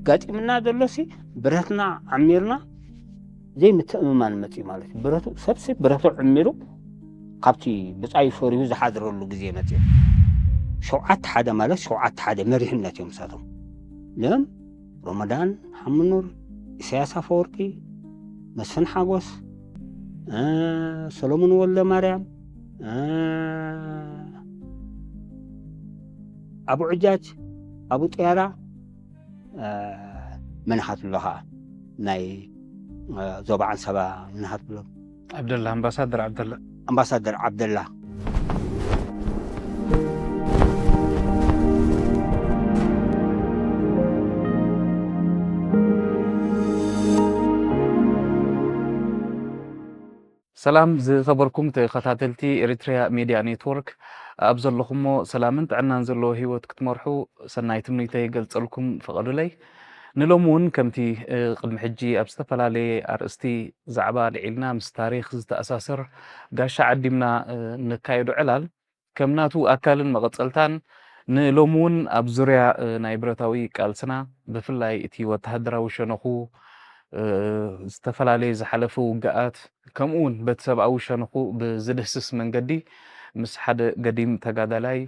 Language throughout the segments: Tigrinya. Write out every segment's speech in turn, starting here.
ጋጢምና ዘሎሲ ብረትና ዓሚርና ዘይምትእምማን መፅዩ ማለት እዩ። ብረቱ ሰብሲ ብረቱ ዕሚሩ ካብቲ ብፃዩ ፈሪሁ ዝሓድረሉ ግዜ መፅዩ። ሸውዓተ ሓደ ማለት ሸውዓተ ሓደ መሪሕነት እዮም ንሳቶም። ለም ሮመዳን ሓምኑር፣ ኢሳያስ ኣፈወርቂ፣ መስፍን ሓጎስ፣ እ፣ ሰሎሞን ወልደ ማርያም፣ እ፣ ኣቡ ዕጃጅ፣ ኣቡ ጥያራ፣ እ፣ መን ኢኻ ትብሎ ኸዓ ናይ፣ እ፣ ዞባ ዓንሰባ መን ኢኻ ትብሎ? ዓብደላ፣ ኣምባሳደር ዓብደላ። ኣምባሳደር ዓብደላ። ሰላም ዝኸበርኩም ተኸታተልቲ ኤሪትሪያ ሜድያ ኔትወርክ፣ ኣብ ዘለኹሞ ሰላምን ጥዕናን ዘለዎ ህይወት ክትመርሑ ሰናይ ትምኒተይ ይገልጸልኩም። ፍቐዱለይ። ንሎሚ እውን ከምቲ፣ እ፣ ቅድሚ ሕጂ ኣብ ዝተፈላለየ ኣርእስቲ ዛዕባ ኣልዒልና ምስ ታሪኽ ዝተኣሳሰር ጋሻ ዓዲምና፣ እ፣ ነካይዶ ዕላል ከም ናቱ ኣካልን መቐጸልታን ንሎሚ እውን ኣብ ዙርያ፣ እ፣ ናይ ብረታዊ ቃልስና ብፍላይ እቲ ወተሃደራዊ ሸነኹ፣ እ፣ ዝተፈላለየ ዝሓለፈ ውግኣት ከምኡ እውን በቲ ሰብኣዊ ሸነኹ ብዝድህስስ መንገዲ ምስ ሓደ ገዲም ተጋዳላይ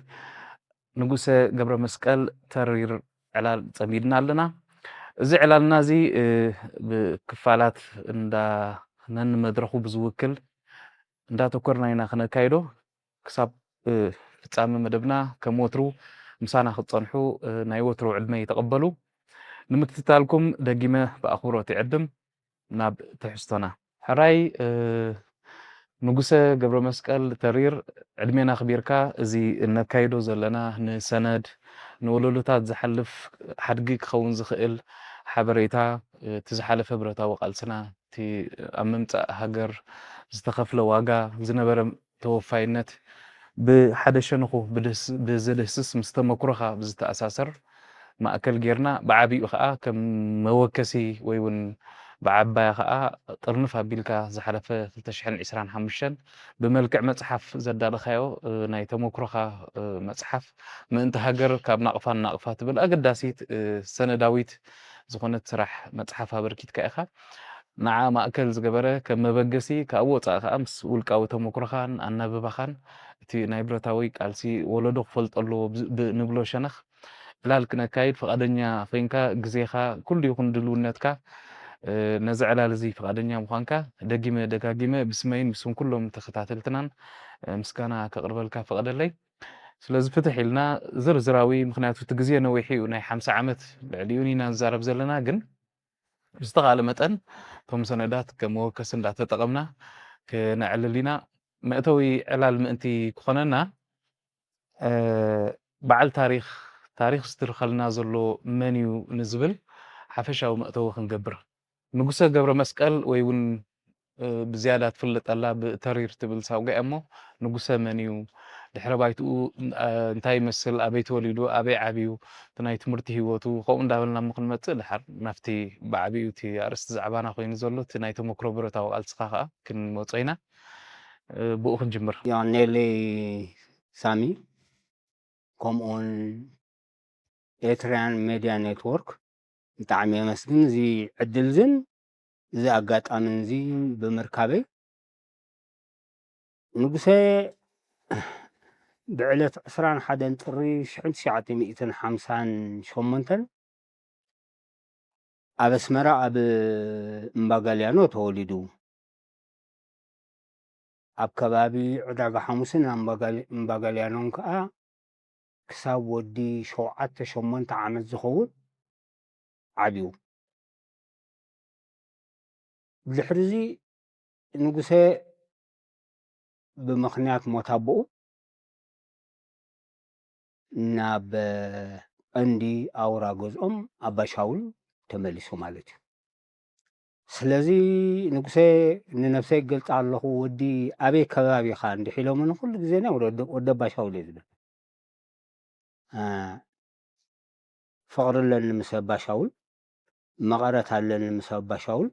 ንጉሰ ገብረ መስቀል ተሪር ዕላል ጸሚድና ኣለና። እዚ ዕላልና እዚ፣ እ፣ ብክፋላት እንዳ ነንመድረኹ ብዝውክል እንዳተኮርና ኢና ክነካይዶ። ክሳብ፣ እ፣ ፍጻመ መደብና ከም ወትሩ ምሳና ክትጸንሑ፣ እ፣ ናይ ወትሩ ዕድመ ይተቐበሉ። ንምክትታልኩም ደጊመ ብኣኽብሮት ይዕድም። ናብ ትሕዝቶና። ሕራይ፣ እ፣ ንጉሰ ገብረ መስቀል ተሪር፣ ዕድሜና ኣኽቢርካ እዚ እነካይዶ ዘለና ንሰነድ፣ ንወለዶታት ዝሓልፍ ሓድጊ ክኸውን ዝኽእል ሓበሬታ፣ እ፣ እቲ ዝሓለፈ ብረታዊ ቃልስና፣ እቲ ኣብ ምምጻእ ሃገር ዝተኸፍለ ዋጋ፣ ዝነበረ ተወፋይነት ብሓደ ሸነኹ ብድህስ-፣ ብዝድህስስ ምስ ተመኩሮኻ ብዝተኣሳሰር ማእከል ጌርና፣ ብዓቢኡ ኸኣ ከም መወከሲ ወይ እውን ብዓባያ ኸኣ ጥርንፍ ኣቢልካ ዝሓለፈ ክልተ ሽሕን ዕስራን ሓሙሽተን ብመልክዕ መጽሓፍ ዘዳለኻዮ፣ እ፣ ናይ ተመኩሮኻ፣ እ፣ መጽሓፍ ምእንቲ ሃገር ካብ ናቕፋ ንናቕፋ ትብል ኣገዳሲት፣ እ፣ ሰነዳዊት ዝኾነት ስራሕ መጽሓፍ ኣበርኪትካ ኢኻ። ንዓ ማእከል ዝገበረ ከም መበገሲ ካብ ወጻኢ ከኣ ምስ ውልቃዊ ተመኩሮኻን ኣናብባኻን እቲ ናይ ብረታዊ ቃልሲ ወለዶ ክፈልጦ ኣለዎ ብ-፣ ብ-፣ ንብሎ ሸነኽ ዕላል ክነካይድ ፍቓደኛ ኮይንካ ግዜኻ ኩሉ ይኹን ድልውነትካ፣ እ፣ ነዚ ዕላል እዚ ፍቓደኛ ምዃንካ ደጊመ ደጋጊመ ብስመይን ብስም ኩሎም ተኸታተልትናን፣ እ፣ ምስጋና ከቕርበልካ ፍቐደለይ። ስለዚ ፍትሕ ኢልና ዝርዝራዊ፣ ምኽንያቱ እቲ ግዜ ነዊሕ እዩ፣ ናይ ሓምሳ ዓመት ልዕሊኡን ኢና ንዛረብ ዘለና፣ ግን ብዝተኻእለ መጠን እቶም ሰነዳት ከም መወከሲ እንዳተጠቐምና ክነዕልል ኢና። መእተዊ ዕላል ምእንቲ ክኾነና፣ እ፣ በዓል ታሪኽ፣ ታሪኽ ዝትርኸልና ዘሎ መን እዩ ንዝብል ሓፈሻዊ መእተዊ ክንገብር። ንጉሰ ገብረ መስቀል ወይ እውን፣ እ፣ ብዝያዳ ትፍለጠላ ብተሪር ትብል ሳውጋ እያ እሞ፣ ንጉሰ መን እዩ? ድሕረ ባይትኡ፣ እ፣ እንታይ ይመስል? ኣበይ ተወሊዱ? ኣበይ ዓብዩ? እቲ ናይ ትምህርቲ ህይወቱ፣ ከምኡ እንዳበልና እሞ ክንመጽእ፣ ድሓር ናብቲ ብዓቢኡ እቲ ኣርእስቲ ዛዕባና ኮይኑ ዘሎ፣ እቲ ናይ ተመክሮ ብረታዊ ቃልስኻ ከኣ ክንመጾ ኢና። እ፣ ብኡ ክንጅምር። ዮኔሊ ሳሚ፣ ከምኡውን ኤርትራያን ሜድያ ኔትወርክ ብጣዕሚ የመስግን። እዚ ዕድል ዝን እዚ ኣጋጣሚ እዚ ብምርካበይ፣ ንጉሰ ብዕለት ዕስራን ሓደን ጥሪ ሽሕን ትሽዓተ ሚእትን ሓምሳን ሸሞንተን ኣብ ኣስመራ ኣብ እምባጋልያኖ ተወሊዱ። ኣብ ከባቢ ዕዳጋ ሓሙስን ኣምባጋል-፣ እምባጋልያኖን ከኣ ክሳብ ወዲ ሸውዓተ ሸሞንተ ዓመት ዝኸውን ዓብዩ። ብድሕሪ እዚ ንጉሰ ብምኽንያት ሞት ኣቦኡ ናብ ቀንዲ ኣውራ ገዝኦም ኣባ ሻውል ተመሊሱ ማለት እዩ። ስለዚ ንጉሰ ንነብሰይ ይገልጻ ኣለኹ፣ "ወዲ ኣበይ ከባቢ ኢኻ?" እንድሕ ኢሎምኒ፣ ኩሉ ግዜ ናይ ወዲ፣ ወዲ ኣባ ሻውል እየ ዝብል። እ፣ ፍቕሪ ኣለኒ ምስ ኣባ ሻውል፣ መቐረት ኣለኒ ምስ ኣባ ሻውል።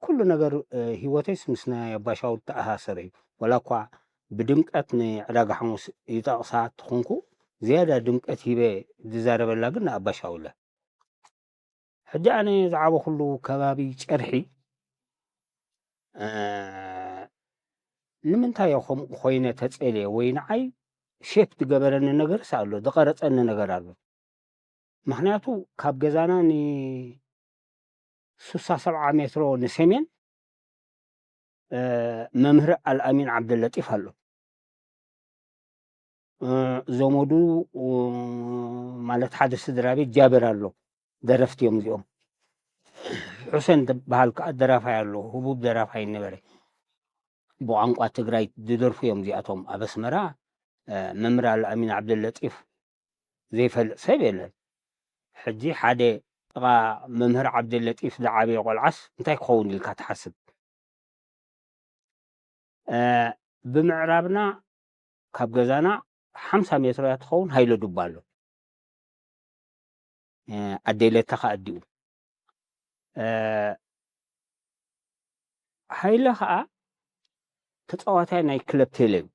ኩሉ ነገር፣ እ፣ ህይወተይስ ምስ ናይ ኣባ ሻውል ተኣሳሰረ እዩ። ወላ እኳ ብድምቀት ንዕዳጋ ሓሙስ ይጠቕሳ ተኾንኩ፣ ዝያዳ ድምቀት ሂበ ዝዛረበላ ግን ንኣባ ሻውል እየ። ሕጂ ኣነ ዝዓበኹሉ ከባቢ ጨርሒ፣ እ፣ ንምንታይ እየ ከምኡ ኮይነ ተጸልየ ወይ ንዓይ ሼፕ ዝገበረኒ ነገርስ ኣሎ፣ ዝቐረጸኒ ነገር ኣሎ። ምኽንያቱ ካብ ገዛና ን ሱሳ ሰብዓ ሜትሮ ንሰሜን፣ እ፣ መምህር ኣልኣሚን ዓብደለጢፍ ኣሎ። እ፣ ዘመዱ፣ እ፣ ማለት ሓደ ስድራ ቤት ጃብር ኣሎ። ደረፍቲ እዮም እዚኦም። ሑሴን ዝበሃል ከኣ ደራፋይ ኣሎ። ህቡብ ደራፋይ ነበረ። ብቋንቋ ትግራይ ዝደርፉ እዮም እዚኣቶም። ኣብ ኣስመራ፣ እ፣ መምህር ኣልኣሚን ዓብደለጢፍ ዘይፈልጥ ሰብ የለን። ሕጂ ሓደ ጥቓ መምህር ዓብደለጢፍ ዝዓበየ ቆልዓስ እንታይ ክኸውን ኢልካ ትሓስብ? እ፣ ብምዕራብና ካብ ገዛና ሓምሳ ሜትሮ እያ ትኸውን፣ ሃይለ ዱባ ኣሎ። እ፣ ኣደይ ለታ ከኣ ኣዲኡ። እ፣ ሃይለ ከኣ ተጻዋታይ ናይ ክለብ ቴሌ እዩ።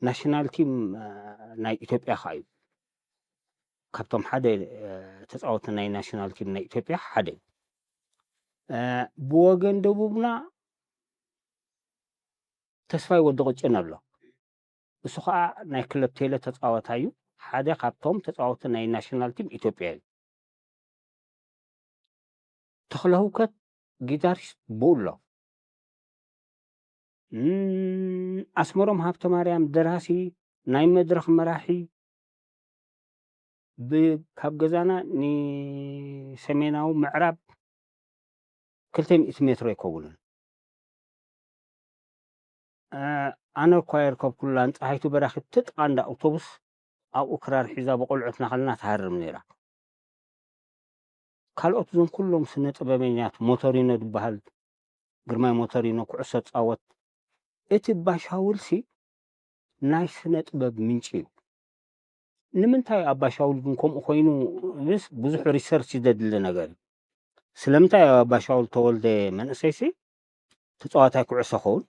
ናሽናል ቲም፣ እ፣ ናይ ኢትዮጵያ ከኣ እዩ። ካብቶም ሓደ፣ እ፣ ተጻወቲ ናይ ናሽናል ቲም ናይ ኢትዮጵያ ሓደ እዩ። እ፣ ብወገን ደቡብና ተስፋይ ወዲ ቅጭን ኣሎ። እሱ ኸኣ ናይ ክለብ ቴሌ ተጻዋታይ እዩ። ሓደ ካብቶም ተጻወቲ ናይ ናሽናል ቲም ኢትዮጵያ እዩ። ተኽለ ህውከት ጊታሪስት ብኡ ኣሎ። እም፣ ኣስመሮም ሃብተማርያም ደራሲ፣ ናይ መድረኽ መራሒ፣ ብ-፣ ካብ ገዛና ንሰሜናዊ ምዕራብ ክልተ ሚእቲ ሜትሮ ኣይከውንን። እ፣ ኣነ እኳ የርከብኩላን፣ ፀሃይቱ በራኺ ትጥቓ እንዳ ኣውቶቡስ ኣብኡ ክራር ሒዛ ብቆልዑት እናኸለና ትሃርም ነይራ። ካልኦት እዞም ኩሎም ስነ ጥበበኛት፣ ሞቶሪኖ ዝበሃል፣ ግርማይ ሞቶሪኖ፣ ኩዕሶ ጻወት፣ እቲ ባሻውልሲ ናይ ስነ ጥበብ ምንጪ እዩ። ንምንታይ ኣባ ሻውል ግን ከምኡ ኮይኑ ምስ ብዙሕ ሪሰርች ዘድሊ ነገር እዩ። ስለምንታይ ኣብ ኣባ ሻውል ተወልደ መንእሰይሲ ተጻዋታይ ኩዕሶ ኸውን፣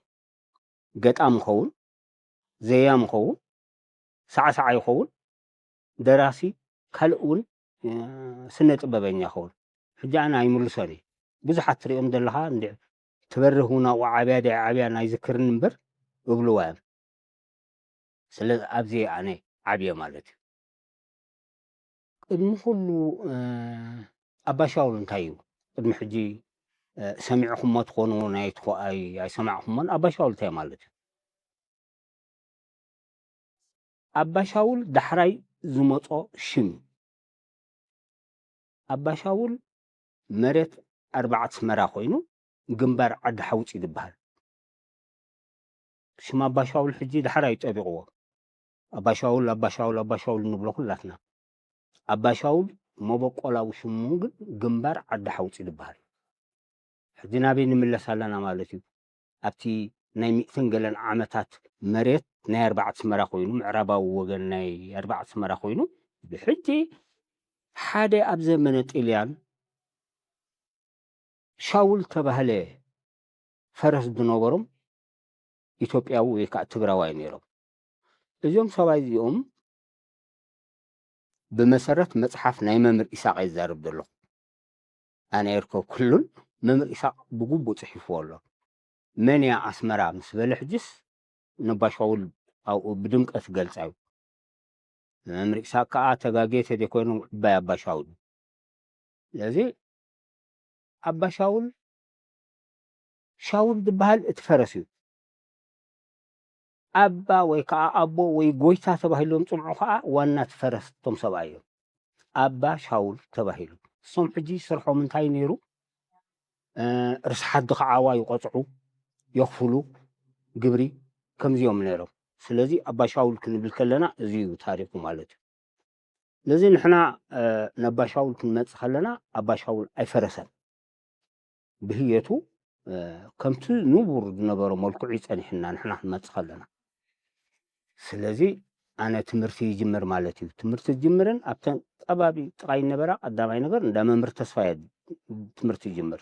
ገጣሚ ኸውን፣ ዘያም ኸውን፣ ሳዕሳዓይ ኸውን፣ ደራሲ፣ ካልእ እውን፣ እ፣ ስነ ጥበበኛ ኸውን። ሕጂ ኣነ ኣይምልሶን እየ። ብዙሓት ትሪኦም ዘለኻ እንዲ ትበርህ እውን ኣብኡ ዓብያ ድያ ዓብያ ኣይዝክርን እምበር እብልዋ እዮም። ስለዚ ኣብዚ ኣነ ዓብየ ማለት እዩ። ቅድሚ ኩሉ፣ እ፣ ኣባ ሻውል እንታይ እዩ? ቅድሚ ሕጂ፣ እ፣ ሰሚዕኹሞ ትኾኑ፣ ናይ ትኾ-፣ ኣይ-፣ ኣይሰማዕኹሞን። ኣባ ሻውል እንታይ ማለት እዩ? ኣባ ሻውል ዳሕራይ ዝመጾ ሽም እዩ። ኣባ ሻውል መሬት ኣርባዕተ ኣስመራ ኮይኑ ግንባር ዓዲ ሓውፂ ዝበሃል። ሽም ኣባ ሻውል ሕጂ ዳሕራይ ጠቢቕዎ። ኣባ ሻውል፣ ኣባ ሻውል፣ ኣባ ሻውል እንብሎ ኩላትና። ኣባ ሻውል መበቆላዊ ሽሙ ግን ግንባር ዓዲ ሓውፂ ዝበሃል። ሕጂ ናበይ ንምለስ ኣለና ማለት እዩ? ኣብቲ ናይ ሚእትን ገለን ዓመታት መሬት ናይ ኣርባዕተ ኣስመራ ኮይኑ፣ ምዕራባዊ ወገን ናይ ኣርባዕተ ኣስመራ ኮይኑ፣ ብሕጂ ሓደ ኣብ ዘመነ ጥልያን ሻውል ተባህለ ፈረስ ዝነበሮም ኢትዮጵያዊ ወይ ከዓ ትግራዋይ ነይሮም። እዞም ሰብኣይ እዚኦም ብመሰረት መፅሓፍ ናይ መምህር ኢሳቕ እየ ዝዛረብ ዘለኹ። ኣነ ኣይርከብኩሉን፣ መምህር ኢሳቕ ብግቡእ ፅሒፍዎ ኣሎ። መን እያ ኣስመራ ምስ በለ ሕጅስ ነባ ሻውል ኣብኡ ብድምቀት ይገልጻ እዩ። መምህር ኢሳቕ ከዓ ተጋግየ ተዘይኮይኑ ዕባይ ኣባ ሻውል እዩ። ስለዚ ኣባ ሻውል፣ ሻውል ዝበሃል እቲ ፈረስ እዩ። ኣባ ወይ ከዓ ኣቦ ወይ ጎይታ ተባሂሎም ዝፅምዑ ከዓ ዋና እቲ ፈረስ እቶም ሰብኣይ እዮም። ኣባ ሻውል ተባሂሉ። እሶም ሕጂ ስርሖም እንታይ ነይሩ? እ፣ ርስሓት ድኻ ዓዋ ይቆፅዑ፣ የኽፍሉ ግብሪ፣ ከምዚኦም ነይሮም። ስለዚ ኣባ ሻውል ክንብል ከለና እዚ እዩ ታሪኹ ማለት እዩ። ስለዚ ንሕና፣ እ፣ ነባ ሻውል ክንመጽእ ከለና ኣባ ሻውል ኣይፈረሰን። ብህየቱ፣ እ፣ ከምቲ ንቡር ዝነበሮ መልክዑ ይጸኒሕና ንሕና ክንመጽእ ከለና። ስለዚ ኣነ ትምህርቲ ይጅምር ማለት እዩ። ትምህርቲ ዝጅምርን ኣብተን ከባቢ ጥቓይ ነበራ ቀዳማይ ነገር እንዳ መምህር ተስፋይ እየ ትምህርቲ ይጅምር።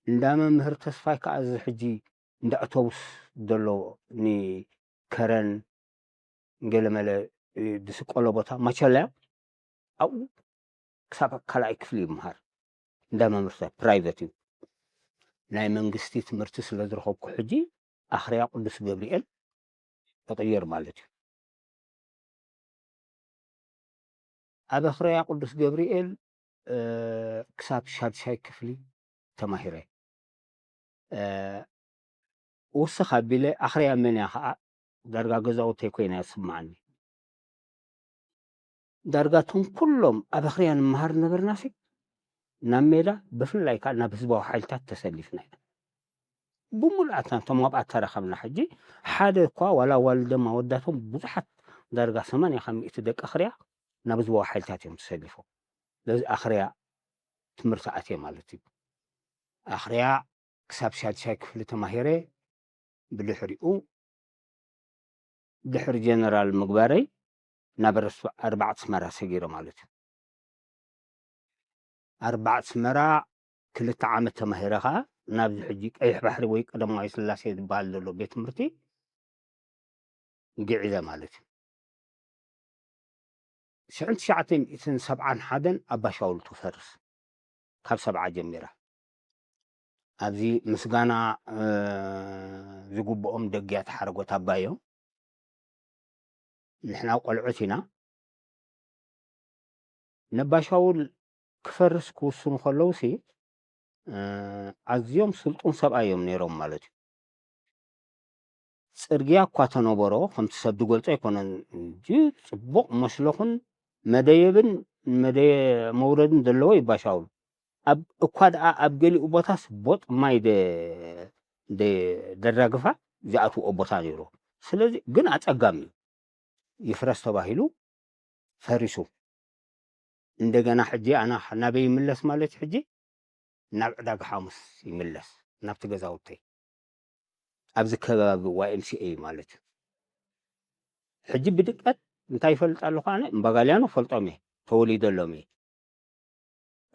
እንዳ መምህር ተስፋይ ከኣ እዚ ሕጂ እንዳ ኣውቶቡስ ዘሎ ንከረን ገለመለ፣ እ፣ ዝስቀሎ ቦታ ማቸላ ኣብኡ ክሳብ ካልኣይ ክፍሊ ይምሃር። እንዳ መምህርተ ፕራይቨት እዩ። ናይ መንግስቲ ትምህርቲ ስለ ዝረኸብኩ ሕጂ ኣኽርያ ቅዱስ ገብርኤል እቕይር ማለት እዩ። ኣብ ኣኽርያ ቅዱስ ገብርኤል ክሳብ ሻድሻይ ክፍሊ ተማሂረ። ውስኽ ኣቢለ ኣኽርያ መን እያ ከዓ ዳርጋ ገዛውተይ ኮይና እያ ዝስምዓኒ። ዳርጋ እቶም ኩሎም ኣብ ኣኽርያ ንምሃር ነበርናሲ ናብ ሜዳ ብፍላይ ከዓ ናብ ህዝባዊ ሓይልታት ተሰሊፍና ኢና። ብምሉኣትና እቶም ኣብኣ ተረኸብና። ሕጂ ሓደ እኳ ዋላ ዋልደም ኣወዳቶም ብዙሓት ዳርጋ ሰማንያ ካብ ሚእቲ ደቂ ኣኽርያ ናብ ህዝባዊ ሓይልታት እዮም ተሰሊፎም። ስለዚ ኣኽርያ ትምህርቲ ኣትየ ማለት እዩ። ኣኽርያ ክሳብ ሻድሻይ ክፍሊ ተማሂረ ብድሕሪኡ ድሕሪ ጀነራል ምግባረይ ናብ ኣርባዕተ ኣስመራ ሰጊረ ማለት እዩ። ኣርባዕተ ኣስመራ ክልተ ዓመት ተማሂረ ከዓ ናብዚ ሕጂ ቀይሕ ባሕሪ ወይ ቀዳማዊ ስላሴ ዝበሃል ዘሎ ቤት ትምህርቲ ግዒዘ ማለት እዩ። ሽሕን ትሽዓተ ሚእትን ሰብዓን ሓደን ኣባሻውል ትፈርስ ካብ ሰብዓ ጀሚራ ኣብዚ ምስጋና ዝግብኦም ደግያት ሓረጎት ኣባዮም ንሕና ቆልዑት ኢና። ነባሻውል ክፈርስ ክውስኑ ከለውሲ ኣዝዮም ስልጡን ሰብኣይ እዮም ነይሮም ማለት እዩ። ፅርግያ እኳ ተነበሮ ከምቲ ሰብ ዝገልፆ ኣይኮነን እንጂ ፅቡቕ መስለኹን መደየብን መደየ መውረድን ዘለዎ ይባሻውል። ኣብ እኳ ደኣ ኣብ ገሊኡ ቦታስ ቦጥ ማይ ደራግፋ ዝኣትውኦ ቦታ ነይሩ። ስለዚ ግን ኣፀጋሚ እዩ። ይፍረስ ተባሂሉ ፈሪሱ። እንደገና ሕጂ ኣና ናበይ ይምለስ ማለት ሕጂ ናብ ዕዳጋ ሓሙስ ይምለስ ናብቲ ገዛውተይ ኣብዚ ከባቢ ዋይ ኤም ሲ ኤ ማለት እዩ። ሕጂ ብድቀት እንታይ ይፈልጥ ኣለኹ ኣነ እምባጋልያኖ ፈልጦም እየ ተወሊደሎም እየ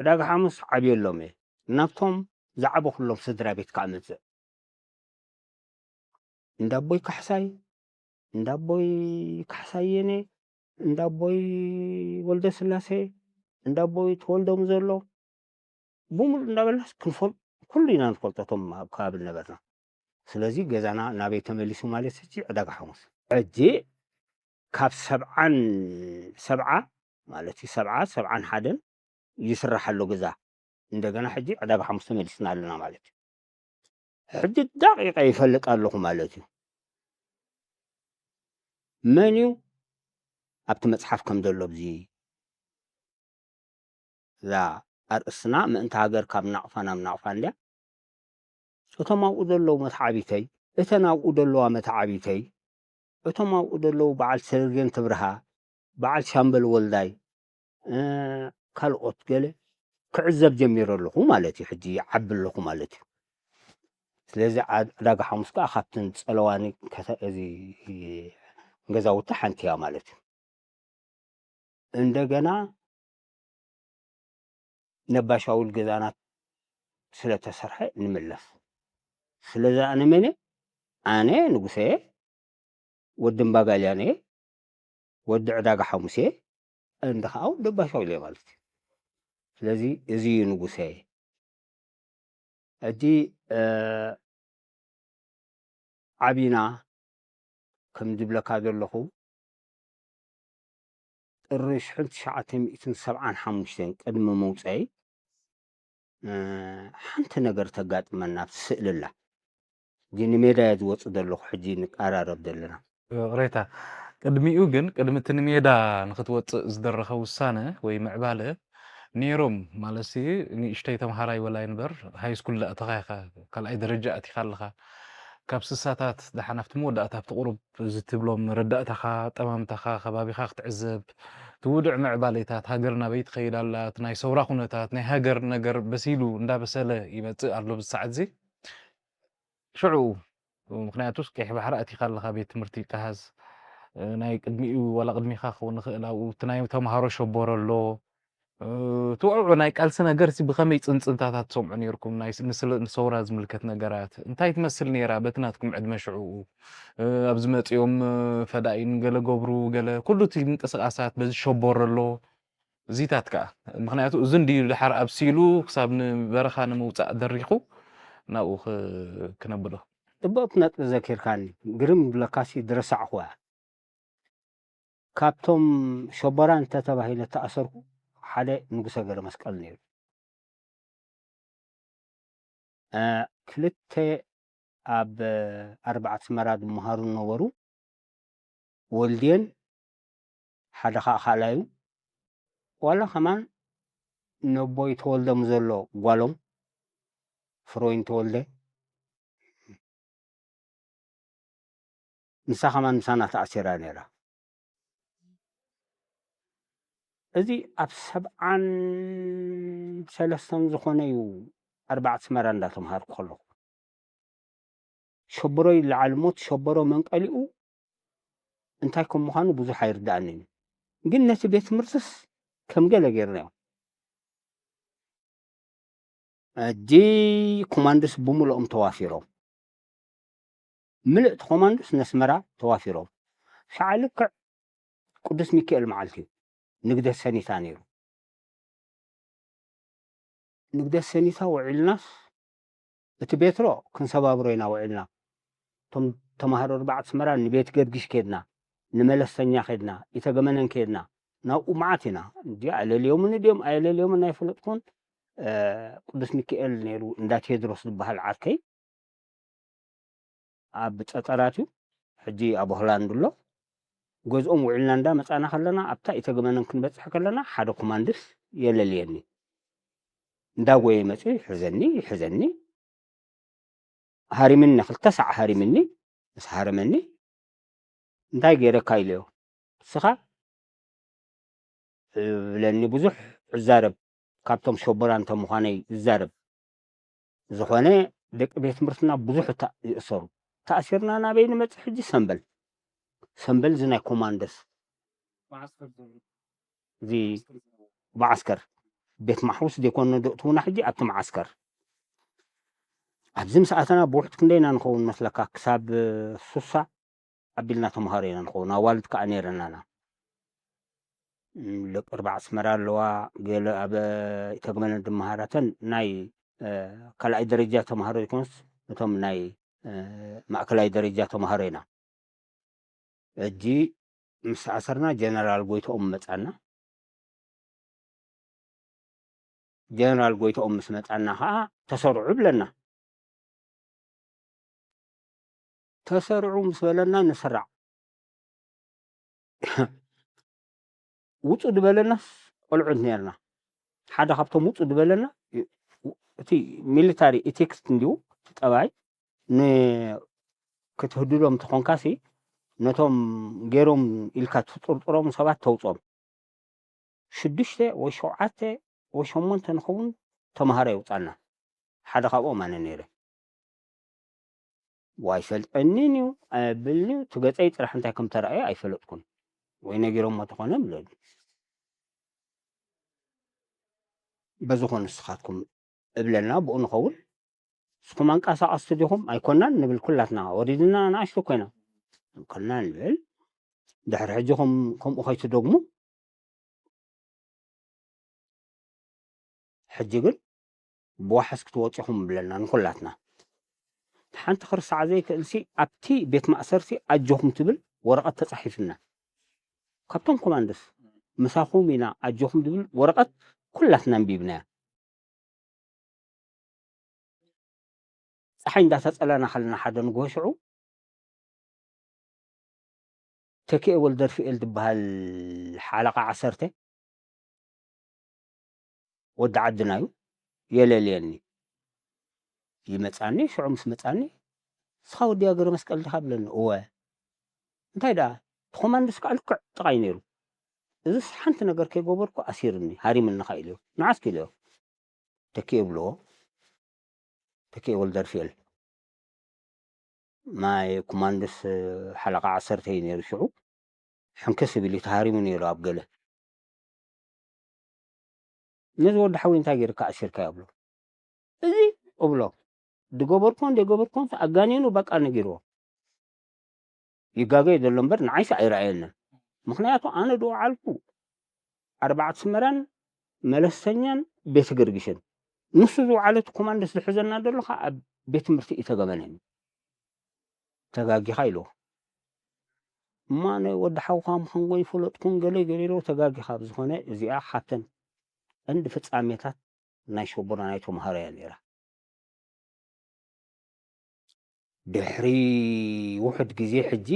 ዕዳጋ ሓሙስ ዓብየሎም እየ ናብቶም ዝዓበኹሎም ስድራ ቤት ከዓ መፅእ እንዳቦይ ካሕሳይ እንዳቦይ ካሕሳይ የኔ እንዳቦይ ወልደ ስላሴ እንዳቦይ ተወልዶም ዘሎ ብምሉእ እንዳበልናስ ክንፈል ኩሉ ኢና ንፈልጦ እቶም ኣብ ከባቢ ነበርና። ስለዚ ገዛና ናበይ ተመሊሱ ማለት ሕጂ ዕዳጋ ሓሙስ ሕጂ ካብ ሰብዓን ሰብዓ ማለት እዩ ሰብዓ ሰብዓን ሓደን ይስራሕ ኣሎ ገዛ እንደገና ሕጂ ዕዳጋ ሓሙስ ተመሊስና ኣለና ማለት እዩ። ሕጂ ዳቂቃ ይፈልጥ ኣለኹ ማለት እዩ። መን እዩ ኣብቲ መፅሓፍ ከም ዘሎ ኣብዚ እዛ ኣርእስትና ምእንቲ ሃገር ካብ ናቕፋ ናብ ናቕፋ እንድያ እቶም ኣብኡ ዘለዉ መተዓቢተይ እተን ኣብኡ ዘለዋ መተዓቢተይ እቶም ኣብኡ ዘለዉ በዓል ሰርጌን ትብርሃ በዓል ሻምበል ወልዳይ ካልኦት ገለ ክዕዘብ ጀሚረ ኣለኹ ማለት እዩ ሕጂ ይዓቢ ኣለኹ ማለት እዩ ስለዚ ዕዳጋ ሓሙስ ከዓ ካብተን ፀለዋኒ እዚ ገዛውቲ ሓንቲ እያ ማለት እዩ እንደገና ነባሻውል ገዛናት ስለተሰርሐ ንምለስ ስለዚ ኣነ መነ ኣነ ንጉሰ ወዲ እምባጋልያን እየ ወዲ ዕዳጋ ሓሙስ እየ እንዲ ከዓ ወዲ ኣባሻውል እየ ማለት እዩ ስለዚ እዚ እዩ ንጉሰ ሕጂ ዓቢና ከም ዝብለካ ዘለኹ ጥሪ ሽሕን ትሽዓተ ሚእትን ሰብዓን ሓሙሽተን ቅድሚ መውፀይ ሓንቲ ነገር ተጋጥመና ትስእልላ እዚ ንሜዳ እየ ዝወፅእ ዘለኹ ሕጂ ንቀራረብ ዘለና ቅሬታ ቅድሚኡ ግን ቅድሚ እቲ ንሜዳ ንክትወፅእ ዝደረኸ ውሳነ ወይ ምዕባለ ነይሮም ማለትሲ ንእሽተይ ተምሃራይ ወላ ይንበር ሃይስኩል ዳእተኻ ኢኻ ካልኣይ ደረጃ ኣቲኻ ኣለኻ ካብ ስሳታት ደሓን ኣብቲ መወዳእታ ኣብቲ ቁሩብ እዚ ትብሎም ረዳእታኻ ጠማምታኻ ከባቢኻ ክትዕዘብ እቲ ውዱዕ ምዕባሌታት ሃገር ናበይ ትኸይድ ኣላ እቲ ናይ ሰውራ ኩነታት ናይ ሃገር ነገር በሲሉ እንዳበሰለ ይመፅእ ኣሎ ብዚ ሰዓት እዚ ሽዑ ምክንያቱስ ቀይሕ ባሕሪ ኣቲኻ ኣለኻ ቤት ትምህርቲ ይቀሃዝ ናይ ቅድሚኡ ዋላ ቅድሚኻ ክኸውን ይኽእል ኣብኡ እቲ ናይ ተምሃሮ ሸቦሮ ኣሎ እቲ ውዕውዕ ናይ ቃልሲ ነገር ሲ ብኸመይ ፅንፅንታታት ትሰምዑ ነይርኩም ናይ ንሰውራ ዝምልከት ነገራት እንታይ ትመስል ነይራ በቲ ናትኩም ዕድመ ሽዑኡ ኣብዚ መፅኦም ፈዳኢን ገለ ገብሩ ገለ ኩሉ እቲ ምንቅስቃሳት በዚ ሸቦሮ ኣሎ እዚታት ከኣ ምኽንያቱ እዚ እንድዩ ድሓር ኣብሲሉ ክሳብ ንበረኻ ንምውጻእ ደሪኹ ናብኡ ክ- ክነብሎ። ጽቡቕ ነጥቢ ዘኪርካኒ። ግርም ዝብለካሲ ዝረሳዕኹዋ እያ። ካብቶም ሸቦራን ተተባሂለ ተኣሰርኩ ሓደ ንጉሰ ገረመስቀል ነይሩ። ክልተ ኣብ ኣርባዕተ ኣስመራ ዝመሃሩ ዝነበሩ ወልድየን ሓደ ከዓ ካልኣዩ ዋላ ከማን ነቦይ ተወልደ ምዘሎ ጓሎም ፍሮይን ተወልደ ንሳ ከማን ምሳና ተኣሲራ ነይራ። እዚ ኣብ ሰብዓን ሰለስተን ዝኾነ እዩ ኣርባዕተ ኣስመራ እንዳተምሃርኩ ከለኹ ሸበሮይ ለዓል ሞት ሸበሮ መንቀሊኡ እንታይ ከም ምዃኑ ብዙሕ ኣይርድኣንን እዩ። ግን ነቲ ቤት ትምህርትስ ከም ገለ ጌርናዮ። ሕጂ ኮማንዶስ ብምልኦም ተዋፊሮም። ምልእቲ ኮማንዶስ ነስመራ ተዋፊሮም። ሸዓ ልክዕ ቅዱስ ሚካኤል መዓልቲ እዩ። ንግደት ሰኒታ ነይሩ። ንግደት ሰኒታ ውዒልናስ እቲ ቤትሮ ክንሰባብሮ ኢና ውዒልና። እቶም ተምሃሮ ኣርባዕተ ኣስመራ ንቤት ገርጊሽ ከድና፣ ንመለስተኛ ከድና፣ ኢተገመነን ከድና፣ ናብኡ መዓት ኢና። እንዲ ኣለልዮምን ድዮም ኣየለልዮምን ኣይፈለጥኩን። እ፣ ቅዱስ ሚካኤል ነይሩ እንዳ ቴድሮስ ዝበሃል ዓርከይ ኣብ ጸጠራት እዩ። ሕጂ ኣብ ሆላንድ ኣሎ። ገዝኦም ውዒልና እንዳ መጻና ከለና ኣብታ ኢተገመነን ክንበጽሕ ከለና ሓደ ኮማንድስ የለልየኒ። እንዳጎየ መጺኡ ይሕዘኒ ይሕዘኒ። ሃሪምኒ ክልተ ሳዕ ሃሪምኒ። ምስ ሃረመኒ እንታይ ገይረካ ኢለዮ። ንስኻ እብለኒ ብዙሕ እዛረብ ካብቶም ሸቦራን ተምዃነይ እዛረብ። ዝኾነ ደቂ ቤት ትምህርትና ብዙሕ እታ ይእሰሩ። ተኣሲርና ናበይ ንመጽእ ሕጂ ሰምበል። ሰምበል እዚ ናይ ኮማንደስ እዚ መዓስከር ቤት ማሕቡስ ዘይኮነ ደእትውና ሕጂ ኣብቲ መዓስከር ኣብዚ ምስ ኣተና ብውሕድ ክንደይና ንኸውን መስለካ ክሳብ ሱሳ ኣቢልና ተምሃሮ ኢና ንኸውን ኣዋልድ ከዓ ነይረናና ደቂ ኣርባዕተ ኣስመራ ኣለዋ ገለ ኣብ ኢተግመነ ድመሃራተን ናይ ካልኣይ ደረጃ ተምሃሮ ይኮንስ ነቶም ናይ ማእከላይ ደረጃ ተምሃሮ ኢና ሕጂ ምስ ኣሰርና ጀነራል ጎይትኦም መጻና ጀነራል ጎይትኦም ምስ መጻና ከዓ ተሰርዑ ብለና ተሰርዑ ምስ በለና ንስራዕ ውፁ ዝበለናስ ቆልዑት ነርና ሓደ ካብቶም ውፁ ዝበለና እቲ ሚሊታሪ ኢቲክስ እንዲሁ ጠባይ ክትህድዶም ተኾንካሲ ነቶም ገይሮም ኢልካ ትጥርጥሮም ሰባት ተውፆም ሽዱሽተ ወይ ሸውዓተ ወይ ሸሞንተ ንኸውን ተምሃሮ የውፃና ሓደ ካብኦም ኣነ ነይረ ዋይ ሰልጠኒን እዩ ኣየብልኒ እዩ ትገፀይ ጥራሕ እንታይ ከም ተረኣየ ኣይፈለጥኩን ወይ ነጊሮሞ ተኾነ ብለኒ በዚ ኮኑ ንስኻትኩም እብለና ብኡ ንኸውን ንስኹም ኣንቀሳቐስቲ ዲኹም ኣይኮናን ንብል ኩላትና ወሪድና ንኣሽቱ ኮይና ኣይኮና ንብል ድሕሪ ሕጂ ከምኡ ከይትደግሙ ሕጂ ግን ብዋሕስ ክትወፁ ኢኹም ብለና ንኩላትና ሓንቲ ክርስዓ ዘይክእልሲ ኣብቲ ቤት ማእሰርቲ ኣጆኹም ትብል ወረቐት ተፃሒፍና ካብቶም ኮማንዶስ ምሳኹም ኢና ኣጆኹም ትብል ወረቐት ኩላትና ኣንቢብናያ ፀሓይ እንዳተፀለና ከለና ሓደ ንግሆ ሽዑ ተኪኤ ወልደርፍኤል ዝበሃል ሓለቓ ዓሰርተ ወዲ ዓድና እዩ የለልየኒ ይመፃኒ ሽዑ ምስ መፃኒ ንስኻ ወዲ ኣገረ መስቀል ዲኻ ብለኒ እወ እንታይ ደኣ እቲ ኮማንዶስ ከዓ ልክዕ ጥቓይ ነይሩ እዚስ ሓንቲ ነገር ከይገበርኩ ኣሲርኒ ሃሪምኒ ከዓ ኢልዮ ንዓስኪ ኢልዮ ተኪኤ ብልዎ ተኪኤ ወልደርፍኤል ናይ ኮማንዶስ ሓለቓ ዓሰርተ እዩ ነይሩ ሽዑ ሕንክስ ብል ተሃሪሙ ነይሩ ኣብ ገለ ነዚ ወዲ ሓዊ እንታይ ገይርካ ኣሲርካ ይብሎ እዚ እብሎ ድገበርኮን ደይገበርኮን ኣጋኒኑ በቃ ነጊርዎ ይጋገ ዘሎ እምበር ንዓይሲ ኣይረኣየንን ምክንያቱ ኣነ ድወዓልኩ ኣርባዕተ ኣስመራን መለስተኛን ቤተ ገርጊስን። ንሱ ዝወዓለ እቲ ኮማንዶ ዝሕዘና ዘሎ ኸዓ ኣብ ቤት ትምህርቲ ኢተገመነን። ተጋጊኻ ኢልዎ። እሞ ኣነ ወዲ ሓውኻ ምዃንኩ ኣይፈለጥኩን፣ ገለ ገለ ኢልዎ፣ ተጋጊኻ። ብዝኾነ እዚኣ ካብተን ቀንዲ ፍጻሜታት ናይ ሸቦና ናይ ተምሃሮ እያ ነይራ። ድሕሪ ውሑድ ግዜ ሕጂ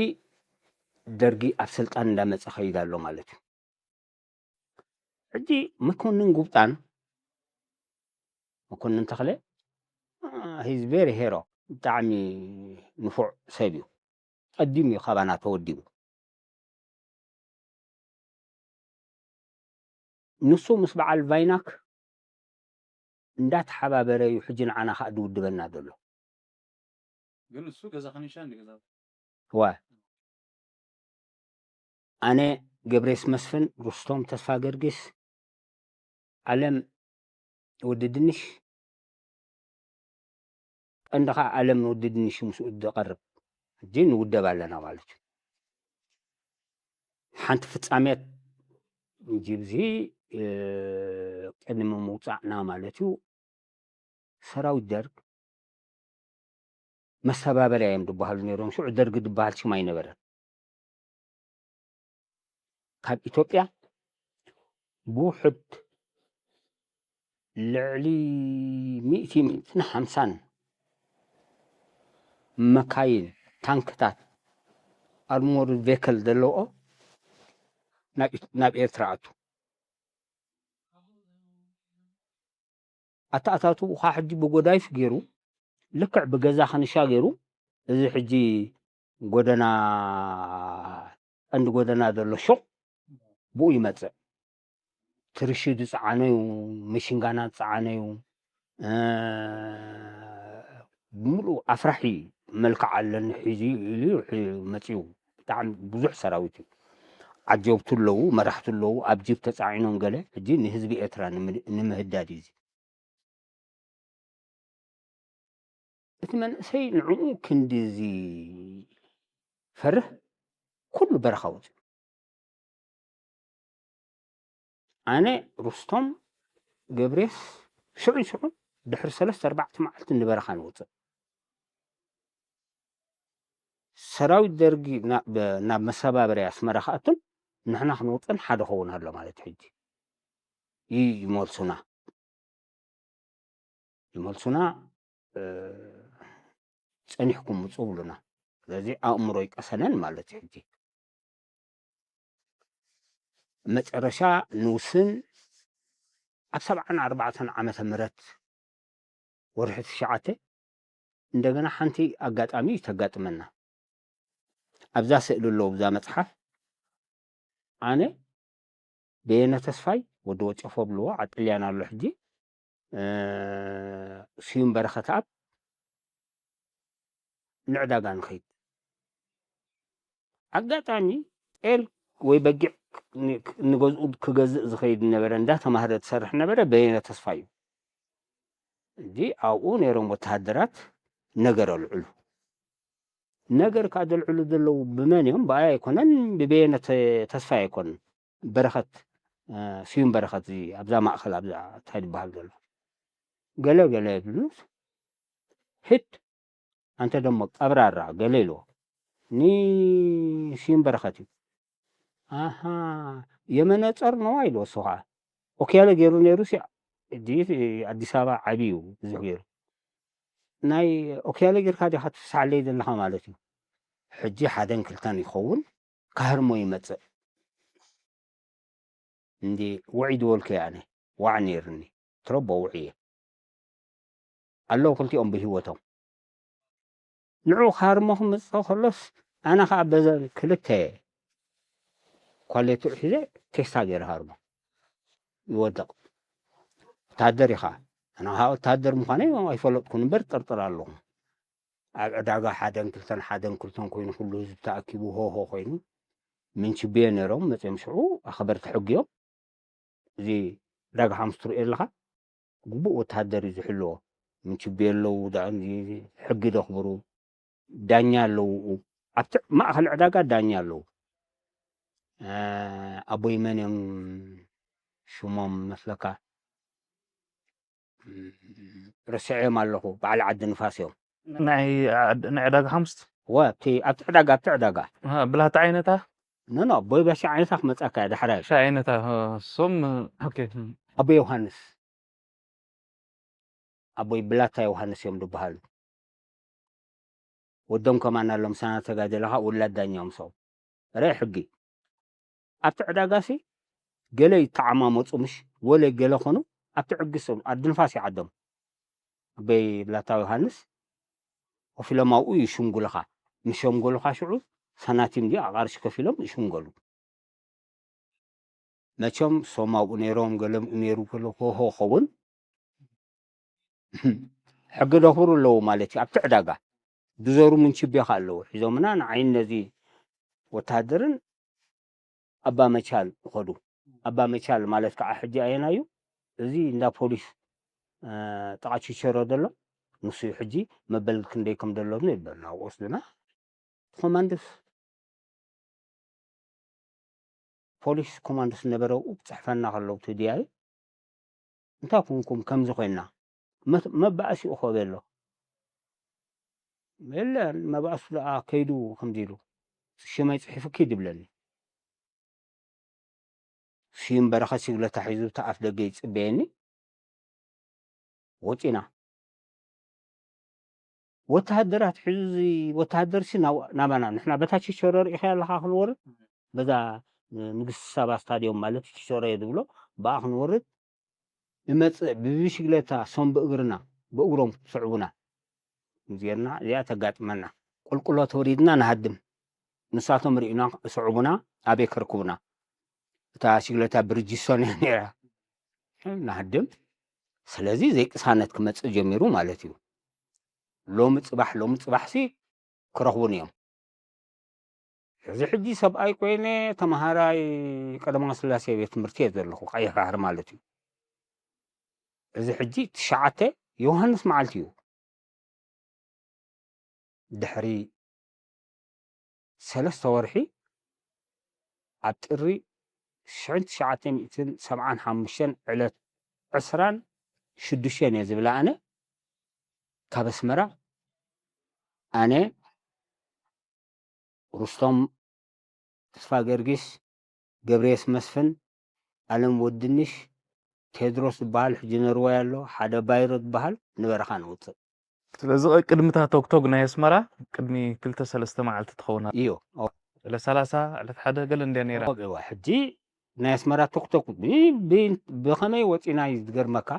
ደርጊ ኣብ ስልጣን እንዳመጸ ኸይድ ኣሎ ማለት እዩ። ሕጂ መኮንን ጉብጣን፣ መኮንን ተኽለ፣ he's very hero፣ ብጣዕሚ ንፉዕ ሰብ እዩ። ቀዲሙ እዩ ካባና ተወዲቡ። ንሱ ምስ በዓል ቫይናክ እንዳተሓባበረ እዩ ሕጂ ንዓና ከዓ ድውድበና ዘሎ። ግን እሱ ገዛ ከኒሻ እንዲ ገዛ ዋ ኣነ ገብሬስ መስፍን፣ ሩስቶም ተስፋ ገርጊስ፣ ኣለም ወዲ ድንሽ፣ ቀንዲ ከዓ ኣለም ወዲ ድንሽ ምስኡ ዝቐርብ ሕጂ ንውደብ ኣለና ማለት እዩ። ሓንቲ ፍጻሜት ጅብዚ ቅድሚ ምውፃዕና ማለት እዩ፣ ሰራዊት ደርግ መሰባበርያ እዮም ዝበሃሉ ነይሮም። ሽዑ ደርግ ዝበሃል ሽም ኣይነበረን። ካብ ኢትዮጵያ ብውሕድ ልዕሊ ሚእቲ፣ ሚእትን ሓምሳን መካይን፣ ታንክታት፣ ኣርሞርድ ቬክል ዘለውኦ ናብ ኤርትራ ኣቱ። ኣተኣታትውኡ ኸዓ ሕጂ ብጎዳይፍ ገይሩ፣ ልክዕ ብገዛ ከንሻ ገይሩ፣ እዚ ሕጂ ጎደና፣ ቀንዲ ጎደና ዘሎ ሹቕ ብኡ ይመጽእ። ትርሽድ ዝጸዓነዩ፣ መሽንጋና ዝጸዓነዩ፣ ብምሉእ ኣፍራሒ መልክዕ ኣለኒ ሒዙ ኢሉ መጺኡ። ብጣዕሚ ብዙሕ ሰራዊት እዩ። ዓጀብቱ ኣለዉ፣ መራሕቱ ኣለዉ፣ ኣብ ጂፕ ተጻዒኖም ገለ። ሕጂ ንህዝቢ ኤርትራ ንምህዳድ እዩ እዚ። እቲ መንእሰይ ንዕኡ ክንዲ እዚ ፈርህ ኩሉ በረኻ ወፂኡ። ኣነ ሩስቶም ገብሬስ ሽዑ ሽዑ ድሕሪ ሰለስተ ኣርባዕተ መዓልቲ ንበረኻ ንወፅእ። ሰራዊት ደርጊ ናብ መሰባበርያ ኣስመራ ክኣቱን ንሕና ክንወፅእን ሓደ ኸውን ኣሎ ማለት ሕጂ ይመልሱና። ይመልሱና፣ ጸኒሕኩም ምጹ ብሉና። ስለዚ ኣእምሮ ይቀሰነን ማለት እዩ። ሕጂ መጨረሻ ንውስን ኣብ ሰብዓን ኣርባዕተን ዓመተ ምህረት ወርሒ ትሽዓተ እንደገና ሓንቲ ኣጋጣሚ ተጋጥመና። ኣብዛ ስእሊ ኣለዉ ኣብዛ መጽሓፍ ኣነ በየነ ተስፋይ ወዲ ወጨፎ ብልዎ ዓጥልያን ኣሎ ሕጂ ስዩም በረኸት ኣብ ንዕዳጋ ንኸይድ ኣጋጣሚ ጤል ወይ በጊዕ ንገዝኡ ክገዝእ ዝኸይድ ነበረ እንዳተማህረ ትሰርሕ ነበረ በየነ ተስፋ እዩ። እንጂ ኣብኡ ነይሮም ወተሃደራት ነገር ኣልዕሉ። ነገር ካብ ዘልዕሉ ዘለዉ ብመን እዮም? ብኣይ ኣይኮነን፣ ብበየነ ተስፋይ ኣይኮነን። በረኸት ስዩም በረኸት እዚ ኣብዛ ማእኸል ኣብዛ እንታይ ዝበሃል ዘሎ ገለ ገለ የብሉስ። ሂድ ኣንተ ደሞ ቀብራራ ገለ ኢልዎ ንስዩም በረኸት እዩ። ኣሃ የመነፀር ነዋ ኢልዎ እሱ ከዓ ኦክያለ ገይሩ ነይሩ ሲ ድይት ኣዲስ ኣበባ ዓብዩ ብዙሕ ገይሩ ናይ ኦክያለ ጌርካ ዲኻ ትፍስሓለይ ዘለኻ ማለት እዩ። ሕጂ ሓደን ክልተን ይኸውን ካህርሞ ይመፅእ እንዲ ውዒ ድበልኩ ኣነ ዋዕ ነይርኒ ትረቦ ውዒ እየ ኣለዉ ክልቲኦም ብህይወቶም ንዑ ካርሞ ክምፅእ ከሎስ ኣነ ከዓ በዘን ክልተ ኳሌቱ ሒዘ ቴስታ ገይረ ሃርሞ ይወድቕ ወታደር ኢኻ ኣነ ከዓ ወታደር ምዃነ ኣይፈለጥኩን እምበር ጥርጥር ኣለኹ ኣብ ዕዳጋ ሓደን ክልተን ሓደን ክልተን ኮይኑ ኩሉ ህዝቢ ተኣኪቡ ሆሆ ኮይኑ ምንችብዮ ነይሮም መፅኦም ሽዑ ኣኽበርቲ ሕጊ እዮም እዚ ዕዳጋ ሓሙስ ትሪኦ ኣለኻ ግቡእ ወተሃደር እዩ ዝሕልዎ ምንችብዮ ኣለዉ ሕጊ ደኽብሩ ዳኛ ኣለዉ ኣብቲ ማእኸል ዕዳጋ ዳኛ ኣለዉ ኣቦይ መን እዮም ሽሞም መስለካ ረስዐዮም ኣለኹ። በዓል ዓዲ ንፋስ እዮም። ናይ ዓድ- ናይ ዕዳጋ ሓሙስ ወ ኣብቲ ኣብቲ ዕዳጋ ኣብቲ ዕዳጋ ኣሃ፣ ብላታ ዓይነታ ኖ ኖ ኣቦይ ባሻ ዓይነታ ክመጻካ እያ ዳሕራይ። ሻ ዓይነታ እ፣ እሶም እ፣ ኦኬ እ፣ ኣቦ ዮሃንስ ኣቦይ ብላታ ዮሃንስ እዮም ዝበሃሉ። ወዶም ከማን ኣሎ ምሳና ተጋደለ ከዓ ውላድ ዳኛ እዮም ሰው ረ ሕጊ ኣብቲ ዕዳጋ ሲ ገለ ይተዓማመፁ ምሽ ወለ ገለ ኮኑ ኣብቲ ዕግስ ኣዲ ንፋስ ይዓዶም ኣበይ ብላታ ዮሃንስ ኮፍ ኢሎም ኣብኡ ይሽምጉልኻ ምስ ሸምጎልኻ ሽዑ ሳናቲም ድዩ ኣቓርሽ ከፊሎም ይሽምገሉ መቸም ሶም ኣብኡ ነይሮም ገለም ነይሩ ከሎ ሆሆ ኸውን ሕጊ ደኽብሩ ኣለዉ ማለት እዩ ኣብቲ ዕዳጋ ድዘሩ ምንችቤኻ ኣለዉ ሒዞምና ንዓይን ነዚ ወታደርን ኣባ መቻል ይኸዱ ኣባ መቻል ማለት ከዓ ሕጂ ኣየናዩ እዚ እንዳ ፖሊስ ጥቓ ችቸሮ ዘሎ ንሱ ሕጂ መበል ክንደይ ከም ደሎኒ ይበልና ወስድና ኮማንዶስ ፖሊስ ኮማንዶስ ነበረ ኣብኡ ክፅሕፈና ከለዉ እቲ ድያዩ እንታይ ኮንኩም ከምዚ ኮይና መባእሲኡ ኮበ ኣሎ የለን መባእሱ ደኣ ከይዱ ከምዚ ኢሉ ሽመይ ፅሒፉ ኪድ ይብለኒ ስዩም በረኸ ሲግለታ ሒዙ እቲ ኣፍ ደገ ይፅበየኒ ወፂና ወተሃደራት ሕዚ ወተሃደር ሲ ናባና ንሕና በታ ችቸሮ ርኢኻ ኣለኻ ክንወርድ በዛ ንግስቲ ሳባ ስታዲዮም ማለት ችቸሮ እየ ዝብሎ ብኣ ክንወርድ ይመፅእ ብብሽግለታ ሶም ብእግርና ብእግሮም ክስዕቡና ጌርና እዚኣ ተጋጥመና ቁልቁሎት ወሪድና ንሃድም ንሳቶም ርኢና ክስዕቡና ኣበይ ከርክቡና እታ ሽግለታ ብርጅስቶን እያ ነይራ ንሃድም ስለዚ ዘይቅሳነት ክመፅእ ጀሚሩ ማለት እዩ ሎሚ ፅባሕ ሎሚ ፅባሕሲ ክረኽቡን እዮም እዚ ሕጂ ሰብኣይ ኮይነ ተምሃራይ ቀደማዊ ስላሴ ቤት ትምህርቲ እየ ዘለኹ ቀይሕ ባሕሪ ማለት እዩ እዚ ሕጂ ትሽዓተ ዮሃንስ መዓልቲ እዩ ድሕሪ ሰለስተ ወርሒ ኣብ ጥሪ ሽሕን ትሽዓተ ሚእትን ሰብዓን ሓሙሽተን ዕለት ዕስራን ሽዱሽተን እየ ዝብላ ኣነ ካብ ኣስመራ ኣነ ሩስቶም ተስፋ ገርጊስ ገብርየስ መስፍን ኣለም ወድንሽ ቴድሮስ ዝበሃል ሕጂ ነርዋይ ኣሎ ሓደ ባይሮ ዝበሃል ንበረኻ ንውፅእ ስለዚ ቅድሚ እታ ቶክቶክ ናይ ኣስመራ ቅድሚ ክልተ ሰለስተ መዓልቲ ትኸውን እዩ ዕለት ሰላሳ ዕለት ሓደ ገለ እንድያ ነይራ ሕጂ ናይ ኣስመራ ቶክቶክ ብኸመይ ወፂና እዩ ዝገርመካ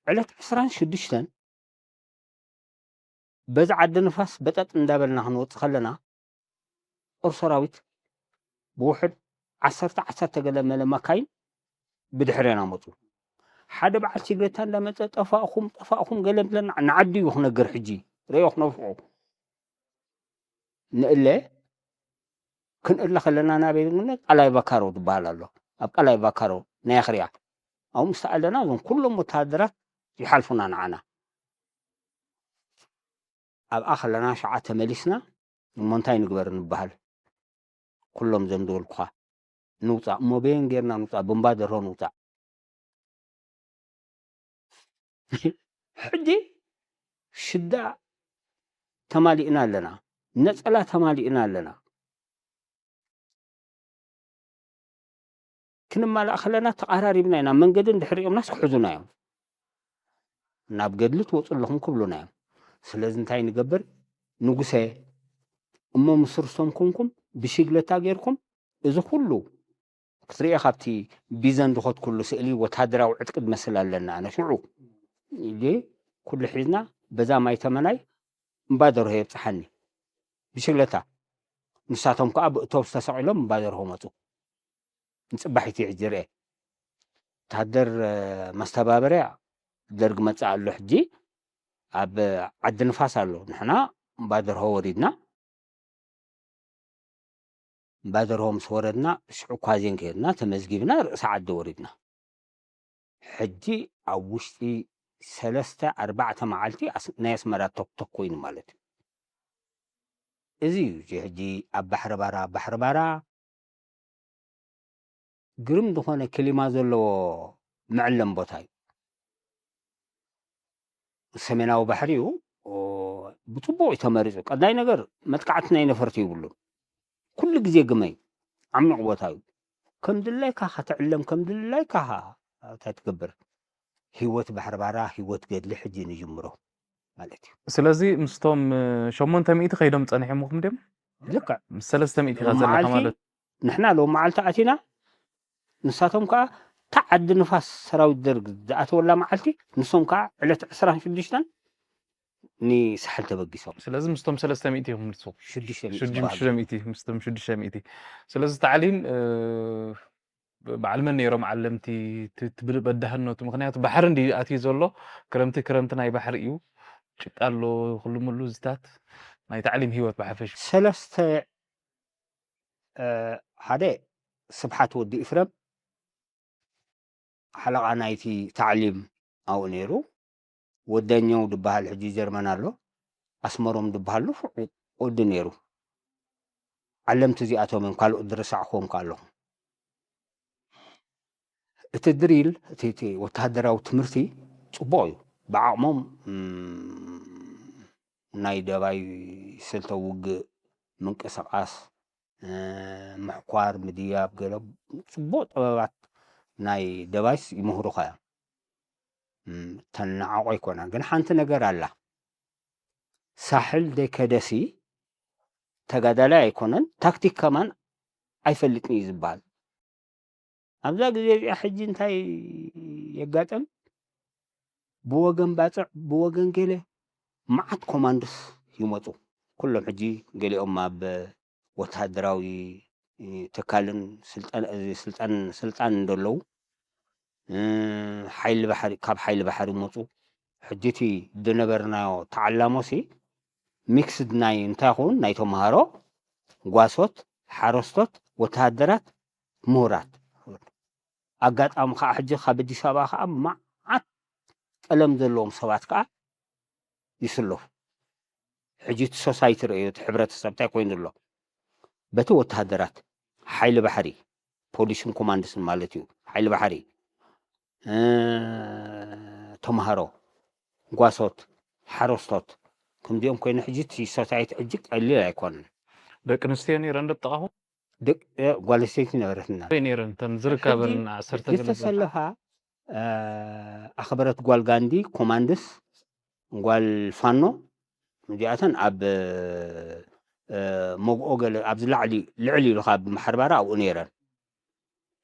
ዕለት ዕስራን ሽዱሽተን በዚ ዓዲ ንፋስ በጠጥ እንዳበልና ክንወፅእ ከለና ጦር ሰራዊት ብውሕድ ዓሰርተ ዓሰርተ ገለ መለ መካይን ብድሕሬና መፁ ሓደ በዓል ሲግሬታ እንዳመፀ ጠፋእኹም ጠፋእኹም ገለ ብለና ንዓዲ እዩ ክነግር ሕጂ ርእዮ ክነብስቑ ንእለ ክንእለ ከለና ናበይ ንግነ ቃላይ ቫካሮ ዝበሃል ኣሎ ኣብ ቃላይ ቫካሮ ናይ ኣኽርያ ኣብኡ ምስ ኣለና እዞም ኩሎም ወተሃደራት ይሓልፉና ንዓና ኣብኣ ከለና ሸዓ ተመሊስና እሞ እንታይ ንግበር ንበሃል ኩሎም ዘም ዝበልኩኻ ንውፃእ እሞ በየን ጌርና ንውፃእ ብምባ ደርሆ ንውፃእ ሕጂ ሽዳ ተማሊእና ኣለና ነፀላ ተማሊእና ኣለና ክንማላእ ከለና ተቓራሪብና ኢና መንገዲ እንድሕር ሪኦምናስ ክሕዙና እዮም ናብ ገድሊ ትወፁ ኣለኹም ክብሉና እዮም ስለዚ እንታይ ንገብር ንጉሰ እሞ ምስ ርስቶም ኮንኩም ብሽግለታ ጌርኩም እዚ ኩሉ ክትሪኦ ካብቲ ቢዘን ዝኸድኩሉ ስእሊ ወታደራዊ ዕጥቂ ዝመስል ኣለና ኣነ ሽዑ ኩሉ ሒዝና በዛ ማይ ተመናይ እምባ ደርሆ የብፅሓኒ ብሽግለታ ንሳቶም ከዓ ብእቶብስ ተሰቒሎም እምባ ደርሆ መፁ ንፅባሒቲ ሕጂ ርአ ወታደር መስተባበርያ ደርግ መፅእ ኣሎ ሕጂ ኣብ ዓዲ ንፋስ ኣሎ ንሕና እምባ ደርሆ ወሪድና እምባ ደርሆ ምስ ወረድና ሽዑ ኳዜን ከይድና ተመዝጊብና ርእሲ ዓዲ ወሪድና ሕጂ ኣብ ውሽጢ ሰለስተ ኣርባዕተ መዓልቲ ናይ ኣስመራ ተኩተክ ኮይኑ ማለት እዩ እዚ እዩ ሕጂ ኣብ ባሕሪ ባራ ኣብ ባሕሪ ባራ ግርም ዝኾነ ክሊማ ዘለዎ መዕለም ቦታ እዩ። ሰሜናዊ ባሕሪ እዩ። ኦ፣ ብጽቡቕ እዩ ተመሪጹ። ቀዳይ ነገር መጥቃዕቲ ናይ ነፈርቲ ይብሉን። ኩሉ ግዜ ግመ እዩ። ዓሚቕ ቦታ እዩ። ከም ድላይካ ኸዓ ትዕለም፣ ከም ድላይካ ኸዓ እንታይ ትገብር? ህይወት ባሕሪ ባራ፣ ህይወት ገድሊ ሕጂ ንጅምሮ ማለት እዩ። ስለዚ ምስቶም ሸሞንተ ሚእቲ ከይዶም ጸኒሖምኹም ድዮም? ልክዕ። ምስ ሰለስተ ሚእቲ ኢኻ ዘለኻ መዓልቲ ማለት። ንሕና ሎም መዓልቲ ኣቲና፣ ንሳቶም ከኣ እታ ዓዲ ንፋስ ሰራዊት ደርግ ዝኣተወላ መዓልቲ፣ ንሶም ከኣ ዕለት ዕስራን ሽዱሽተን ንሳሕል ተበጊሶም። ስለዚ ምስቶም ሰለስተ ሚእቲ ኢኹም ንስኹም? ሽዱሽተ ሚእቲ ሽዱሽተ ዝበሃሉ። ሚእቲ፣ ምስቶም ሽዱሽተ ሚእቲ። ስለዚ ታዕሊም፣ እ፣ በዓል መን ነይሮም ዓለምቲ ት-፣ ትብል በዳህነቱ? ምኽንያቱ ባሕሪ እንዲ ኣትዩ ዘሎ፣ ክረምቲ ክረምቲ ናይ ባሕሪ እዩ። ጭቃ ኣሎ፣ ኩሉ ምሉ ዝታት ናይ ታዕሊም ህይወት ብሓፈሽ። ሰለስተ፣ እ፣ ሓደ ስብሓት ወዲ ኢፍረም ሓለቓ ናይቲ ታዕሊም ኣብኡ ነይሩ። ወደኛው ድበሃል ሕጂ ጀርመን ኣሎ። ኣስመሮም ድበሃል ንፉዕ ወዲ ነይሩ። ዓለምቲ እዚኣቶም እዮም፣ ካልኦት ዝረሳዕክዎም ከ ኣለኹ። እቲ ድሪል፣ እቲ፣ እቲ ወተሃደራዊ ትምህርቲ ጽቡቕ እዩ። ብዓቕሞም፣ እም፣ ናይ ደባይ ስልተ ውግእ፣ ምንቅስቓስ፣ እ፣ ምሕኳር፣ ምድያብ፣ ገለ ጽቡቕ ጥበባት ናይ ደባይስ ይምህሩኻ እዮም። እም፣ ተናዕቆ ኣይኮነን። ግን ሓንቲ ነገር ኣላ። ሳሕል ደይከደሲ ተጋዳላይ ኣይኮነን፣ ታክቲክ ከማን ኣይፈልጥን እዩ ዝበሃል። ኣብዛ ግዜ እዚኣ ሕጂ እንታይ የጋጥም? ብወገን ባጽዕ፣ ብወገን ገለ መዓት ኮማንዶስ ይመጹ። ኩሎም ሕጂ ገሊኦም ኣብ ወተሃደራዊ ትካልን ስልጠን-፣ ስልጠን-፣ ስልጣን እንደለዉ፣ እ፣ ሓይሊ ባሕሪ፣ ካብ ሓይሊ ባሕሪ ይመጹ። ሕጂ እቲ ዝነበርናዮ ተዓላሞሲ ሚክስድ ናይ እንታይ ይኸውን? ናይ ተምሃሮ፣ ጓሶት፣ ሓረስቶት፣ ወተሃደራት፣ ምሁራት። ኣጋጣሚ ከዓ ሕጂ ካብ ኣዲስ ኣበባ ከዓ መዓት ቀለም ዘለዎም ሰባት ከዓ ይስለፉ። ሕጂ እቲ ሶሳይቲ ርእዮ፣ እቲ ሕብረተሰብ እንታይ ኮይኑ ኣሎ? በቲ ወተሃደራት፣ ሓይሊ ባሕሪ፣ ፖሊስን ኮማንድስን ማለት እዩ፣ ሓይሊ ባሕሪ፣ እ፣ ተምሃሮ፣ ጓሶት፣ ሓረስቶት፣ ከምዚኦም ኮይኑ ሕጂ እቲ ሶሳይቲ ሕጂ ቀሊል ኣይኮነን። ደቂ ኣንስትዮ ነይረን ዶ ኣብ ጥቓኹም? ደቂ፣ እ፣ ጓል ኣንስተይቲ ነበረትና። ኣበይ ነይረን? እተን ዝርከበን ሕጂ ዓሰርተ ሕጂ ገለ ዝተሰለፋ፣ እ፣ ኣኽበረት ጓል ጋንዲ፣ ኮማንድስ፣ ጓል ፋኖ፣ እዚኣተን ኣብ፣ እ፣ መግኦ ገለ ኣብዚ ላዕሊ፣ ልዕል ኢሉ ካብ ማሕርባራ ኣብኡ ነይረን።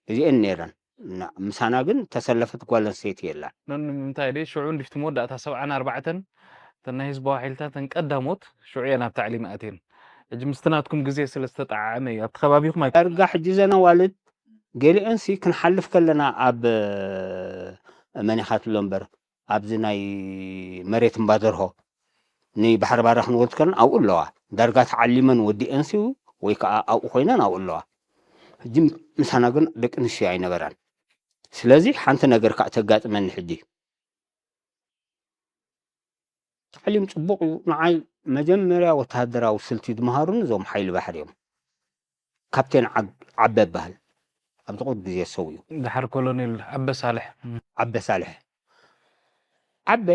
እዚአን ነይረን። እና ምሳና ግን ተሰለፈት ጓል ኣንስተይቲ የላን። ነን ንምንታይ ደይ ሽዑ እንዲፍቲ መወዳእታ ሰብዓን ኣርባዕተን እተን ናይ ህዝባዊ ሓይልታት እተን ቀዳሞት ሽዑ እየን ኣብ ታዕሊም ኣትየን። ሕጂ ምስቲ ናትኩም ግዜ ስለ ዝተጠዓዓመ እዩ። ኣብቲ ከባቢኹም ኣይ- ዳርጋ ሕጂ ዘን ኣዋልድ ገሊአንሲ ክንሓልፍ ከለና ኣብ፣ እ፣ መን ኢኻ ትብሎ እምበር፣ ኣብዚ ናይ መሬት እምባደርሆ ንባሕሪ ባራ ክንወርድ ከለና ኣብኡ ኣለዋ። ዳርጋ ተዓሊመን ወዲአንሲ ወይ ከዓ ኣብኡ ኮይነን ኣብኡ ኣለዋ። ሕጂ ምሳና ግን ደቂ ኣንስትዮ ኣይነበራን። ስለዚ ሓንቲ ነገር ከዓ ተጋጥመኒ ሕጂ። ታዕሊም ጽቡቕ እዩ። ንዓይ መጀመርያ ወተሃደራዊ ስልቲ ዝመሃሩኒ እዞም ሓይሊ ባሕሪ እዮም። ካፕቴን ዓብ-፣ ዓበ ይበሃል። ኣብዚ ቁሩብ ግዜ ሰው እዩ። ድሓር ኮሎኔል ዓበ ሳልሕ። ዓበ ሳልሕ። ዓበ፣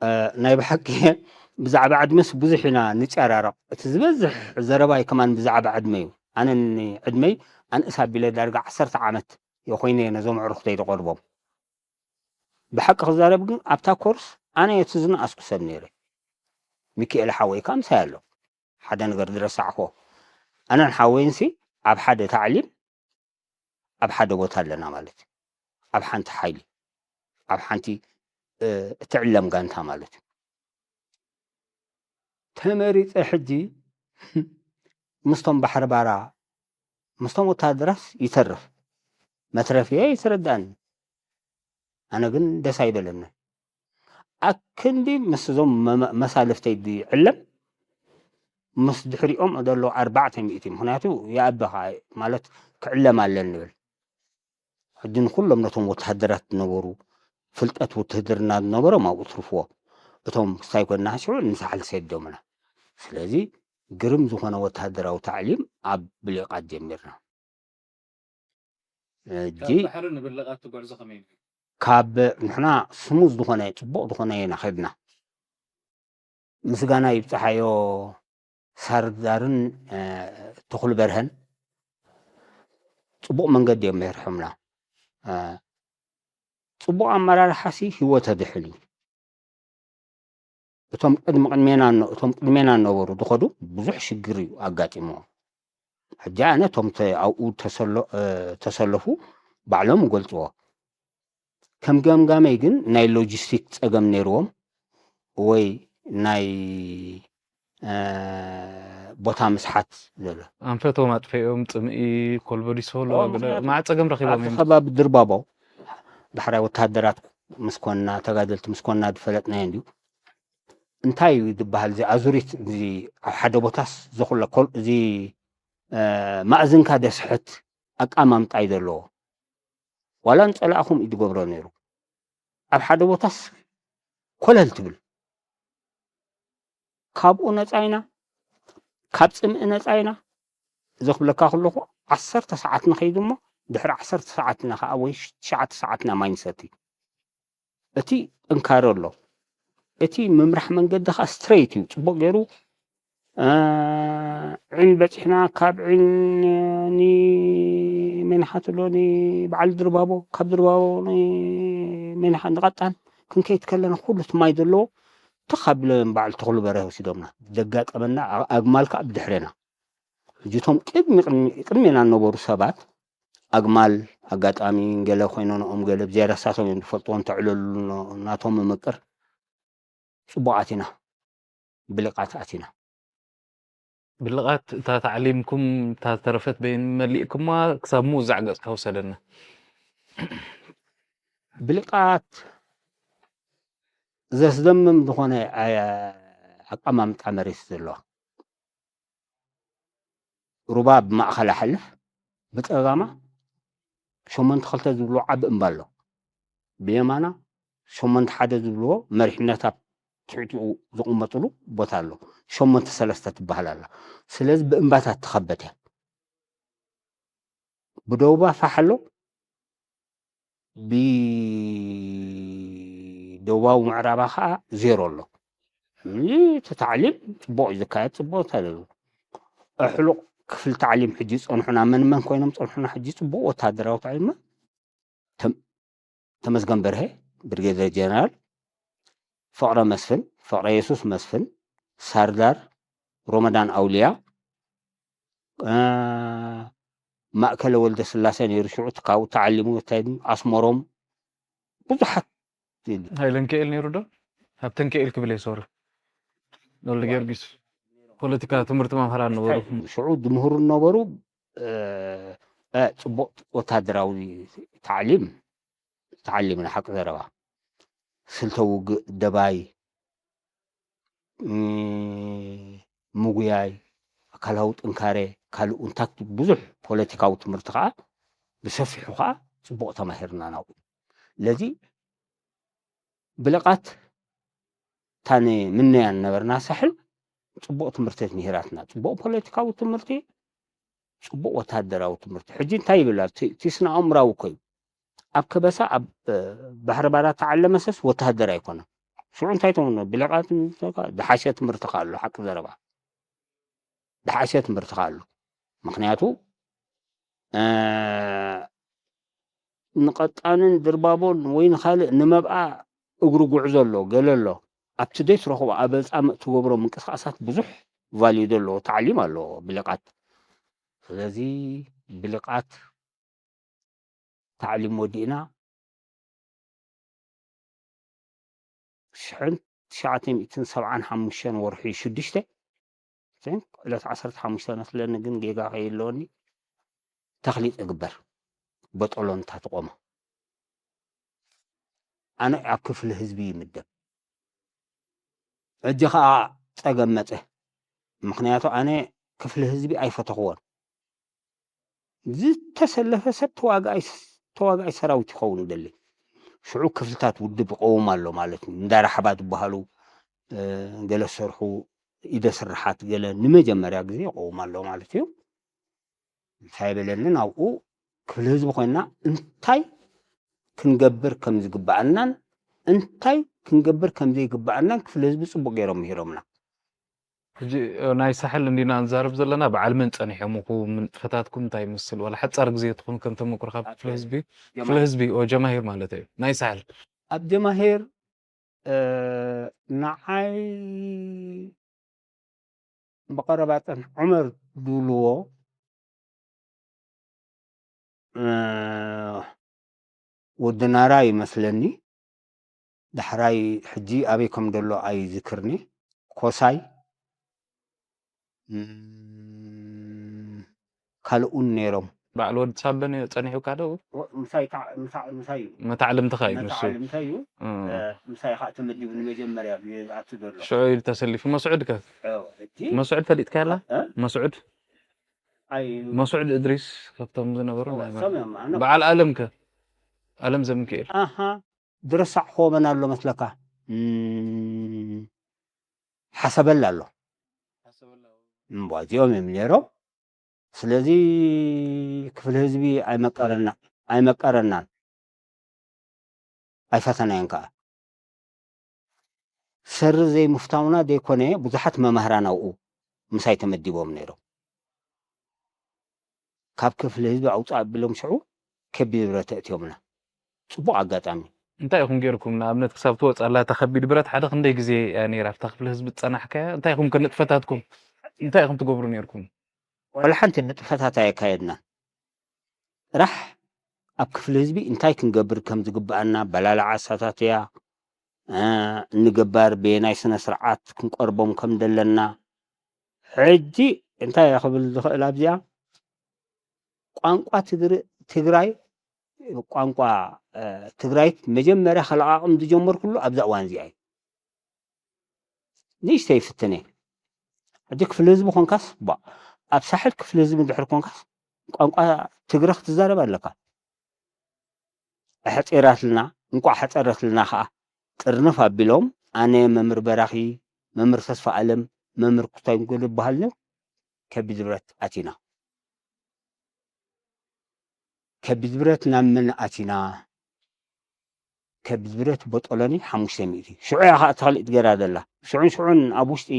እ፣ ናይ ብሓቂ ብዛዕባ ዕድመስ ብዙሕ ኢና ንጨራረቕ። እቲ ዝበዝሕ ዘረባይ ከማን ብዛዕባ ዕድመ እዩ። ኣነ ንዕድመይ ኣንእስ ኣቢለ ዳርጋ ዓሰርተ ዓመት እየ ኮይነ እየ ነዞም ኣዕሩኽተይ ዝቐርቦም። ብሓቂ ክዛረብ ግን ኣብታ ኮርስ ኣነ እቲ ዝነኣስኩ ሰብ ነይረ። ሚካኤል ሓወይ ከዓ ምሳይ ኣሎ። ሓደ ነገር ዝረሳዕኮ፣ ኣነን ሓወይንሲ ኣብ ሓደ ታዕሊም ኣብ ሓደ ቦታ ኣለና ማለት እዩ። ኣብ ሓንቲ ሓይሊ፣ ኣብ ሓንቲ፣ እ፣ እትዕለም ጋንታ ማለት እዩ። ተመሪጸ ሕጂ ምስቶም ባሕሪ ባራ፣ ምስቶም ወተሃደራስ ይተርፍ። መትረፍየ ይትረዳእኒ። ኣነ ግን ደስ ኣይበለንን። ኣክንዲ ምስ እዞም መ-፣ መሳልፍተይ ዝዕለም፣ ምስ ድሕሪኦም ዘሎ ኣርባዕተ ሚእቲ፣ ምኽንያቱ ይኣቢ ኸዓ፣ ማለት ክዕለም ኣለኒ ንብል። ሕጂ ንኩሎም ነቶም ወተሃደራት ዝነበሩ፣ ፍልጠት ውትህድርና ዝነበሮም ኣብኡ ትርፍዎ። እቶም ክሳይ ኮይንና ሽዑ ንሳሕል ሰዶምና። ስለዚ ግርም ዝኾነ ወተሃደራዊ ታዕሊም ኣብ ብሌቃት ጀሚርና። ሕጂ ካብ ባሕሪ ንብልቓት ትጓዕዞ ከመይ እዩ? ካብ ንሕና ስሙዝ ዝኾነ፣ ጽቡቕ ዝኾነ ኢና ኸድና። ምስጋና ይብጽሓዮ ሳርዳርን፣ እ፣ ተኽሉ በርሀን ጽቡቕ መንገዲ እዮም መሪሖምና። እ፣ ጽቡቕ ኣመራርሓሲ ህይወት ኣድሕን እዩ። እቶም ቅድሚ ቅድሜና እነ-፣ እቶም ቅድሜና እነበሩ ዝኸዱ ብዙሕ ሽግር እዩ ኣጋጢምዎም። ሕጂ ኣነ እቶም ተ-፣ ኣብኡ ተሰሎ-፣ እ፣ ተሰለፉ ባዕሎም ይገልጽዎ። ከም ገምጋመይ ግን ናይ ሎጂስቲክ ጸገም ነይርዎም ወይ ናይ፣ እ፣ ቦታ ምስሓት ዘሎ። ኣንፈቶም ኣጥፊኦም፣ ጽምኢ፣ ኮልቦ ዲሶሎ፣ ኦ፣ ገለ ምኽንያቱ መዓት ጸገም ረኺቦም ኣብቲ እዮም። ከባቢ ድርባቦ ዳሕራይ ወተሃደራት ምስ ኮንና፣ ተጋደልቲ ምስ ኮንና ዝፈለጥናዮ እንድዩ። እንታይ እዩ ዝበሃል እዚ ኣዙሪት፣ እዚ ኣብ ሓደ ቦታስ ዘኹለ ኮል-፣ እዚ፣ እ፣ ማእዝንካ ደስሕት ኣቃማምጣ እዩ ዘለዎ። ዋላ ንጸላእኹም እዩ ዝገብሮ ነይሩ። ኣብ ሓደ ቦታስ ኮለል ትብል። ካብኡ ነጻ ኢና፣ ካብ ጽምኢ ነጻ ኢና። እዚ ክብለካ ከለኹ ዓሰርተ ሰዓት ንኸይድ እሞ ድሕሪ ዓሰርተ ሰዓት ኢና ኸዓ ወይ ትሽዓተ ሰዓት ኢና ማይ ንሰቲ። እቲ ጥንካረ ኣሎ። እቲ ምምራሕ መንገዲ ኸዓ ስትሬት እዩ። ጽቡቕ ገይሩ፣ እ፣ ዒን በጺሕና፣ ካብ ዒን ንመንሓ ትብሎ ንበዓል ድርባቦ፣ ካብ ድርባቦ ንመንሓ ንቐጣን ክንከይድ ከለና ኩሉ እቲ ማይ ዘለዎ ተኽ ኣቢሎም በዓል ተኽሉ በርሀ ወሲዶምና። ዘጋጠመና ኣ-፣ ኣግማል ከኣ ብድሕሬና። ሕጂ እቶም ቅድሚ፣ ቅድሚ፣ ቅድሜና ዝነበሩ ሰባት ኣግማል ኣጋጣሚ ገለ ኮይኖንኦም ገለ ብዝያዳ ሳቶም እዮም ዝፈልጥዎ እንተዕለሉ ኖ-፣ ናቶም ምምቅር ጽቡቓት ኢና፣ ብልቓት ኣቲና። ብልቓት እታ ታዕሊምኩም እታ ዝተረፈት በይን መሊእኩማ ክሳብ ምውዛዕ ገጽካ ውሰደና። ብልቓት ዘስደምም ዝኾነ፣ አ-፣ ኣቀማምጣ መሬት ዘለዋ። ሩባ ብማእኸላ ሓልፍ፣ ብጸጋማ ሸሞንተ ክልተ ዝብልዎ ዓቢ እምባ ኣሎ። ብየማና ሸሞንተ ሓደ ዝብልዎ መሪሕነት ኣብ ትሕቲኡ ዝቕመጥሉ ቦታ ኣሎ። ሸሞንተ ሰለስተ ትበሃል ኣላ። ስለዚ ብእምባታት ትኸበት እያ። ብደቡባ ፋሕ ኣሎ፣ ብደቡባዊ ምዕራባ ኸዓ ዜሮ ኣሎ። እቲ ታዕሊም ጽቡቕ እዩ ዝካየድ፣ ጽቡቕ ተለሉ። ኣሕሉቕ ክፍሊ ታዕሊም ሕጂ ዝጸንሑና መን መን ኮይኖም ጸንሑና? ሕጂ ጽቡቕ ወተሃደራዊ ታዕሊም ተም-፣ ተመስገን በርሀ፣ ብርጌደር ጀነራል፣ ፍቕረ መስፍን፣ ፍቕረ የሱስ መስፍን፣ ሳርዳር፣ ሮመዳን ኣውልያ፣ እ፣ ማእከለ ወልደ ስላሴ ነይሩ ሽዑ፣ እቲ ካብኡ ተዓሊሙ፣ እንታይ ኣስመሮም፣ ብዙሓት። ሃይለ ሚካኤል ነይሩ ዶ? ሃብተ ሚካኤል ክብል እየ፣ ሶሪ። ወልደ ጊዮርጊስ። ፖለቲካ ትምህርቲ መምህራን ነበሩ። ሽዑ ዝምህሩ ነበሩ፣ እ፣ እ፣ ጽቡቕ ወታደራዊ ታዕሊም ተዓሊምና፣ ሓቂ ዘረባ። ስልተ ውግእ፣ ደባይ፣ እ፣ ምጉያይ፣ ኣካላዊ ጥንካሬ፣ ካልእ እንታይ ብዙሕ ፖለቲካዊ ትምህርቲ ከኣ ብሰፊሑ ከኣ ጽቡቕ ተማሂርና ናብኡ። ስለዚ ብልቓት እታ ንምነያ ዝነበርና ሳሕል ጽቡቕ ትምህርቲ ምሂራትና። ጽቡቕ ፖለቲካዊ ትምህርቲ፣ ጽቡቕ ወተሃደራዊ ትምህርቲ። ሕጂ እንታይ ይብል ኣሎ? እቲ፣ እቲ ስነ ኣእምራዊ እኮ እዩ። ኣብ ከበሳ፣ ኣብ፣ እ፣ ባሕሪ ባራ ተዓለመሰስ ወተሃደር ኣይኮነን። ሽዑ እንታይ ትብሉ? ብልቓት ዝሓሸ ትምህርቲ ከ ኣሎ፣ ሓቂ ዘረባ። ዝሓሸ ትምህርቲ ከ ኣሎ። ምኽንያቱ፣ እ፣ ንቐጣንን ድርባቦን ወይ ንኻልእ ንመብኣ እግሪ ጉዕዞ ኣሎ፣ ገለ ኣሎ። ኣብቲ ዘይትረኽቦ ኣብ መጻምእ ትገብሮ ምንቅስቓሳት ብዙሕ ቫልዩ ዘለዎ ታዕሊም ኣለዎ ብልቓት። ስለዚ ብልቓት ታዕሊም ወዲእና ሽሕን ትሽዓተ ሚእትን ሰብዓን ሓሙሽተን ወርሒ ሽዱሽተ፣ ዕለት ዓሰርተ ሓሙሽተ መስለኒ፣ ግን ጌጋ ከይህልወኒ፣ ተኽሊጥ እግበር በጦሎንታ ትቖሞ። ኣነ ኣብ ክፍሊ ህዝቢ ይምደብ። ሕጂ ኸኣ ጸገም መጸ። ምኽንያቱ ኣነ ክፍሊ ህዝቢ ኣይፈተኽዎን። ዝተሰለፈ ሰብ ተዋጋኣይ ስ-፣ ተዋጋኣይ ሰራዊት ይኸውን ይደሊ። ሽዑ ክፍልታት ውድብ ይቐውም ኣሎ ማለት እዩ። እንዳ ራሕባ ዝበሃሉ፣ እ፣ ገለ ዝሰርሑ ኢደ ስርሓት ገለ ንመጀመርያ ግዜ ይቐውም ኣሎ ማለት እዩ። እንታይ በለኒ፣ ናብኡ ክፍሊ ህዝቢ ኮይና እንታይ ክንገብር ከም ዝግባኣናን እንታይ ክንገብር ከም ዘይግባኣናን ክፍሊ ህዝቢ ጽቡቕ ገይሮም ምሂሮምና። ሕጂ እ፣ ናይ ሳሕል እንዲና ንዛረብ ዘለና፣ በዓል መን ጸኒሖምኩም፣ ንጥፈታትኩም እንታይ ይመስል? ዋላ ሓጻር ግዜ ትኹን ከም ተመክሮ ካብ ክፍሊ ህዝቢ፣ ክፍሊ ህዝቢ ኦ ጀማሂር ማለት እዩ። ናይ ሳሕል ኣብ ጀማሂር እ፣ ንዓይ ብቐረባ ጸንሕ ዑመር ዝብልዎ እ፣ ወዲ ናራ ይመስለኒ። ዳሕራይ ሕጂ ኣበይ ከም ዘሎ ኣይዝክርኒ። ኮሳይ እም፣ ካልኡን ነይሮም። በዓል ወዲ ሳበን እዩ ጸኒሑካ ዶ? ወ- ምሳይ ከዓ- ምሳ- ምሳይ እዩ። መታዕልምትኻ እዩ ንሱ። መታዕልምተይ እዩ። እ፣ እ፣ ምሳይ ከዓ ተመዲቡ ንመጀመርያ እዩ ዝኣቱ ዘሎ። ሽዑ እዩ ተሰሊፉ። መስዑድ ከ? እ፣ ሕጂ መስዑድ ፈሊጥካ ያላ? እ? መስዑድ ኣይ መስዑድ እድሪስ ካብቶም ዝነበሩ እዋ፣ ናይ እሶም እዮም። ኣነ በዓል ኣለም ከ? ኣለም ዘምክኤል። ኣሃ ዝረሳዕኹዎ መን ኣሎ መስለካ? እም፣ ሓሰበላ ኣሎ። እምቧ እዚኦም እዮም ነይሮም። ስለዚ ክፍሊ ህዝቢ ኣይመቀረና ኣይመቀረናን ኣይፈተናዮን ከዓ። ሰሪ ዘይምፍታውና ዘይኮነ ብዙሓት መማህራን ኣብኡ ምሳይ ተመዲቦም ነይሮም። ካብ ክፍሊ ህዝቢ ኣውፅእ ኣቢሎም ሽዑ ከቢድ ብረት ኣእትዮምና። ፅቡቕ ኣጋጣሚ። እንታይ ኢኹም ጌርኩም? ንኣብነት ክሳብ ትወፅእ ኣላ እታ ከቢድ ብረት ሓደ ክንደይ ግዜ እያ ነይራ ኣብታ ክፍሊ ህዝቢ ዝፀናሕካያ? እንታይ ኢኹም ከ ንጥፈታትኩም እንታይ ኢኹም ትገብሩ ነይርኩም? ዋላ ሓንቲ ንጥፈታት ኣየካየድናን። ጥራሕ ኣብ ክፍሊ ህዝቢ እንታይ ክንገብር ከም ዝግብኣና፣ በላልዓ ኣሳታትያ እ፣ እንገባር በየናይ ስነ ስርዓት ክንቀርቦም ከም ዘለና። ሕጂ እንታይ እየ ክብል ዝኽእል ኣብዚኣ ቋንቋ ትግር- ትግራይ ቋንቋ እ፣ ትግራይ መጀመርያ ከለቓቕም ዝጀመርኩሉ ኣብዛ እዋን እዚኣ እዩ። ንእሽተይ ይፍትን እየ። ሕጂ ክፍሊ ህዝቢ ኮንካስ ባ ኣብ ሳሕል ክፍሊ ህዝቢ እንድሕር ኮንካስ ቋንቋ ትግረ ክትዛረብ ኣለካ። ኣሕፂራትልና እንቋዕ ሓፀረትልና ከዓ ጥርንፍ ኣቢሎም ኣነ መምህር በራኺ መምህር ተስፋ ኣለም መምህር ኩስታይ ንጎል ይበሃል ነይሩ። ከቢድ ብረት ኣቲና ከቢድ ብረት ናብ መን ኣቲና ከቢድ ብረት ቦጦሎኒ ሓሙሽተ ሚእቲ ሽዑ እያ ከዓ ተኽሊት ገይራ ዘላ ሽዑን ሽዑን ኣብ ውሽጢ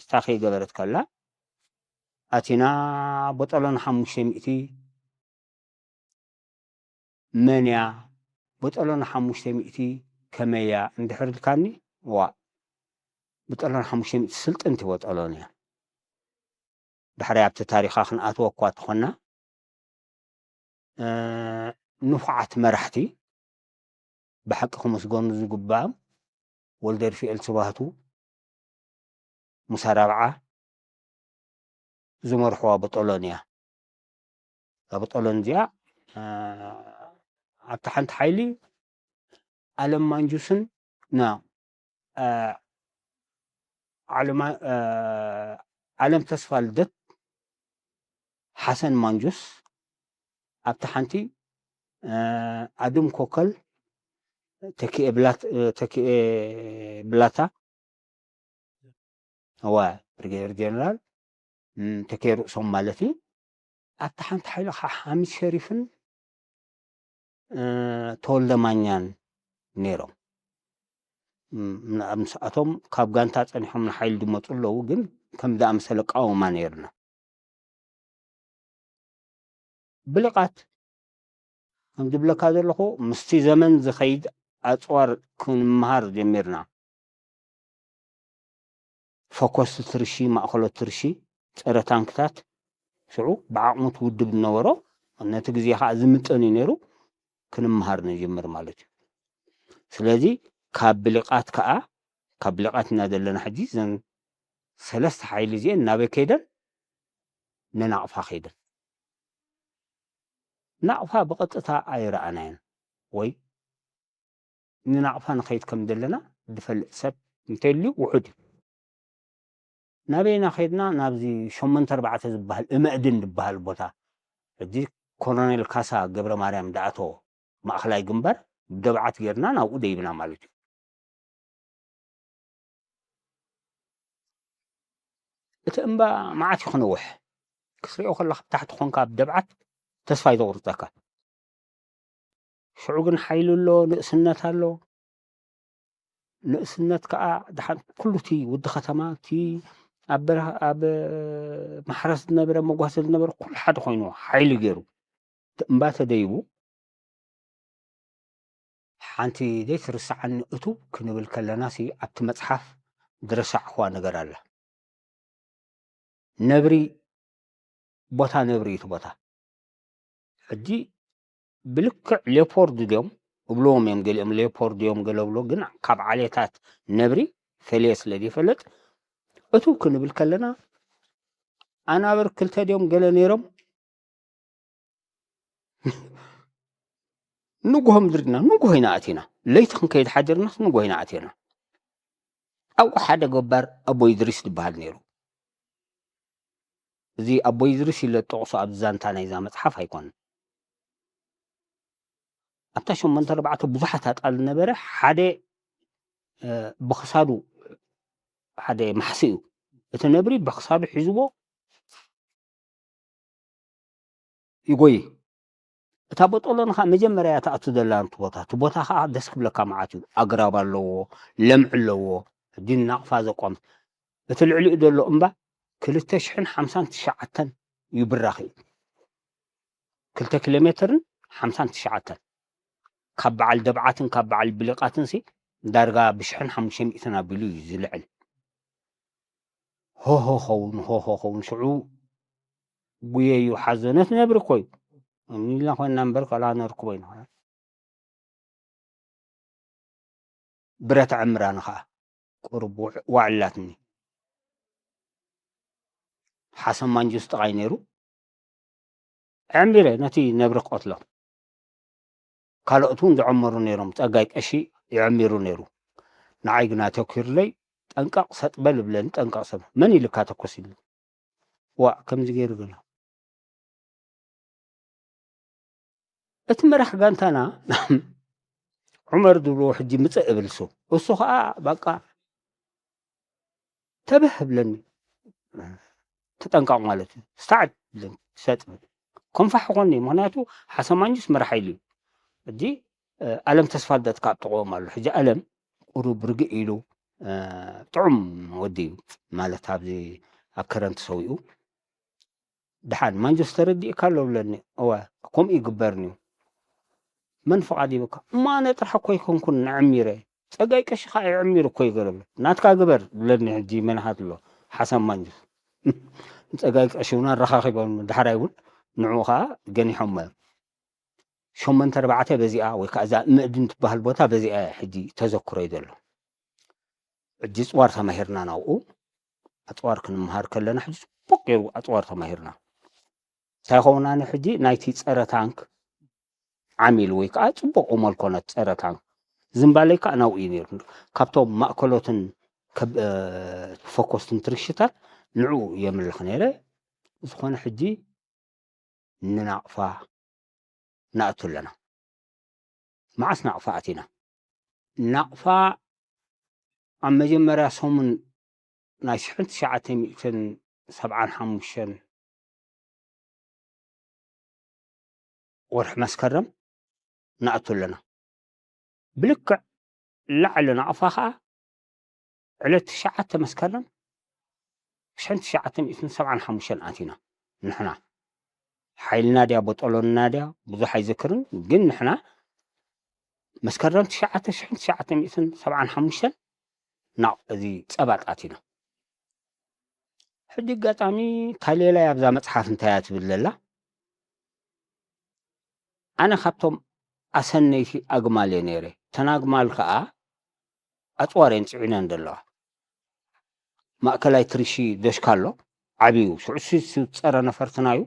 ስታኸ ገበረት ከላ ኣቲና ቦጦሎኒ ሓሙሽተ ሚእቲ መን እያ ቦጦሎኒ ሓሙሽተ ሚእቲ ከመይ እያ እንድሕር ኢልካኒ ዋ ቦጦሎኒ ሓሙሽተ ሚእቲ ስልጥንቲ ቦጦሎኒ እያ ድሕሪ ኣብቲ ታሪኻ ክንኣትወ እኳ ተኾና ንፉዓት መራሕቲ ብሓቂ ክምስገኑ ዝግባም ወልደርፊኤል ስባህቱ ሙሳ ራብዓ ዝመርሕዋ በጦሎን እያ። እዛ በጦሎን እዚኣ ኣብታ ሓንቲ ሓይሊ ኣለም ማንጁስን ና ዓለም ተስፋ ልደት ሓሰን ማንጁስ ኣብቲ ሓንቲ ኣድም ኮከል ተኪኤ ብላታ እዋ ብሪጌደር ጀነራል ተኪኤ ርእሶም ማለት እዩ ኣብቲ ሓንቲ ሓይሊ ከዓ ሓሚድ ሸሪፍን ተወልደ ማኛን ነይሮም ምስኣቶም ካብ ጋንታ ፀኒሖም ንሓይሊ ዝመፁ ኣለዉ ግን ከም ዝኣመሰለ ቃወማ ነይርና ብልቓት ከም ዝብለካ ዘለኹ ምስቲ ዘመን ዝኸይድ ኣፅዋር ክንምሃር ጀሚርና ፈኮስቲ ትርሺ ማእኸሎት ትርሺ ፀረ ታንክታት ሽዑ ብዓቕሙት ውድብ ዝነበሮ ነቲ ግዜ ከዓ ዝምጠን እዩ ነይሩ ክንምሃር ንጅምር ማለት እዩ ስለዚ ካብ ብልቓት ከዓ ካብ ብልቓት እና ዘለና ሕጂ ዘን ሰለስተ ሓይሊ እዚአን ናበይ ከይደን ንናቕፋ ከይደን ናቕፋ ብቐጥታ ኣይረኣናየን ወይ ንናቕፋ ንኸይድ ከም ዘለና ዝፈልጥ ሰብ እንተልዩ ውሑድ እዩ ናበይና ከይድና ናብዚ ሸሞንተ ኣርባዕተ ዝበሃል እመእድን ዝበሃል ቦታ ሕጂ ኮሎኔል ካሳ ገብረ ማርያም ዳኣቶ ማእኸላይ ግንባር ደብዓት ጌርና ናብኡ ደይብና ማለት እዩ እቲ እምባ መዓት እዩ ክነውሕ ክትሪኦ ከለካ ብታሕቲ ኮንካ ኣብ ደብዓት ተስፋ እዩ ዘቑርፀካ። ሽዑ ግን ሓይሊ ኣሎ፣ ንእስነት ኣሎ። ንእስነት ከዓ ደሓን ኩሉ እቲ ውዲ ከተማ፣ እቲ ኣብ በረኻ፣ ኣብ ማሕረስ ዝነበረ፣ መጓሰ ዝነበረ ኩሉ ሓደ ኮይኑ ሓይሊ ገይሩ እምባ ተደይቡ። ሓንቲ ዘይትርሳዓኒ እቱ ክንብል ከለና ሲ ኣብቲ መፅሓፍ ዝረሳዕኽዋ ነገር ኣላ። ነብሪ፣ ቦታ ነብሪ እዩ እቲ ቦታ። ሕጂ ብልክዕ ሌፖርድ ድዮም እብልዎም እዮም፣ ገሊኦም ሌፖርድ እዮም ገለ እብሎ፣ ግን ካብ ዓሌታት ነብሪ ፈልየ ስለ ዘይፈልጥ እቱ ክንብል ከለና ኣናብር ክልተ ድዮም ገለ ነይሮም። ንጉሆ ምድርና ንጉሆ ኢና ኣቲና፣ ለይቲ ክንከይድ ሓዲርናስ ንጉሆ ኢና ኣቲና። ኣብኡ ሓደ ገባር ኣቦ ይድሪስ ዝበሃል ነይሩ። እዚ ኣቦ ይድሪስ ኢለ ዝጠቕሶ ኣብ ዛንታ ናይዛ መፅሓፍ ኣይኮነን። ኣብታ ሸሞንተ ኣርባዕተ ብዙሓት ኣጣል ዝነበረ ሓደ ብክሳዱ ሓደ ማሕስኡ፣ እቲ ነብሪ ብክሳዱ ሒዝዎ ይጎይ። እታ በጦሎን ከዓ መጀመርያ እያ ትኣቱ ዘላ እቲ ቦታ። እቲ ቦታ ከዓ ደስ ክብለካ መዓት እዩ። ኣግራብ ኣለዎ፣ ለምዒ ኣለዎ፣ ሕጂ ናቕፋ ዘቋምት። እቲ ልዕሊኡ ዘሎ እምባ ክልተ ሽሕን ሓምሳን ትሽዓተን እዩ ብራኽ እዩ። ክልተ ኪሎ ሜትርን ሓምሳን ትሽዓተን። ካብ በዓል ደብዓትን ካብ በዓል ብሊቓትን ሲ ዳርጋ ብሽሕን ሓሙሽተ ሚእትን ኣቢሉ እዩ ዝልዕል። ሆሆ ኸውን፣ ሆሆ ኸውን፣ ሽዑ ጉየዩ ሓዘነት ነብሪ እኮ እዩ። እኒልና ኮይንና እምበር ከላ ነርክቦ ኢና። ብረት ዕምራኒ ኸዓ ቁሩብ ውዕ-፣ ዋዕላትኒ። ሓሰን ማንጁስ ጥቓይ ነይሩ። ዕሚረ ነቲ ነብሪ ክቐትሎ። ካልኦት እውን ዝዐመሩ ነይሮም። ጸጋይ ቀሺ ይዕሚሩ ነይሩ። ንዓይ ግና ተኪሩለይ፣ "ጠንቀቕ ሰጥ በል" እብለኒ። ጠንቀቕ ሰጥ፣ "መን ኢልካ ተኩስ?" ኢሉ። ዋእ፣ ከምዚ ገይሩ ግና። እቲ መራሕ ጋንታና ዑመር ዝብልዎ ሕጂ ምጽእ እብል እሱ። እሱ ኸኣ በቃ ተበህ እብለኒ። ተጠንቀቕ ማለት እዩ። ስታዕድ እብለኒ፣ ሰጥ እብል። ኮንፋሕ ይኾን እዩ። ምኽንያቱ ሓሰማንጁስ መራሕ ሓይሊ እዩ። ሕጂ፣ እ፣ ኣለም ተስፋልደት ካብ ጥቕኦም ኣሎ። ሕጂ ኣለም ቁሩብ ርግእ ኢሉ፣ እ፣ ጥዑም ወዲ እዩ። ማለት ኣብዚ ኣብ ከረን ተሰዊኡ። ደሓን ማንጁስ ተረዲእካ ኣሎ ብለኒ። እወ፣ ከምኡ ይግበርኒ እዩ። መን ፍቓድ ይብካ? እሞ ኣነ ጥራሕ እኮ ኣይኮንኩን ንዕሚረ። ጸጋይ ቀሺ ኸኣ ይዕሚር እኮ እዩ ገለ ብሎ። ናትካ ግበር ብለኒ ሕጂ መንሃት ኣሎ። ሓሳብ ማንጁስ። ጸጋይ ቀሺ እውን ኣረኻኺቦም፣ ዳሕራይ እውን ንዕኡ ኸኣ ገኒሖሞ እዮም። ሸሞንተ ኣርባዕተ በዚኣ ወይ ከኣ እዛ ምእድን ትበሃል ቦታ በዚኣ እያ ሕጂ ተዘክሮይ ዘሎ። ሕጂ ኣጽዋር ተማሂርና ናብኡ። ኣጽዋር ክንመሃር ከለና ሕጂ ጽቡቕ ገይሩ ኣጽዋር ተማሂርና። እንታይ ይኸውን ኣነ ሕጂ ናይቲ ጸረ ታንክ ዓሚል ወይ ከኣ ጽቡቕ እመልኮነት ጸረ ታንክ ዝምባለይ ከኣ ናብኡ እዩ ነይሩ። ካብቶም ማእከሎትን ከብ-፣ እ፣ ፈኮስትን ትርሽታት ንዕኡ የምልኽ ነይረ። ዝኾነ ሕጂ ንናቕፋ ንኣቱ ኣለና። መዓስ ናቕፋ ኣቲና? ናቕፋ ኣብ መጀመርያ ሰሙን ናይ ሽሕን ትሽዓተ ሚእትን ሰብዓን ሓሙሽተን ወርሒ መስከረም ንኣቱ ኣለና። ብልክዕ ላዕሊ ናቕፋ ኸኣ ዕለት ትሽዓተ መስከረም ሽሕን ትሽዓተ ሚእትን ሰብዓን ሓሙሽተን ኣቲና። ንሕና ሓይልና ድያ በጦሎንና ድያ ብዙሕ ኣይዝክርን፣ ግን ንሕና መስከረም ትሽዓተ ሽሕን ትሽዓተ ሚእትን ሰብዓን ሓሙሽተን ናብ እዚ ጸባጥ ኣቲና። ሕጂ ኣጋጣሚ ታሌላይ ኣብዛ መጽሓፍ እንታይ እያ ትብል ዘላ? ኣነ ካብቶም ኣሰነይቲ ኣግማል እየ ነይረ። እተን ኣግማል ከኣ ኣጽዋር እየን ጽዒነን ዘለዋ። ማእከላይ ትርሺ ደሽካ ኣሎ፣ ዓብዩ። ሽዑ ሲ-፣ ሲ-፣ ጸረ ነፈርትና እዩ።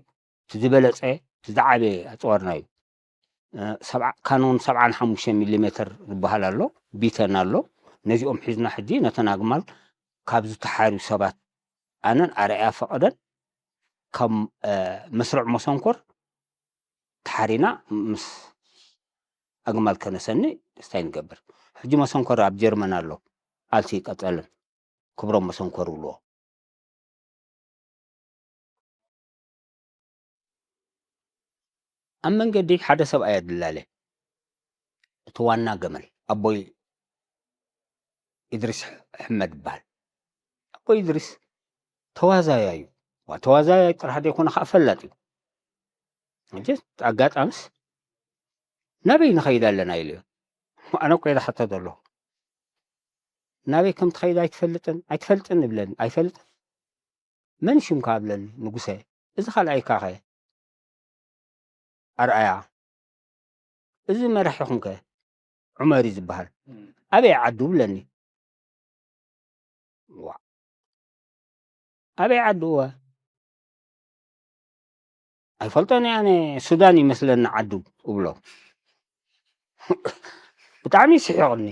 እቲ ዝበለጸ፣ እቲ ዝዓበየ ኣጽዋርና እዩ። እ፣ ሰብዓ፣ ካኖን ሰብዓን ሓሙሽተ ሚሊ ሜትር ዝበሃል ኣሎ፣ ቢተን ኣሎ። ነዚኦም ሒዝና ሕጂ ነተን ኣግማል ካብ ዝተሓርዩ ሰባት ኣነን ኣርኣያ ፈቐደን ካብ፣ እ፣ መስርዕ መሰንኮር ተሓሪና ምስ ኣግማል ከነሰኒ ስታይ ንገብር። ሕጂ መሰንኮር ኣብ ጀርመን ኣሎ፣ ኣልሲ ቀጸልን ክብሮም መሰንኮር ይብልዎ። ኣብ መንገዲ ሓደ ሰብኣይ ኣድላለ። እቲ ዋና ገመል ኣቦይ ኢድሪስ ሕመድ ይበሃል። ኣቦይ ኢድሪስ ተዋዛያይ እዩ። ዋ፣ ተዋዛያይ ጥራሕ ዘይኮነ ከዓ ፈላጥ እዩ። ሕጂ ኣጋጣምስ ናበይ ንኸይድ ኣለና ኢሉ እዩ። ኣነ እኮ እየ ዝሓተት ኣለኹ። ናበይ ከም ትኸይድ ኣይትፈልጥን ኣይትፈልጥን ይብለኒ። ኣይፈልጥን። መን ሽምካ እብለኒ። ንጉሰ፣ እዚ ካልኣይካ ኸ? ኣርኣያ፣ እዚ መራሒኹም ከ? ዑመር እዩ ዝበሃል። ኣበይ ዓዱ ብለኒ። ዋ፣ ኣበይ ዓዱ? እወ ኣይፈልጦን እየ ኣነ፣ ሱዳን ይመስለኒ ዓዱ እብሎ። ብጣዕሚ ስሒቕኒ።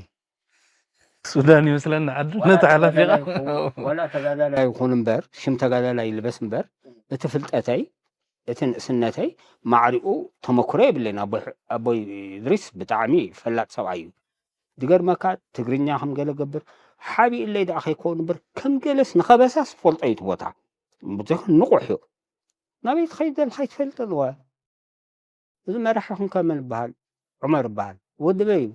ሱዳን ይመስለኒ ዓዱ ነቲ ሓላፊ ዋላ ተጋዳላይ ይኹን እምበር፣ ሽም ተጋዳላይ ይልበስ እምበር፣ እቲ ፍልጠተይ፣ እቲ ንእስነተይ ማዕሪኡ ተመክሮ የብለይን። ኣቦይ ኣቦይ እድሪስ ብጣዕሚ ፈላጥ ሰብኣይ እዩ። ዝገርመካ ትግርኛ ከም ገለ ገብር ሓቢእለይ ደኣ ከይከውን እምበር ከም ገለስ ንኸበሳስ ፈልጦ እዩ እቲ ቦታ። ብዙሕ ንቑሕ እዩ። ናበይ ትኸይድ ዘለኻ ኣይትፈልጥን እወ። እዚ መራሒ ኹንካ መን ይበሃል? ዑመር ይበሃል። ወዲ በይ እዩ።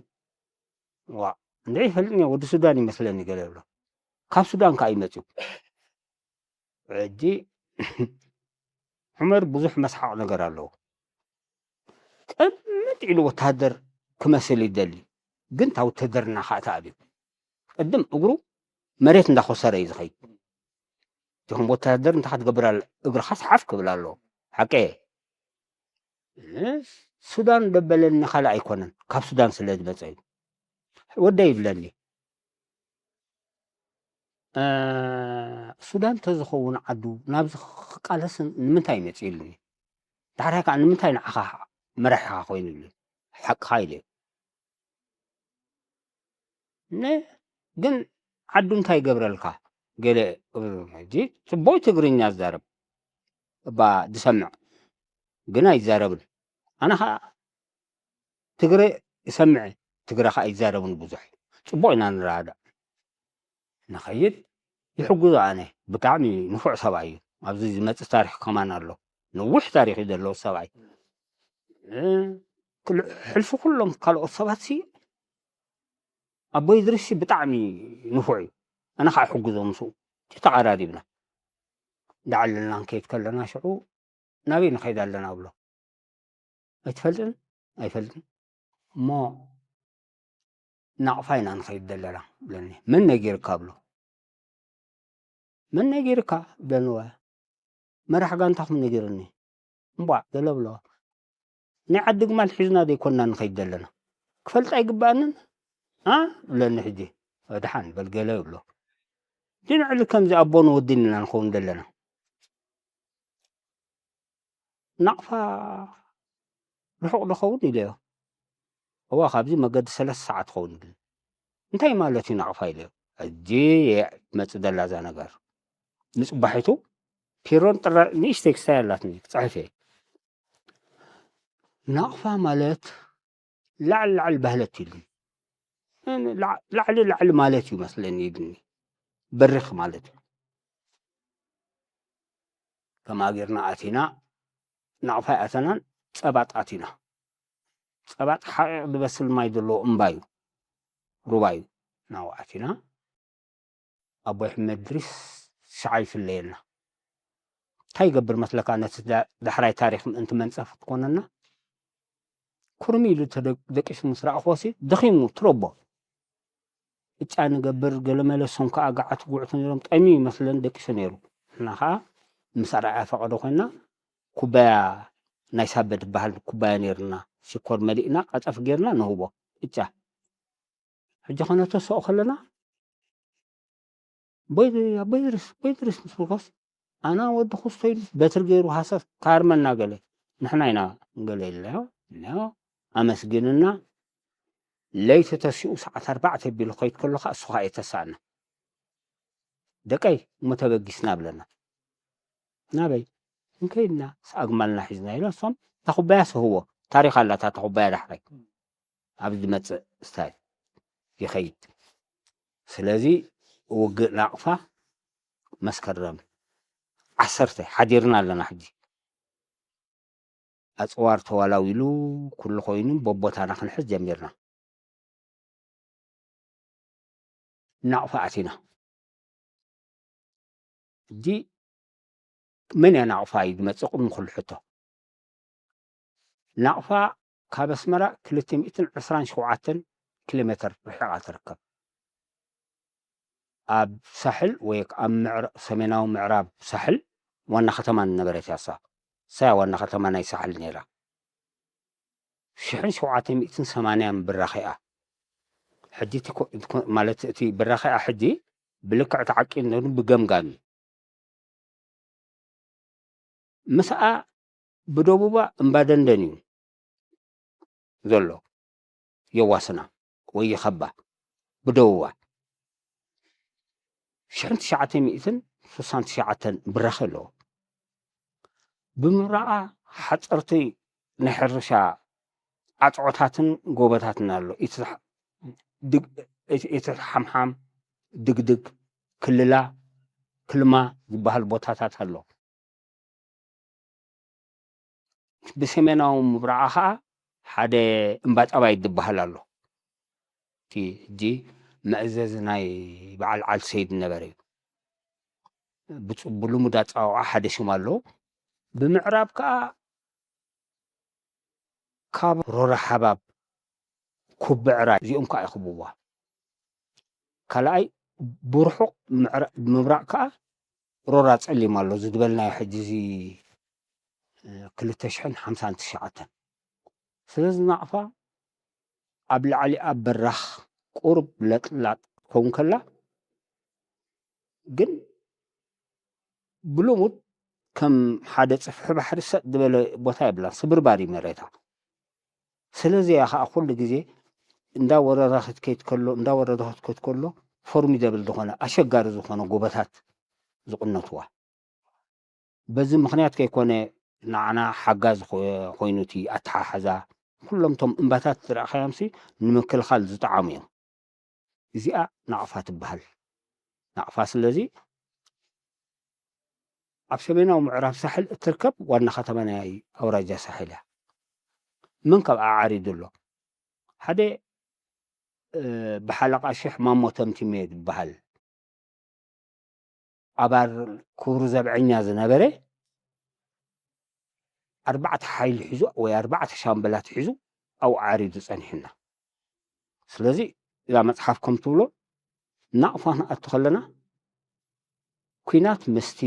ዋ እንድዒ ይፈልጥኒ ወዲ ሱዳን ይመስለኒ ገለ ይብሎ። ካብ ሱዳን ከዓ ይመፅኡ። ሕጂ ዑመር ብዙሕ መስሓቕ ነገር ኣለዎ። ቅምጥ ኢሉ ወታደር ክመስል ይደሊ፣ ግን እታ ውትህድርና ከዓ ተኣብዩ። ቅድም እግሩ መሬት እንዳኾሰረ እዩ ዝኸይድ። እዚኹም ወታደር እንታይ ክትገብር ኣለ? እግርኻስ ሓፍ ክብል ኣለዎ። ሓቀየ። ሱዳን ደበለኒ ካልእ ኣይኮነን፣ ካብ ሱዳን ስለ ዝመፀ እዩ። ወደይ ይብለኒ። ሱዳን ተዝኸውን ዓዱ ናብዚ ክቃለስ ንምንታይ መፂኡ ኢሉኒ። ዳሕራይ ከዓ ንምንታይ ንዓኻ መራሒኻ ኮይኑ ኢሉኒ። ሓቅኻ ኢለ። ግን ዓዱ እንታይ ይገብረልካ? ገለ ሕጂ ፅቡቅ ትግርኛ ዝዛረብ እባ ዝሰምዕ ግን ኣይዛረብን። ኣነ ከዓ ትግረ ይሰምዕ፣ ትግረ ከዓ ኣይዛረብን ብዙሕ። ፅቡቅ ኢና ንረዳዳእ። ንኸይድ ይሕግዞ። ኣነ ብጣዕሚ ንፉዕ ሰብኣይ እዩ። ኣብዚ ዝመፅእ ታሪክ ከማን ኣሎ። ነዊሕ ታሪክ እዩ ዘለዎ ሰብኣይ። ሕልፊ ኩሎም ካልኦት ሰባት ሲ ኣቦይ ድርሲ ብጣዕሚ ንፉዕ እዩ። ኣነ ከዓ ይሕግዞ ምስኡ። ተተቃራሪብና እንዳዓለልና ንከይድ ከለና ሽዑ ናበይ ንኸይድ ኣለና ብሎ። ኣይትፈልጥን? ኣይፈልጥን። እሞ ናቕፋ ኢና ንኸይድ ዘለና ብለኒ። መን ነጊርካ ብሎ። መን ነጊርካ ብለኒ። ወ መራሕ ጋንታኹም ነጊርኒ። እምቧዕ ገለ ብሎ። ናይ ዓዲ ግማል ሒዝና ዘይኮንና ንኸይድ ዘለና። ክፈልጥ ኣይግባኣንን? ኣ ብለኒ። ሕጂ ደሓን በል ገለ ይብሎ። ድንዕሊ ከምዚ ኣቦን ወድን ኢና ንኸውን ዘለና። ናቕፋ ርሑቕ ዶ ኸውን ኢለዮ። እዋ ካብዚ መገዲ ሰለስተ ሰዓት ኸውን ኢሉ። እንታይ ማለት እዩ ናቕፋ ኢለዮ። ሕጂ እየ መፅእ ደላ እዛ ነገር። ንፅባሒቱ ፒሮን ጥራ ንእሽተይ ክስታይ ኣላትኒ ክፅሕፍ እየ። ናቕፋ ማለት ላዕሊ ላዕሊ ባህለት ኢሉኒ። ላዕሊ ላዕሊ ማለት እዩ መስለኒ ኢሉኒ። በሪኽ ማለት እዩ። ከምኣ ጌርና ኣቲና ናቕፋ ኣይኣተናን፣ ፀባጥ ኣቲና። ፀባጥ ሓቒቕ ዝበስል ማይ ዘለዎ እምባ እዩ፣ ሩባ እዩ። ናብኡ ኣቲና ኣቦይ ሕመድ ድሪስ ሸዓ ይፍለየና። እንታይ ይገብር መስለካ ነቲ ዳ- ዳሕራይ ታሪክ ምእንቲ መንፀፍ ክትኮነና ኩርሚ ኢሉ ተደ- ደቂሱ ምስ ረኣኽዎሲ ደኺሙ ትረቦ እጫ ንገብር ገለመለ እሶም ከዓ ገዓት ጉዕቱ ነይሮም ጠምዩ ይመስለን ደቂሱ ነይሩ። ንሕና ከዓ ምስ ኣርኣያ ፈቐዶ ኮይና ኩባያ ናይ ሳበ ትበሃል ኩባያ ነይርና ሽኮር መሊእና ቀጠፍ ጌርና ንህቦ እጫ ሕጂ ኸነተስኦ ከለና ኣቦይ ኣቦይ ድርስ ኣቦይ ድርስ ምስ በልኮስ ኣና ወዲ ኩስቶ ኢሉ በትሪ ገይሩ ሃሰስ ካርመና ገለ ንሕና ኢና ገለ ኢልናዮ ኢልናዮ ኣመስጊንና ለይቲ ተሲኡ ሰዓት ኣርባዕተ ኣቢሉ ኸይድ ከሎ ከዓ እሱ ከዓ የተሳእና ደቀይ እሞ ተበጊስና ብለና ናበይ እንከይድና ሰኣግማልና ሒዝና ኢሎ እሶም ታኹባያ ስህዎ ታሪክ ኣላታ ታኹባያ ዳሕራይ ኣብ ዝመፅእ ስታይል ይኸይድ። ስለዚ ውግእ ናቕፋ መስከረም ዓሰርተ ሓዲርና ኣለና ሕጂ። ኣጽዋር ተዋላዊሉ ኩሉ ኮይኑ በቦታና ክንሕዝ ጀሚርና። ናቕፋ ኣቲና። ሕጂ መን እያ ናቕፋ እዩ ዝመጽእ? ቅድሚ ኩሉ ሕቶ፣ ናቕፋ ካብ ኣስመራ ክልተ ሚእትን ዕስራን ሸውዓተን ኪሎ ሜተር ርሒቓ ትርከብ። ኣብ ሳሕል ወይ ኣብ ምዕራ-፣ ሰሜናዊ ምዕራብ ሳሕል ዋና ከተማ ዝነበረት እያ እሳ። እሳ እያ ዋና ከተማ ናይ ሳሕል ነይራ። ሽሕን ሸውዓተ ሚእትን ሰማንያን ብራኺኣ። ሕጂ እቲ ኮ-፣ እቲ ኮ-፣ ማለት እቲ ብራኺኣ ሕጂ ብልክዕ ተዓቂኑ ብገምጋም እዩ። ምስኣ ብደቡባ እምባደንደን እዩ ዘሎ፣ የዋስና ወይ ይኸባ ብደቡባ። ሽሕን ትሽዓተ ሚእትን ስሳን ትሽዓተን ብራኸ ኣለዎ። ብምብራቓ ሓፀርቲ ናይ ሕርሻ ዓፅዖታትን ጎቦታትን ኣሎ። ኢትዝሓ-፣ ድግ-፣ ኢትዝሓምሓም፣ ድግድግ፣ ክልላ፣ ክልማ ዝበሃል ቦታታት ኣሎ። ብሰሜናዊ ምብራቓ ኸዓ ሓደ እምባጠባይ ዝበሃል ኣሎ። እቲ ሕጂ መእዘዚ ናይ በዓል ዓል ሰይድ ነበረ እዩ። ብፁ-፣ ብልሙድ ኣጸዋውዓ ሓደ ሽም ኣለዎ። ብምዕራብ ከኣ ካብ ሮራ ሓባብ፣ ኩቢ ዕራይ፣ እዚኦም ከኣ ይኽብዋ። ካልኣይ ብርሑቕ ምዕራ-፣ ምብራቕ ከኣ ሮራ ጸሊም ኣሎ፣ እዚ ዝበልናዮ ሕጂ እዚ፣ እ፣ ክልተ ሽሕን ሓምሳን ትሽዓተን። ስለዚ ናቕፋ ኣብ ላዕሊ ኣብ በራኽ ቁሩብ ለጥላጥ ትኸውን ከላ፣ ግን ብልሙድ ከም ሓደ ጽፍሒ ባሕሪ ሰጥ ዝበለ ቦታ የብላን፣ ስብርባር እዩ መሬታ። ስለዚ እያ ኸዓ ኩሉ ግዜ እንዳ ወረራ ክትከይድ ከሎ፣ እንዳ ወረራ ክትከይድ ከሎ ፎርሚደብል ዝኾነ፣ ኣሸጋሪ ዝኾነ ጎቦታት ዝቕነትዋ። በዚ ምኽንያት ከይኮነ ንዓና ሓጋዚ ኮ-፣ ኮይኑ እቲ ኣተሓሕዛ፣ ኩሎም እቶም እምባታት ዝረኣኻዮምሲ ንምክልኻል ዝጠዓሙ እዮም። እዚኣ ናቕፋ ትበሃል። ናቕፋ ስለዚ ኣብ ሰሜናዊ ምዕራብ ሳሕል እትርከብ ዋና ከተማ ናይ ኣውራጃ ሳሕል እያ። መን ካብኣ ዓሪዱ ኣሎ? ሓደ፣ እ፣ ብሓለቓ ሽሕ ማሞ ተምቲመ ዝበሃል ኣባል ክቡር ዘብዐኛ ዝነበረ ኣርባዕተ ሓይሊ ሒዙ ወይ ኣርባዕተ ሻምበላት ሒዙ ኣብኡ ዓሪዱ ጸኒሑና። ስለዚ እዛ መጽሓፍ ከም ትብሎ ናቕፋ ክንኣቱ ከለና ኲናት ምስቲ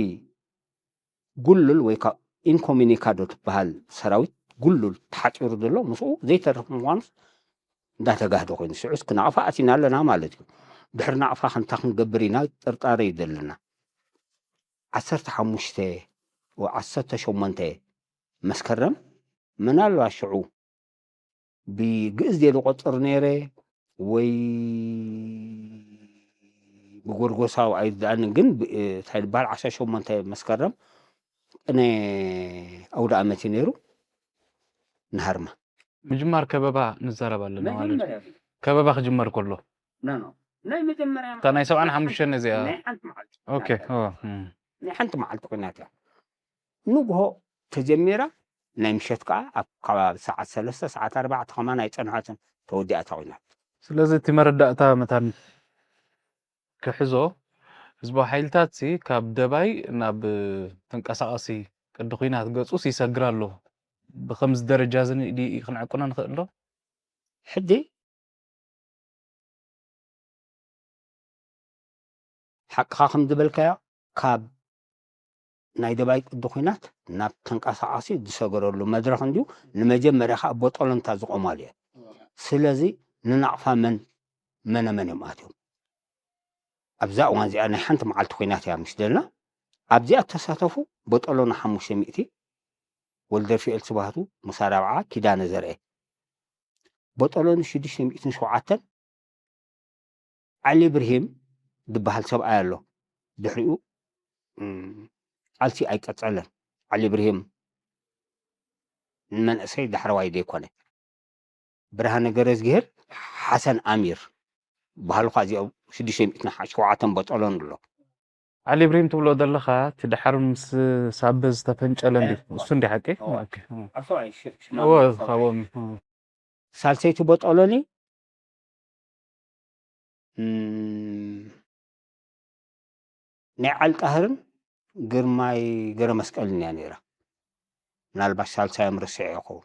ጉሉል ወይ ከዓ ኢንኮሚኒካዶ ትበሃል ሰራዊት ጉሉል ተሓፂሩ ዘሎ ምስኡ ዘይተርፍ ምዃኑስ እንዳተጋህደ ኮይኑ ሽዑስ ክናቕፋ ኣቲና ኣለና ማለት እዩ። ድሕሪ ናቕፋ ክንታ ክንገብር ኢና ጥርጣረ እዩ ዘለና። ዓሰርተ ሓሙሽተ ወይ ዓሰርተ ሸሞንተ መስከረም ምናልባት ሽዑ ብግእዝ ድየ ዝቆጽር ነይረ ወይ ብጎርጎሳዊ ኣይርድኣንን፣ ግን ብ-፣ እንታይ ዝበሃል ዓሰርተ ሸሞንተ መስከረም ቅነ ኣውደ ኣመት እዩ ነይሩ። ንሃርማ። ምጅማር ከበባ ንዛረብ ኣለና ማለት እዩ። መጀመርያ ከበባ ክጅመር ከሎ። ኖ፣ ኖ። ናይ መጀመርያ እታ ናይ ሰብዓን ሓሙሽተን እዚኣ። ናይ ሓንቲ መዓልቲ። ኦኬ፣ ኦ፣ እም። ናይ ሓንቲ መዓልቲ ኲናት እያ። ንግሆ ተጀሚራ፣ ናይ ምሸት ከኣ ኣብ ከባቢ ሰዓት ሰለስተ፣ ሰዓት ኣርባዕተ ከማን ኣይጸንሐትን፣ ተወዲኣ እታ ኲናት። ስለዚ እቲ መረዳእታ መታን ክሕዞ፣ ህዝባዊ ሓይልታትሲ ካብ ደባይ ናብ ተንቀሳቓሲ ቅዲ ኲናት ገጹስ ይሰግር ኣሎ። ብኸምዚ ደረጃ እዚ ን-፣ ዲ-፣ ክንዕቅኖ ንኽእል ዶ? ሕጂ ሓቅኻ ከም ዝበልካዮ፣ ካብ ናይ ደባይ ቅዲ ኲናት ናብ ተንቀሳቓሲ ዝሰገረሉ መድረኽ እንድዩ። ንመጀመርያ ኸኣ ቦጦሎንታ ዝቖማሉ እየ። ስለዚ ንናቕፋ መን፣ መነ መን እዮም ኣትዮም? ኣብዛ እዋን እዚኣ ናይ ሓንቲ መዓልቲ ኲናት እያ ምስ ደልና፣ ኣብዚኣ እተሳተፉ ቦጦሎኒ ሓሙሽተ ሚእቲ፣ ወልደርፊኤል ስብሃቱ፣ ሙሳ ራብዓ፣ ኪዳነ ዘርኤ። ቦጦሎኒ ሽዱሽተ ሚእትን ሸውዓተን፣ ዓሊ ብርሂም ዝበሃል ሰብኣይ ኣሎ። ድሕሪኡ፣ እም፣ ቃልሲ ኣይቀጸለን። ዓሊ ብርሂም ንመንእሰይ ዳሕረዋይ ዘይኮነ። ብርሃነ ገረዝግሄር፣ ሓሰን ኣሚር በሃልኳ፣ እዚኦም ሽዱሽተ ሚእትን ሸውዓተን ቦጦሎኒ ኣሎ። ዓሊ ኢብራሂም ትብሎ ዘለኻ፣ እቲ ደሓር ምስ ሳበ ዝተፈንጨለ እንዲ-፣ እሱ እንዲ ሓቂ? እወ። ኦኬ። እወ። ኣርሰዋይ ሽ-፣ ሽማ እወ፣ ኣርሰዋይ። ካብኦም። እወ። ሳልሰይቲ ቦጦሎኒ፣ እም፣ ናይ ዓሊ ጣህርን ግርማይ ገረመስቀልን እያ ነይራ። ምናልባት ሳልሳዮም ረሲዐ ይኸውን።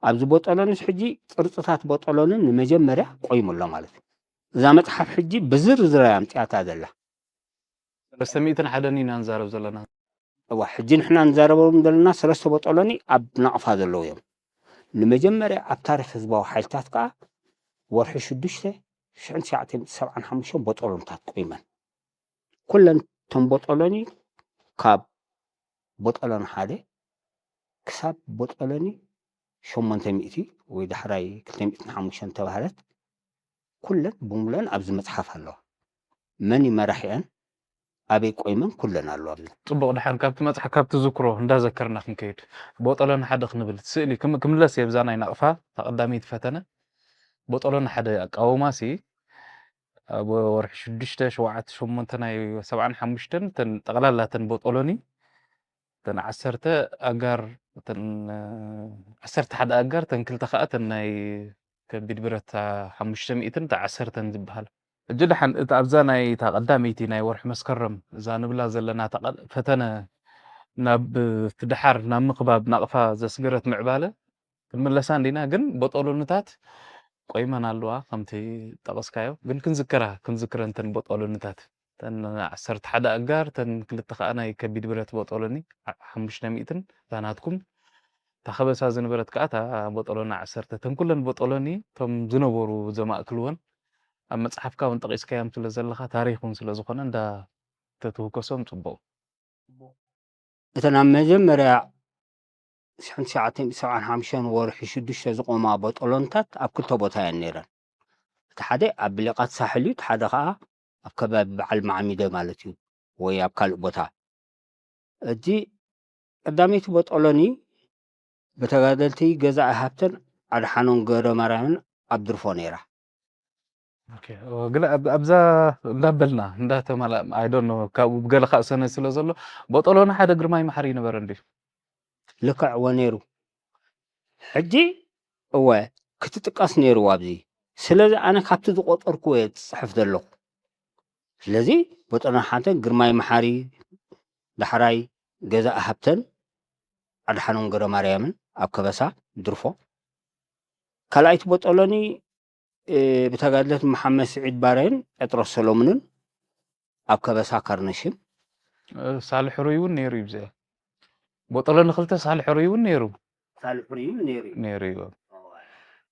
ኣብዚ ቦጦሎኒስ ሕጂ ቅርጽታት ቦጦሎኒ ንመጀመርያ ቆይሙ ኣሎ ማለት እዩ። እዛ መጽሓፍ ሕጂ ብዝርዝር እያ ኣምጺኣታ ዘላ። ሰለስተ ሚእትን ሓደን ኢና ንዛረብ ዘለና። እዋ፣ ሕጂ ንሕና ንዛረቦም ዘለና ሰለስተ ቦጦሎኒ ኣብ ናቕፋ ዘለዉ እዮም። ንመጀመርያ ኣብ ታሪኽ ህዝባዊ ሓይልታት ከኣ ወርሒ ሽዱሽተ ሽሕን ትሽዓተ ሚእትን ሰብዓን ሓሙሽተን ቦጦሎንታት ቆይመን። ኩለን እቶም ቦጦሎኒ ካብ ቦጦሎኒ ሓደ ክሳብ ቦጦሎኒ ሸሞንተ ሚእቲ ወይ ዳሕራይ ክልተ ሚእትን ሓሙሽተን ተባህለት፣ ኩለን ብሙሉአን ኣብዚ መጽሓፍ ኣለዋ። መን እዩ መራሒአን? ኣበይ ቆይመን? ኩለን ኣለዋ ኣብዚ። ጽቡቕ፣ ደሓን ካብቲ መጽሓፍ፣ ካብቲ ዝክሮ እንዳዘከርና ክንከይድ፣ ቦጦሎኒ ሓደ ክንብል፣ እቲ ስእሊ ክም-፣ ክምለስ እየ፣ ብዛ ናይ ናቕፋ፣ እታ ቀዳመይቲ ፈተነ፣ ቦጦሎኒ ሓደ ኣቃውማሲ፣ ኣብ ወርሒ ሽዱሽተ፣ ሸውዓተ፣ ሸሞንተ ናይ ሰብዓን ሓሙሽተን፣ እተን ጠቕላላ እተን ቦጦሎኒ፣ እተን ዓሰርተ ኣጋር፣ እተን፣ እ፣ ዓሰርተ ሓደ ኣጋር፣ እተን ክልተ ከኣ እተን ናይ ከቢድ ብረት፣ እታ ሓሙሽተ ሚእትን እታ ዓሰርተን ዝበሃል። ሕጂ ደሓን፣ እቲ ኣብዛ ናይ እታ ቀዳመይቲ ናይ ወርሒ መስከረም፣ እዛ ንብላ ዘለና እታ ቀ-፣ ፈተነ ናብ፣ እቲ ደሓር ናብ ምኽባብ ናቕፋ ዘስገረት ምዕባለ ክንምለሳ እንዲና፣ ግን ቦጦሎንታት ቆይመን ኣለዋ፣ ከምቲ ጠቐስካዮ፣ ግን ክንዝክራ፣ ክንዝክረን እተን ቦጦሎንታት። እተን ዓሰርተ ሓደ ኣጋር፣ እተን ክልተ ከኣ ናይ ከቢድ ብረት ቦጦሎኒ፣ ዓ-፣ ሓሙሽተ ሚእትን፣ እታ ናትኩም፣ እታ ከበሳ ዝነበረት ከኣ፣ እታ ቦጦሎኒ ዓሰርተ። እተን ኩለን ቦጦሎኒ፣ እቶም ዝነበሩ ዘማእክልወን፣ ኣብ መጽሓፍካ እውን ጠቒስካዮም ስለ ዘለኻ፣ ታሪኽ እውን ስለ ዝኾነ፣ እንዳ ተትውከሶም ጽቡቕ። እተን ኣብ መጀመርያ ሽሕን ትሽዓተ ሚእትን ሰብዓን ሓሙሽተን ወርሒ ሽዱሽተ ዝቖማ ቦጦሎንታት ኣብ ክልተ ቦታ እየን ነይረን። እቲ ሓደ ኣብ ብሊቓት ሳሕል እዩ፣ እቲ ሓደ ኸኣ ኣብ ከባቢ በዓል ማዕሚደ ማለት እዩ፣ ወይ ኣብ ካልእ ቦታ። እቲ ቀዳመይቲ ቦጦሎኒ ብተጋደልቲ ገዛኢ ሃብተን ኣድሓኖም ገብረማርያምን ኣብ ድርፎ ነይራ። ኦኬ፣ ኦ፣ ግለ ኣብ-፣ ኣብዛ እንዳበልና፣ እንዳተማላ-፣ I don't know፣ ካብኡ ብገለ ካእ ሰነ ስለ ዘሎ፣ ቦጦሎኒ ሓደ ግርማይ መሓሪ ይነበረ እንድዩ? ልክዕ፣ እወ፣ ነይሩ። ሕጂ፣ እወ፣ ክትጥቀስ ነይርዎ ኣብዚ። ስለዚ ኣነ ካብቲ ዝቆጠርኩዎ እየ ዝጽሕፍ ዘለኹ። ስለዚ፣ ቦጦሎኒ ሓንተን ግርማይ መሓሪ፣ ዳሕራይ ገዛኢ ሃብተን ኣድሓኖም ገብረማርያምን ኣብ ከበሳ ድርፎ። ካልኣይቲ ቦጦሎኒ፣ እ፣ ብተጋድለት መሓመድ ስዒድ ባረይን ጴጥሮስ ሰሎሙንን ኣብ ከበሳ ካርነሽም። እ፣ ሳልሕ ሩይ እውን ነይሩ እዩ ብዚኣ። ቦጦሎኒ ክልተ ሳልሕ ሩይ እውን ነይሩ። ሳልሕ ሩይ እውን ነይሩ እዩ። ነይሩ እዩ። እወ።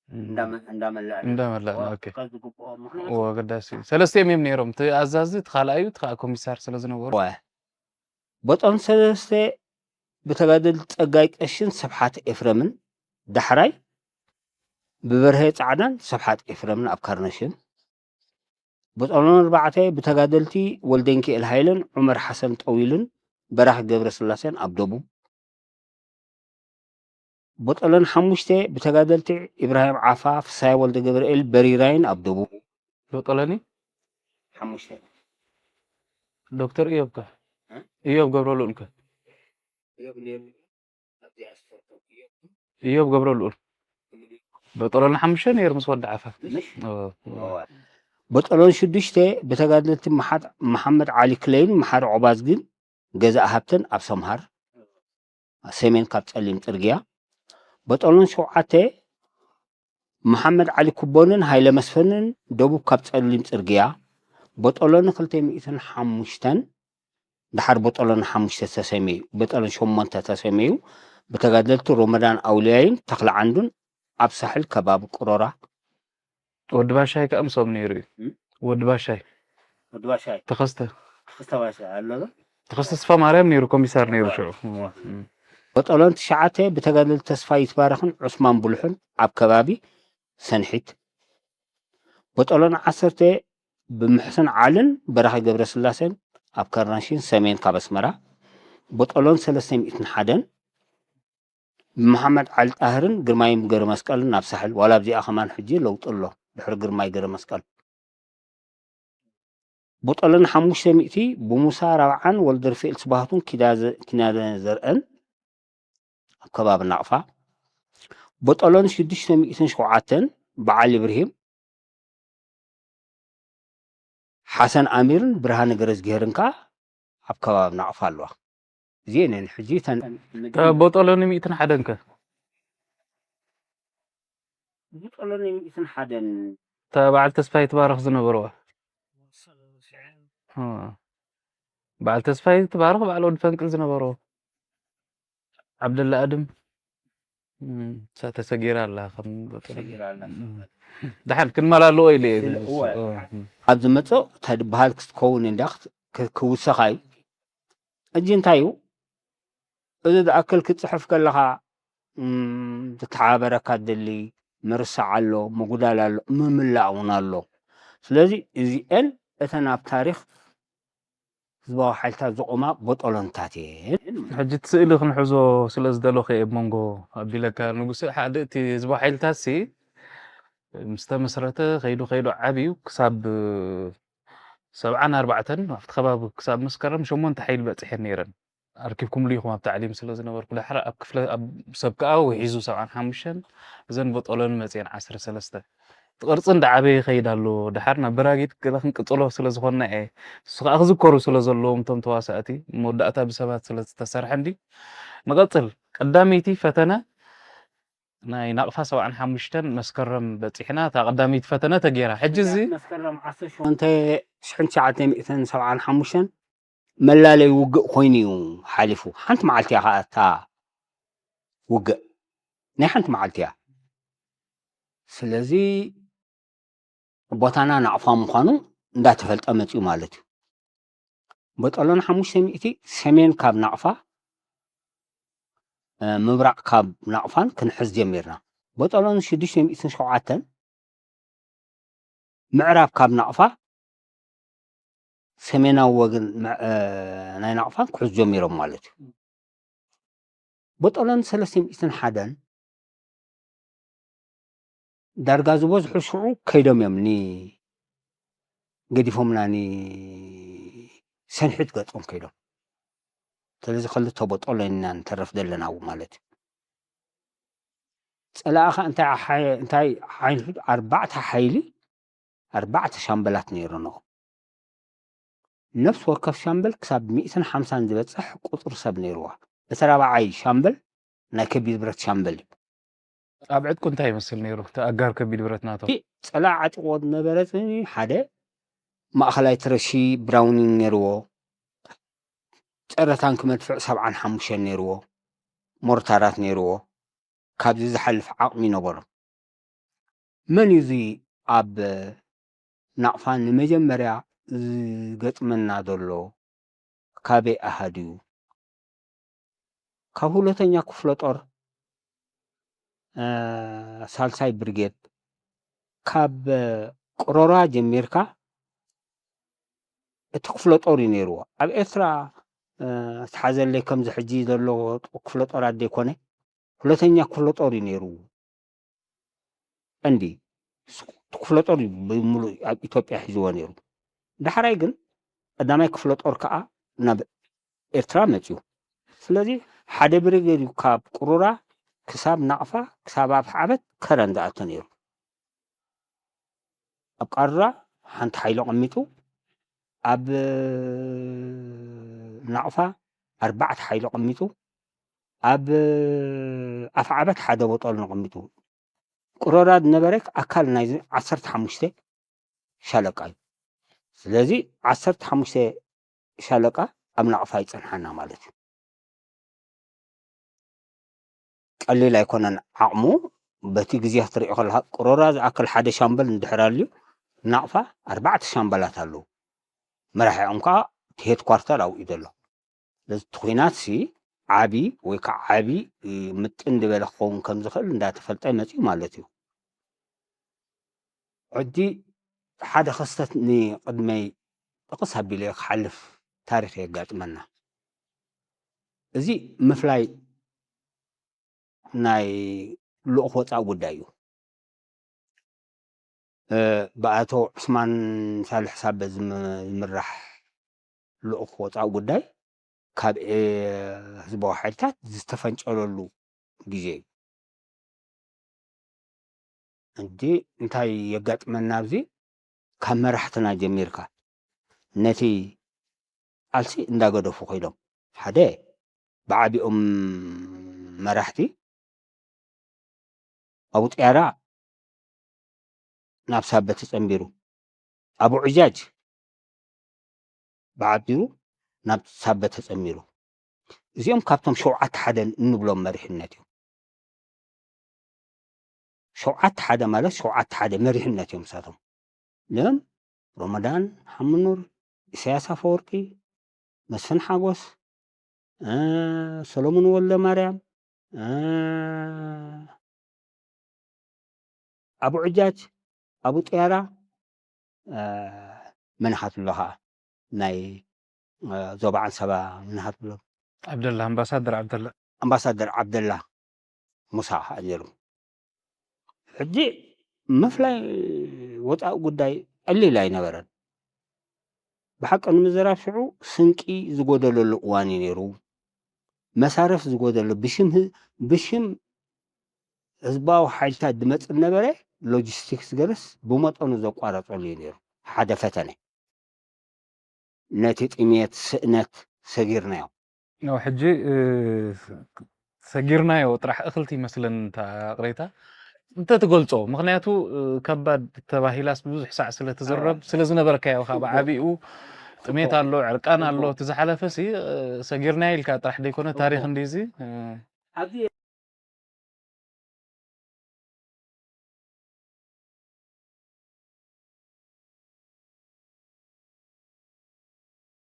እም። እንዳመ-፣ እንዳመላእና። እንዳመላእና፣ እወ፣ ኦኬ። ካብ ዝግብኦም፣ ምኽንያቱ እወ፣ ኣገዳሲ እዩ። ሰለስቲኦም እዮም ነይሮም። እቲ ኣዛዚ፣ እቲ ካልኣዩ፣ እቲ ከዓ ኮሚሳር ስለ ዝነበሩ። እወ። ቦጦሎኒ ሰለስተ ብተጋደልቲ ጸጋይ ቀሽን ስብሓት ኤፍረምን፣ ዳሕራይ ብበርሀ ጻዕዳን ስብሓት ኤፍረምን ኣብ ካርነሽም። ቦጦሎኒ ኣርባዕተ ብተጋደልቲ ወልደንኪኤል ሃይለን ዑመር ሓሰን ጠዊልን በራኺ ገብረስላሴን ኣብ ደቡብ። ቦጦሎኒ ሓሙሽተ ብተጋደልቲ ኢብራሂም ዓፋ፣ ፍስሃየ ወልደ ገብርኤል በሪራይን ኣብ ደቡብ። ቦጦሎኒ ሓሙሽተ። ዶክተር ኢዮብ ከ? እ? ኢዮብ ገብረልኡል ከ? ኢዮብ ነይሩ። ኣብዚኣ ዝፈልጦ ኢዮብ። ኢዮብ ገብረልኡል። ቦጦሎኒ ሓሙሽተ ነይሩ ምስ ወዲ ዓፋ። ምሽ? ኦ። እወ። ቦጦሎኒ ሽዱሽተ ብተጋደልቲ መሓድ-፣ መሓመድ ዓሊ ክለይን መሓሪ ዖባዝግን ገዛኢ ሃብተን ኣብ ሰምሃር፣ ሰሜን ካብ ጸሊም ጽርግያ። ቦጦሎኒ ሸውዓተ መሓመድ ዓሊ ኩቦንን ሃይለ መስፍንን ደቡብ ካብ ጸሊም ጽርግያ። ቦጦሎኒ ክልተ ሚእትን ሓሙሽተን፣ ደሓር ቦጦሎኒ ሓሙሽተ ተሰምዩ፣ ቦጦሎኒ ሸሞንተ ተሰምዩ፣ ብተጋደልቲ ሮመዳን ኣውልያይን ተኽለ ዓንዱን ኣብ ሳሕል ከባቢ ቅሮራ። ወዲ ባሻይ ከኣ ምስኦም ነይሩ እዩ። እም? ወዲ ባሻይ። ወዲ ባሻይ። ተኸስተ። ተኸስተ ባሻይ ኣሎ ዶ? ተኸስተ ተስፋ ማርያም ነይሩ፣ ኮሚሳር ነይሩ ሽዑ። እም። ቦጦሎኒ ትሽዓተ ብተጋደልቲ ተስፋ ይትባረኽን ዑስማን ብሉሕን ኣብ ከባቢ ሰንሒት። ቦጦሎኒ ዓሰርተ ብምሕስን ዓልን በራኺ ገብረስላሴን ኣብ ካርናሽን ሰሜን ካብ ኣስመራ። ቦጦሎኒ ሰለስተ ሚእትን ሓደን ብመሓመድ ዓሊ ጣህርን ግርማይ ገረመስቀልን ናብ ሳሕል። ዋላ ኣብዚኣ ከማን ሕጂ ለውጢ ኣሎ፣ ድሕሪ ግርማይ ገረመስቀል። ቦጦሎን ሓሙሽተ ሚእቲ ብሙሳ ራብዓን ወልደርፍኤል ስብሃቱን ኪዳዘ- ኪናደ ዘርእን ኣብ ከባቢ ናቕፋ፣ ቦጦሎን ሽዱሽተ ሚእትን ሸውዓተን በዓል ኢብርሂም፣ ሓሰን ኣሚርን ብርሃነ ገረዝጊሄርን ከኣ ኣብ ከባቢ ናቕፋ ኣለዋ። እዚኤን እየን ሕጂ እተን ንግዲ- ቦጦሎኒ ሚእትን ሓደን ከ? ቦጦሎኒ ሚእትን ሓደን እታ በዓል ተስፋ ይትባረኽ ዝነበርዋ እ። በዓል ተስፋ ይትባረኽ በዓል ወዲ ፈንቅል ዝነበርዎ ዓብደላ ኣድም እም፣ እሳ ተሰጊራ ኣላ ከም ቦጦሎኒ። ተሰጊራ ኣላ። እም። ደሓን ክንመላልኦ ኢለ እየ ስለ- ዝብስ- እወ። እ፣ እም። ኣብ ዝመጽእ እንታይ ድበሃል ክትከውን እንዳ ክት- ክ- ክውሰኻ እዩ። ሕጂ እንታይ እዩ? እዚ ዝኣክል ክትጽሕፍ ከለኻ እም፣ ዝተሓባበረካ ትደሊ፣ ምርሳዕ ኣሎ፣ ምጉዳል ኣሎ፣ ምምላእ እውን ኣሎ። ስለዚ እዚኤን እተን ኣብ ታሪኽ ህዝባዊ ሓይልታት ዝቖማ ቦጦሎንታት እየን። ሕጂ እቲ ስእሊ ክንሕዞ ስለ ዝደለኹ እየ ኣብ መንጎ ኣቢለካ ንጉሰ። ሓደ እቲ ህዝባዊ ሓይልታት ሲ ምስ ተመስረተ ከይዱ ከይዱ ዓብዩ ክሳብ ሰብዓን ኣርባዕተን ኣብቲ ከባቢ ክሳብ መስከረም ሸሞንተ ሓይሊ በፂሐን ነይረን። ኣርኪብኩምሉ ኢኹም ኣብ ታዕሊም ስለ ዝነበርኩ። ድሓር ኣብ ክፍለ ኣብ ሰብ ከኣ ውሒዙ ሰብዓን ሓሙሽተን እዘን ቦጦሎኒ መፅየን ዓሰርተ ሰለስተ እቲ ቅርፂ እንዳዓበየ ይኸይድ ኣሎ። ድሓር ናብ በራጊድ ገለ ክንቅፅሎ ስለ ዝኾንና እየ። ንሱ ከኣ ክዝከሩ ስለ ዘለዎም እቶም ተዋሳእቲ መወዳእታ ብሰባት ስለ ዝተሰርሐ እንዲ ንቐፅል። ቀዳመይቲ ፈተነ ናይ ናቕፋ ሰብዓን ሓሙሽተን መስከረም በፂሕና እታ ቀዳመይቲ ፈተነ ተገይራ። ሕጂ እዚ መስከረም ዓሰርተ ሸሞንተ ሽሕን ትሽዓተ ሚእትን ሰብዓን ሓሙሽተን መላለይ ውግእ ኮይኑ እዩ ሓሊፉ። ሓንቲ መዓልቲ እያ ከዓ እታ ውግእ ናይ ሓንቲ መዓልቲ እያ። ስለዚ ቦታና ናቕፋ ምዃኑ እንዳተፈልጠ መፅኡ ማለት እዩ። ቦጦሎን ሓሙሽተ ሚእቲ ሰሜን ካብ ናቕፋ እ፣ ምብራቕ ካብ ናቕፋን ክንሕዝ ጀሚርና። ቦጦሎን ሽዱሽተ ሚእትን ሸውዓተን ምዕራብ ካብ ናቕፋ ሰሜናዊ ወገን ምዕ- እ፣ ናይ ናቕፋን ክሕዝ ጀሚሮም ማለት እዩ። ቦጦሎን ሰለስተ ሚእትን ሓደን ዳርጋ ዝበዝሑ ሽዑ ከይዶም እዮም ኒ ገዲፎምና ኒ ሰንሒት ገጾም ከይዶም። ስለዚ ክልተ ቦጦሎኒ ኢና ንተርፍ ዘለና ኣብኡ ማለት እዩ። ጸላኢ ኸኣ እንታይ ሓይ- እንታይ ሓይሊ ኣርባዕተ ሓይሊ ኣርባዕተ ሻምበላት ነይሩና። ነፍሲ ወከፍ ሻምበል ክሳብ ሚእትን ሓምሳን ዝበጽሕ ቁጽሪ ሰብ ነይርዋ። እቲ ራብዓይ ሻምበል ናይ ከቢድ ብረት ሻምበል እዩ። ኣብ ዕጥቁ እንታይ ይመስል ነይሩ? እቲ ኣጋር ከቢድ ብረት ናቶም እቲ ጸላኢ ዓጢቕዎ ዝነበረ እቲ ሓደ ማእኸላይ ትረሺ ብራውኒንግ ነይርዎ፣ ጸረ ታንክ መድፍዕ ሰብዓን ሓሙሽተን ነይርዎ፣ ሞርታራት ነይርዎ፣ ካብዚ ዝሓልፍ ዓቕሚ ነበሮም። መን እዩ እዚ ኣብ ናቕፋ ንመጀመርያ ዝገጥመና ዘሎ? ካበይ ኣሃድዩ? ካብ ሁለተኛ ክፍለ ጦር ሳልሳይ ብርጌድ ካብ ቅሮራ ጀሚርካ እቲ ክፍለ ጦር እዩ ነይርዎ። ኣብ ኤርትራ ዝተሓዘለይ ከምዚ ሕጂ ዘሎ ክፍለ ጦራት ዘይኮነ፣ ሁለተኛ ክፍለ ጦር እዩ ነይሩ። ቀንዲ ክፍለ ጦር እዩ ብምሉእ ኣብ ኢትዮጵያ ሒዝዎ ነይሩ። ዳሕራይ ግን ቀዳማይ ክፍለ ጦር ከዓ ናብ ኤርትራ መፅዩ። ስለዚ ሓደ ብርጌድ እዩ ካብ ቅሩራ ክሳብ ናቕፋ ክሳብ ኣፍዓበት ከረን ዝኣቱ ነይሩ። ኣብ ቃሩራ ሓንቲ ሓይሊ ኣቐሚጡ፣ ኣብ ናቕፋ ኣርባዕተ ሓይሊ ኣቐሚጡ፣ ኣብ ኣፍዓበት ሓደ ቦጦሎኒ ኣቐሚጡ። ቅሮራ ዝነበረ ኣካል ናይ ዓሰርተ ሓሙሽተ ሻለቃ እዩ። ስለዚ ዓሰርተ ሓሙሽተ ሻለቃ ኣብ ናቕፋ ይጸንሓና ማለት እዩ። ቀሊል ኣይኮነን ዓቕሙ። በቲ ግዜ ክትሪኦ ከለኻ ቅሮራ ዝኣክል ሓደ ሻምበል እንድሕር ኣልዩ፣ ናቕፋ ኣርባዕተ ሻምበላት ኣለዉ። መራሒኦም ከዓ እቲ ሄድኳርተር ኣብኡ እዩ ዘሎ። ስለዚ እቲ ኲናት ሲ ዓቢ ወይ ከዓ ዓቢ ምጥን ዝበለ ክኸውን ከም ዝኽእል እንዳተፈልጠ መፅዩ ማለት እዩ። ሕጂ ሓደ ክስተት ንቕድመይ ጥቕስ ኣቢለ ክሓልፍ ታሪኽ የጋጥመና። እዚ ምፍላይ ናይ ልኡኽ ወፃኢ ጉዳይ እዩ። ብኣቶ ዑስማን ሳልሕ ሳበ ዝም- ዝምራሕ ልኡኽ ወፃኢ ጉዳይ ካብ ኤ- ህዝባዊ ሓይልታት ዝተፈንጨለሉ ግዜ እዩ። እንዲ እንታይ የጋጥመና ኣብዚ? ካብ መራሕትና ጀሚርካ ነቲ ቃልሲ እንዳገደፉ ኮይዶም፣ ሓደ ብዓቢኦም መራሕቲ ኣቡ ጥያራ ናብ ሳበ ተጸንቢሩ፣ ኣቡ ዕጃጅ ብዓቢሩ ናብ ሳበ ተጸንቢሩ። እዚኦም ካብቶም ሸውዓተ ሓደ እንብሎም መሪሕነት እዮም። ሸውዓተ ሓደ ማለት ሸውዓተ ሓደ መሪሕነት እዮም እሳቶም። ለም ሮመዳን ሓምኑር፣ ኢሳያስ ኣፈወርቂ፣ መስፍን ሓጎስ፣ እ፣ ሰሎሞን ወልደ ማርያም፣ እ፣ ኣቡ ዕጃጅ፣ ኣቡ ጥያራ፣ እ፣ መን ኢኻ ትብሎ ኸዓ ናይ፣ እ፣ ዞባ ዓንሰባ መን ኢኻ ትብሎ? ዓብደላ፣ ኣምባሳደር ዓብደላ። ኣምባሳደር ዓብደላ ሙሳ ኸዓ ነይሩ። ሕጂ ምፍላይ ወፃኢ ጉዳይ ቀሊል ኣይነበረን። ብሓቂ ንምዝራብ ሽዑ ስንቂ ዝጎደለሉ እዋን እዩ ነይሩ። መሳርፍ ዝጎደሎ ብሽም ህ- ብሽም ህዝባዊ ሓይልታት ዝመፅእ ነበረ። ሎጂስቲክስ ገለስ ብመጠኑ ዘቋረፀሉ እዩ ነይሩ። ሓደ ፈተነ ነቲ ጥሜት ስእነት ሰጊርናዮ። ያው ሕጂ እ፣ ሰጊርናዮ ጥራሕ እኽልቲ ይመስለኒ እታ ቅሬታ እንተትገልጾ፣ ምኽንያቱ እ፣ ከባድ ተባሂላስ ብዙሕ ሳዕ ስለትዝረብ ስለዝነበርካዮ ካብ ዓቢኡ ጥሜት ኣሎ፣ ዕርቃን ኣሎ። እቲ ዝሓለፈ ሲ እ፣ ሰጊርናዮ ኢልካ ጥራሕ ደይኮነ ታሪኽ እንዲዚ እ፣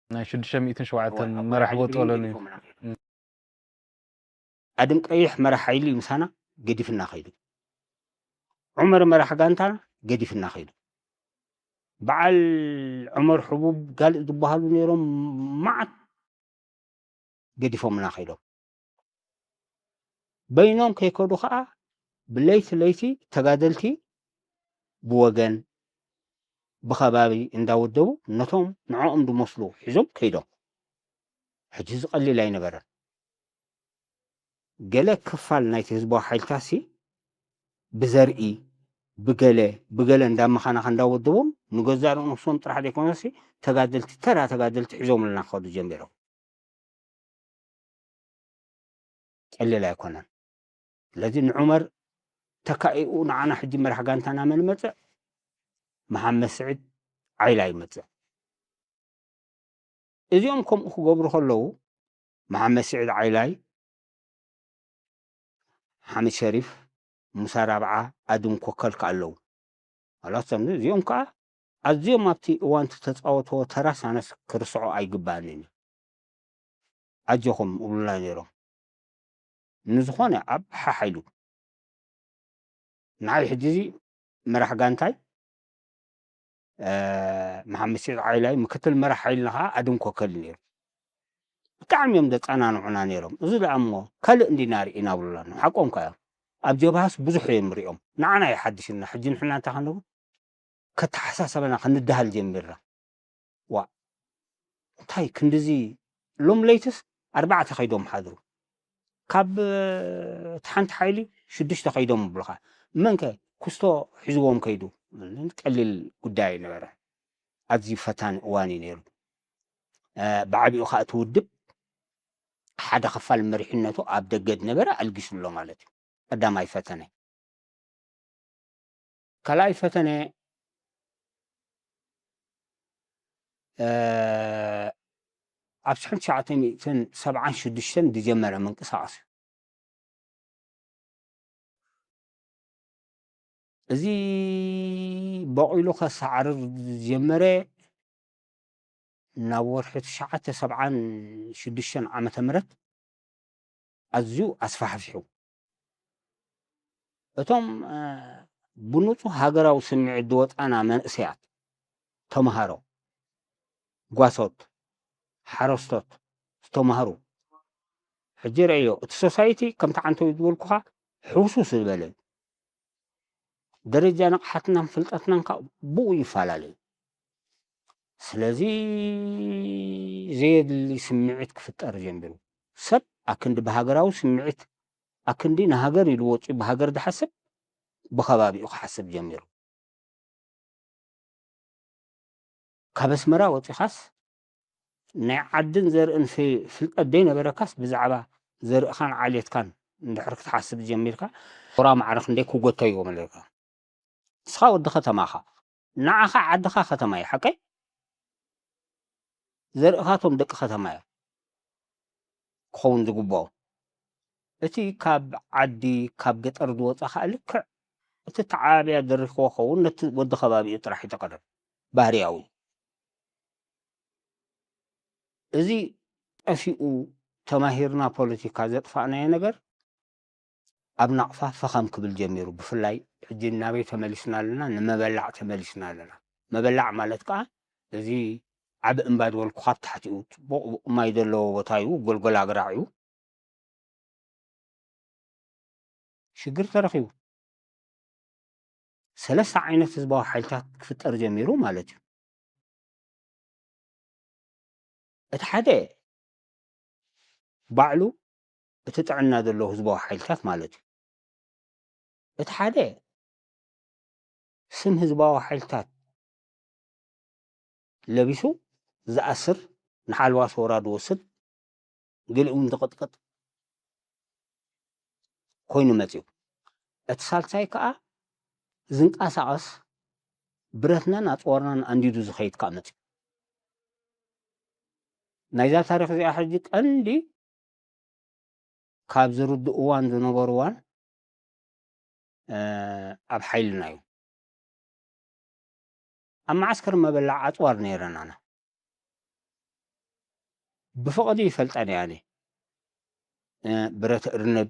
ናይ ሽዱሽተ ሚእትን ሸውዓተን መራሕ ቦጦሎኒ እዩ። ኣድም ቀይሕ መራሕ ሓይሊ ምሳና ገዲፍና ከይዱ። ዑመር መራሕ ጋንታና ገዲፍና ከይዱ። በዓል ዑመር ሕቡብ ጋልእ ዝበሃሉ ነይሮም፣ መዓት ገዲፎምና ከይዶም። በይኖም ከይከዱ ከዓ ብለይቲ ለይቲ ተጋደልቲ ብወገን ብኸባቢ እንዳወደቡ ነቶም ንዕኦም ዝመስሉ ሒዞም ከይዶም። ሕጂ እዚ ቀሊል ኣይነበረን። ገለ ክፋል ናይቲ ህዝባዊ ሓይልታሲ ብዘርኢ ብገለ ብገለ እንዳመኻናኸ እንዳወደቦም ንገዛእ ርእሶም ጥራሕ ዘይኮነሲ ተጋደልቲ፣ ተራ ተጋደልቲ ሒዞምልና ክኸዱ ጀሚሮም። ቀሊል ኣይኮነን። ስለዚ ንዑመር ተካኢኡ ንዓና ሕጂ መራሕ ጋንታና መን መፅእ? መሓመድ ስዒድ ዓይላ ይመፅእ። እዚኦም ከምኡ ክገብሩ ከለዉ መሓመድ ስዒድ ዓይላይ፣ ሓምድ ሸሪፍ፣ ሙሳ ራብዓ፣ ኣድም ኮከል ከኣ ኣለዉ። ዋላ እቶም እዚኦም ከኣ ኣዝዮም ኣብቲ እዋን እቲ ተጻወትዎ ተራ ሳነስ ክርስዖ ኣይግባእንን እዩ። ኣጆኹም እብሉና ነይሮም። ንዝኾነ ኣብ ሓሓይሉ ንዓይ ሕጂ እዚ መራሕ ጋንታይ መሓመድ ሲዒድ ዓይላይ ምክትል መራሕ ሓይልና ከዓ ኣድም ኮከል ነይሩ። ብጣዕሚ እዮም ዘፀናንዑና ነይሮም። እዚ ደኣ እሞ ካልእ እንዲና ርኢና ብሉና ሓቆም ከ እዮም። ኣብ ጀብሃስ ብዙሕ እዮም ሪኦም። ንዓና እዩ ሓድሽና። ሕጂ ንሕና እንታይ ክንብል ከተሓሳሰበና ክንደሃል ጀሚርና። ዋ እንታይ ክንድዚ ሎም ለይትስ ኣርባዕተ ከይዶም ሓድሩ። ካብ እቲ ሓንቲ ሓይሊ ሽዱሽተ ከይዶም ብልኻ መንከ ክስቶ ሒዝዎም ከይዱ። ቀሊል ጉዳይ ነበረ። ኣዝዩ ፈታኒ እዋን እዩ ነይሩ። ብዓቢኡ ከዓ እቲ ውድብ ሓደ ክፋል መሪሕነቱ ኣብ ደገ ዝነበረ ኣልጊሱ ኣሎ ማለት እዩ። ቀዳማይ ፈተነ። ካልኣይ ፈተነ ኣብ ሽሕን ትሽዓተ ሚእትን ሰብዓን ሽዱሽተን ዝጀመረ ምንቅስቃስ እዩ። እዚ በቒሉ ከሰዓርር ዝጀመረ ናብ ወርሒ ትሽዓተ ሰብዓን ሽዱሽተን ዓመተ ምህረት ኣዝዩ ኣስፋሕፊሑ። እቶም ብንጹህ ሃገራዊ ስምዒት ዝወጻና መንእሰያት፣ ተመሃሮ፣ ጓሶት፣ ሓረስቶት፣ ዝተማህሩ፣ ሕጂ ረእዮ፣ እቲ ሶሳይቲ ከምቲ ዓንተው ዝበልኩኻ ሕውሱስ ዝበለ እዩ። ደረጃ ንቕሓትናን ፍልጠትናን ከዓ ብኡ ይፈላለዩ። ስለዚ ዘየድሊ ስምዒት ክፍጠር ጀሚሩ። ሰብ ኣክንዲ ብሃገራዊ ስምዒት ኣክንዲ ንሃገር ኢሉ ወፂኡ ብሃገር ዝሓስብ ብኸባቢኡ ክሓስብ ጀሚሩ። ካብ ኣስመራ ወፂኻስ ናይ ዓድን ዘርእን ፍ- ፍልጠት ዘይነበረካስ ብዛዕባ ዘርእኻን ዓሌትካን እንድሕር ክትሓስብ ጀሚርካ ራ ማዕረ ክንደይ ክጎተይዎም ኣለካ። ንስኻ ወዲ ከተማኻ ንዓኻ ዓድኻ ከተማ እዩ ሓቀይ ዘርእኻቶም ደቂ ከተማ እዮም ክኸውን ዝግብኦም። እቲ ካብ ዓዲ ካብ ገጠር ዝወፀ ከዓ ልክዕ እቲ ተዓባብያ ደሪኽዎ ኸውን ነቲ ወዲ ከባቢኡ ጥራሕ ይተቀርብ ባህርያዊ። እዚ ጠፊኡ ተማሂርና ፖለቲካ ዘጥፋእናዮ ነገር ኣብ ናቕፋ ፈኸም ክብል ጀሚሩ። ብፍላይ ሕጂ ናበይ ተመሊስና ኣለና? ንመበላዕ ተመሊስና ኣለና። መበላዕ ማለት ከዓ እዚ ዓቢ እምባ ዝበልኩ ካብ ታሕቲኡ ፅቡቕ ማይ ዘለዎ ቦታ እዩ፣ ጎልጎል ኣግራዕ እዩ። ሽግር ተረኺቡ ሰለስተ ዓይነት ህዝባዊ ሓይልታት ክፍጠር ጀሚሩ ማለት እዩ። እቲ ሓደ ባዕሉ እቲ ጥዕና ዘለዎ ህዝባዊ ሓይልታት ማለት እዩ። እቲ ሓደ ስም ህዝባዊ ሓይልታት ለቢሱ ዝኣስር ንሓልዋ ሰውራ ዝወስድ ገሊኡ እውን ዝቕጥቅጥ ኮይኑ መፅዩ። እቲ ሳልሳይ ከዓ ዝንቀሳቐስ ብረትናን ኣፅዋርናን ኣንዲዱ ዝኸይድ ከዓ መፅዩ። ናይዛ ታሪክ እዚኣ ሕጂ ቀንዲ ካብ ዝርድእዋን ዝነበርዋን ኣብ ሓይልና እዩ። ኣብ መዓስከር መበላዕ ኣፅዋር ነይረናና ብፍቕዲ ይፈልጠን እየ ኣነ። ብረት እርንብ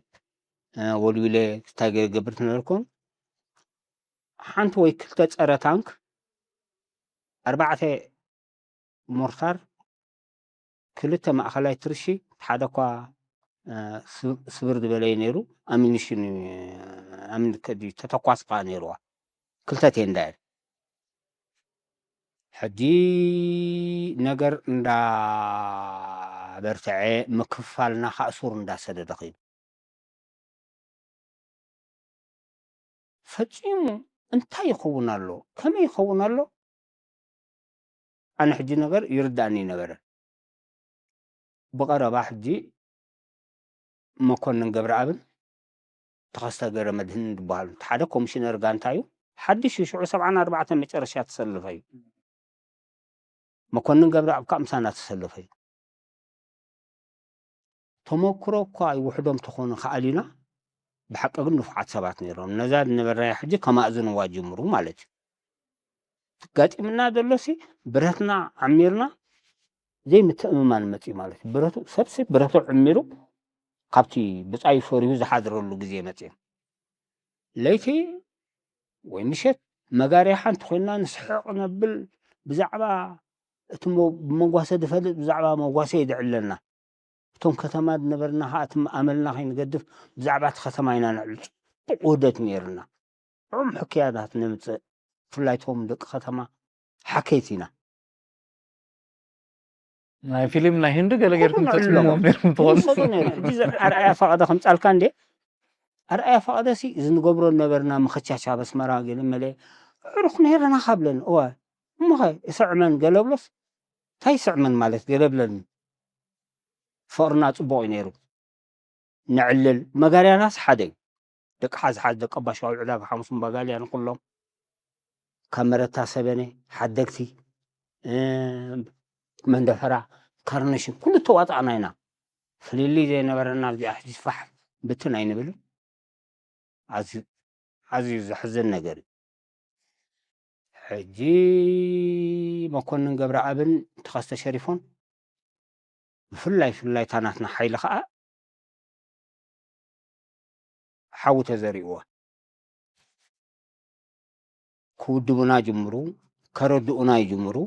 ወልዊለ እንታይ ገገብር ትነበርኩም ሓንቲ ወይ ክልተ ፀረ ታንክ ኣርባዕተ ሞርታር ክልተ ማእኸላይ ትርሺ ሓደ እኳ ስብር ዝበለ እዩ ነይሩ። ኣሚኒሽን ኣሚን ከዲ ተተኳስ ከዓ ነይርዋ ክልተ ቴንዳ እየን። ሕጂ ነገር እንዳበርትዐ ምክፍፋልና ከዓ ሱር እንዳሰደደ ኸይዱ። ፈጺሙ እንታይ ይኸውን ኣሎ ከመይ ይኸውን ኣሎ ኣነ ሕጂ ነገር ይርዳእኒ ይነበረ። ብቐረባ ሕጂ መኮንን ገብረኣብን ተኸስተ ገረመድህንን ዝበሃሉ እቲ ሓደ ኮሚሽነር ጋንታ እዩ። ሓድሽ እዩ ሽዑ ሰብዓን ኣርባዕተን መጨረሻ ተሰለፈ እዩ። መኮንን ገብረኣብ ከዓ ምሳና ተሰለፈ እዩ። ተመክሮ እኳ ይውሕዶም ተኾኑ ከኣሊና ብሓቂ ግን ንፉዓት ሰባት ነይሮም ነዛ ዝነበርናያ ሕጂ ከማእዝንዋ ጅምሩ ማለት እዩ። ጋጢምና ዘሎሲ ብረትና ዓሚርና ዘይምትእምማን መፅዩ ማለት እዩ። ብረቱ ሰብሲ ብረቱ ዕሚሩ ካብቲ ብፃዩ ፈሪሁ ዝሓድረሉ ግዜ መፅዩ። ለይቲ ወይ ምሸት መጋርያ ሓንቲ ኮይና ንስሕቕ ነብል ብዛዕባ እቲ ብመጓሰ ዝፈልጥ ብዛዕባ መጓሰ ይድዕለና። እቶም ከተማ ዝነበርና ከዓ እቲ ኣመልና ከይንገድፍ ብዛዕባ እቲ ከተማ ኢና ንዕሉ ፅቡቕ ውህደት ነይርና። ዑም ሕክያታት ነምፅእ ብፍላይ እቶም ደቂ ከተማ ሓከይቲ ኢና። ናይ ፊልም ናይ ህንዲ ገለ ጌርኩም ተፅምዎም ኔርኩም ትኾኑ። ሕጂ ኣርኣያ ፈቐደ ከምፃልካ እንዴ ኣርኣያ ፈቐደ ሲ እዚ ንገብሮ ነበርና መኸቻቻ በስመራ ገለ መለ ዕሩኽ ነይረና ካብለን እወ እሞኸ ይስዕመን ገለ ብሎስ እንታይ ይስዕመን ማለት ገለ ብለኒ። ፍቕርና ፅቡቕ እዩ ነይሩ። ነዕልል መጋርያናስ ሓደ እዩ። ደቂ ሓዝሓዝ ደቂ ኣባሻዊ ዕዳጋ ሓሙስ ምባጋልያ ንኩሎም ካብ መረታ ሰበነ ሓደግቲ መንደፈራ ካርነሽን ኩሉ ተዋጣእና ኢና። ፍልልይ ዘይነበረና ኣብዚኣ ሕዚ ፋሕ ብትን ኣይንብልን። ኣዝዩ ዘሕዝን ነገር እዩ። ሕጂ መኮንን ገብረኣብን ተኸስተ ሸሪፎን ብፍላይ ፍላይ እታ ናትና ሓይሊ ከዓ ሓዊ ተዘሪእዋ ክውድቡና ጅምሩ ከረድኡና ይጅምሩ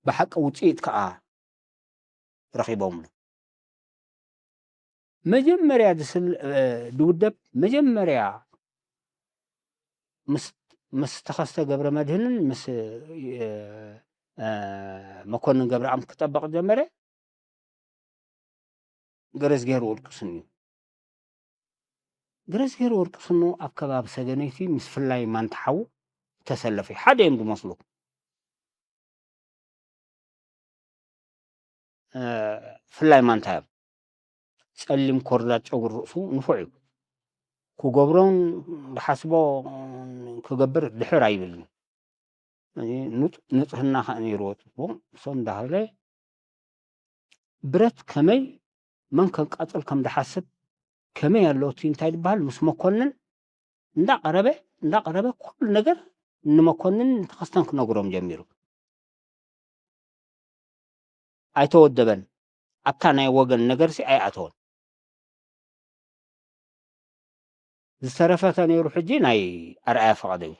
ብሓቂ ውፅኢት ከዓ ረኺቦምሉ። መጀመርያ ዝስል-፣ እ፣ ዝውደብ መጀመርያ ምስ፣ ምስ ተኸስተ ገብረ መድህንን ምስ፣ እ፣ እ፣ መኮንን ገብረኣም ክጠበቕ ጀመረ። ገረዝጌር ወርቅስኑ እዩ። ገረዝጌር ወርቅስኑ ኣብ ከባቢ ሰገነይቲ ምስ ፍላይ ማንታ ሓዉ ተሰለፈ። ሓደ እዮም ዝመስሉ። እ፣ ፍላይ ማንታ እዮም። ጸሊም ኮርዳድ ጨጉሪ ርእሱ ንፉዕ እዩ። ክገብሮን ዝሓስቦ ክገብር ድሕር ኣይብልን። ንጽ-፣ ንጽህና ከኣ ነይርዎ ጽቡቕ። እሶ እንዳሃለ ብረት ከመይ መን ከቃጽል ከም ዝሓስብ ከመይ ኣሎ እቲ እንታይ ዝበሃል ምስ መኮንን እንዳቐረበ፣ እንዳቐረበ ኩሉ ነገር ንመኮንን ንተኸስተን ክነግሮም ጀሚሩ። ኣይተወደበን። ኣብታ ናይ ወገን ነገርሲ ኣይኣተወን። ዝተረፈ ተነይሩ ሕጂ ናይ ኣርኣያ ፈቐደ እዩ።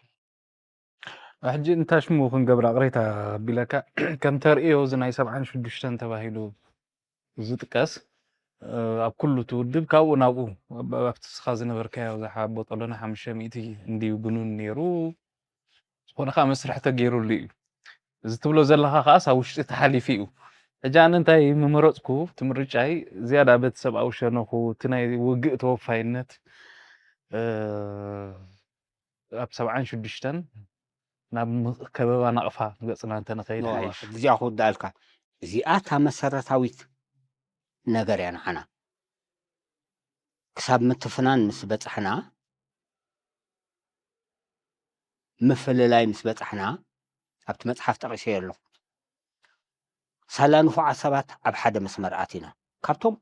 ሕጂ እንታይ ሽሙ ክንገብራ ቅሬታ ኣቢለካ ከም ተርእዮ እዚ ናይ ሰብዓን ሽዱሽተን ተባሂሉ ዝጥቀስ፣ እ፣ ኣብ ኩሉ እቲ ውድብ ካብኡ ናብኡ ኣብ-፣ ኣብቲ ንስኻ ዝነበርካዮ ኣብዛ ሓ-፣ ቦጦሎኒ ሓሙሽተ ሚእቲ እንድዩ ብኑን ነይሩ። ዝኾነ ከዓ መስርሕ ተገይሩሉ እዩ። እዚ ትብሎ ዘለኻ ከዓስ ኣብ ውሽጢ ተሓሊፉ እዩ። ሕጂ ኣነ እንታይ ምመረፅኩ፣ እቲ ምርጫይ ዝያዳ በቲ ሰብኣዊ ሸነኹ፣ እቲ ናይ ውግእ ተወፋይነት፣ እ፣ ኣብ ሰብዓን ሽዱሽተን ናብ ም-፣ ከበባ ናቕፋ ገፅና እንተንኸይድ ኖ፣ ሓይሽ። እዚኣ ክውዳእልካ። እዚኣ እታ መሰረታዊት ነገር እያ ንዓና። ክሳብ ምትፍናን ምስ በጻሕና፣ ምፍልላይ ምስ በጻሕና፣ ኣብቲ መጽሓፍ ጠቒሰዮ ኣለኹ። ሳላ ንፉዓት ሰባት ኣብ ሓደ መስመር ኣቲና። ካብቶም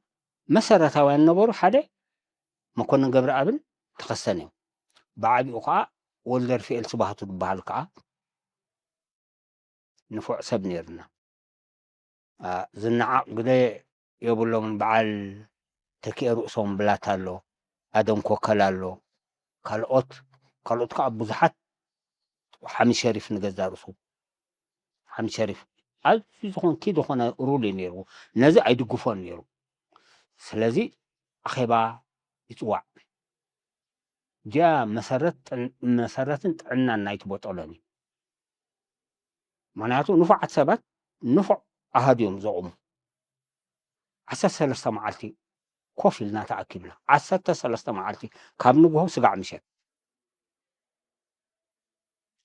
መሰረታውያን ነበሩ ሓደ መኮንን ገብረኣብን ተኸስተን እዮም። ብዓቢኡ ከኣ ወልደርፍኤል ስብሃቱ ዝበሃል ከኣ ንፉዕ ሰብ ነይሩና። ኣ፣ ዝነዓቕ ግደ የብሎምን። በዓል ተኪኤ ርእሶም ብላታ ኣሎ፣ ኣደም ኮከል ኣሎ፣ ካልኦት፣ ካልኦት ከኣ ብዙሓት። ሓሚድ ሸሪፍ ንገዛ ርእሱ፣ ሓሚድ ሸሪፍ ኣዝዩ ዝኾን ኪድ ዝኾነ ሩል እዩ ነይሩ። ነዚ ኣይድግፎን ነይሩ። ስለዚ ኣኼባ ይጽዋዕ። እዚኣ መሰረት ጥን-፣ መሰረትን ጥዕናን ናይቲ ቦጦሎኒ። ምኽንያቱ ንፉዓት ሰባት ንፉዕ ኣሃዱ እዮም ዘቑሙ። ዓሰርተ ሰለስተ መዓልቲ ኮፍ ኢልና ተኣኪብና። ዓሰርተ ሰለስተ መዓልቲ ካብ ንግሆ ስጋዕ ምሸት።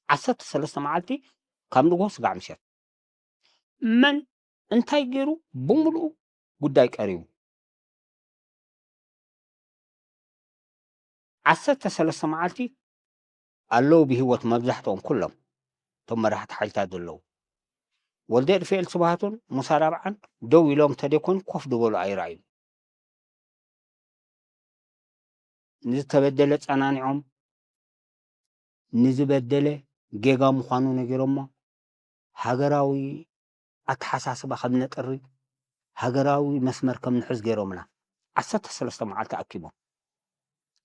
ዓሰርተ ሰለስተ መዓልቲ ካብ ንግሆ ስጋዕ ምሸት። መን እንታይ ገይሩ ብምሉኡ ጉዳይ ቀሪቡ። ዓሰርተ ሰለስተ መዓልቲ ኣለዉ ብህይወት መብዛሕትኦም ኩሎም እቶም መራሕቲ ሓይልታት ዘለዉ። ወልደርፍኤል ስብሃቱን ሙሳ ራብዓን ደው ኢሎም ተደይኮኑ ኮፍ ዝበሉ ኣይረኣዩን። ንዝተበደለ ጸናኒዖም፣ ንዝበደለ ጌጋ ምዃኑ ነጊሮሞ፣ ሃገራዊ ኣተሓሳስባ ከም ነጥሪ፣ ሃገራዊ መስመር ከም ንሕዝ ገይሮምና። ዓሰርተ ሰለስተ መዓልቲ ኣኪቦም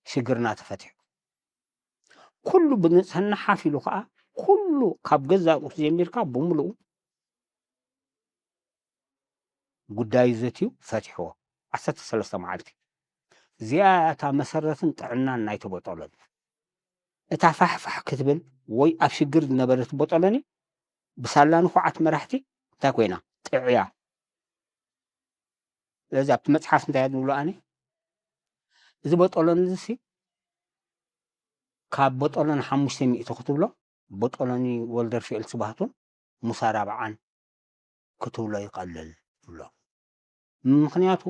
ሽግርና ተፈቲሑ። ኩሉ ብንጽህና ሓፍ ኢሉ ከኣ ኩሉ ካብ ገዛእ ርእሱ ጀሚርካ ብምሉኡ ጉዳዩ ዘትዩ ፈቲሕዎ። ዓሰርተ ሰለስተ መዓልቲ። እዚኣ እታ መሰረትን ጥዕናን ናይቲ ቦጦሎኒ። እታ ፋሕፋሕ ክትብል ወይ ኣብ ሽግር ዝነበረት ቦጦሎኒ ብሳላ ንፉዓት መራሕቲ እንታይ ኮይና? ጥዕያ። ስለዚ ኣብቲ መጽሓፍ እንታይ እየ ዝብሎ ኣነ? እዚ ቦጦሎኒ እዚ ካብ ቦጦሎኒ ሓሙሽተ ሚእቲ ክትብሎ ቦጦሎኒ ወልደርፍኤል ስብሃቱን ሙሳ ራብዓን ክትብሎ ይቐልል ብሎ። ምኽንያቱ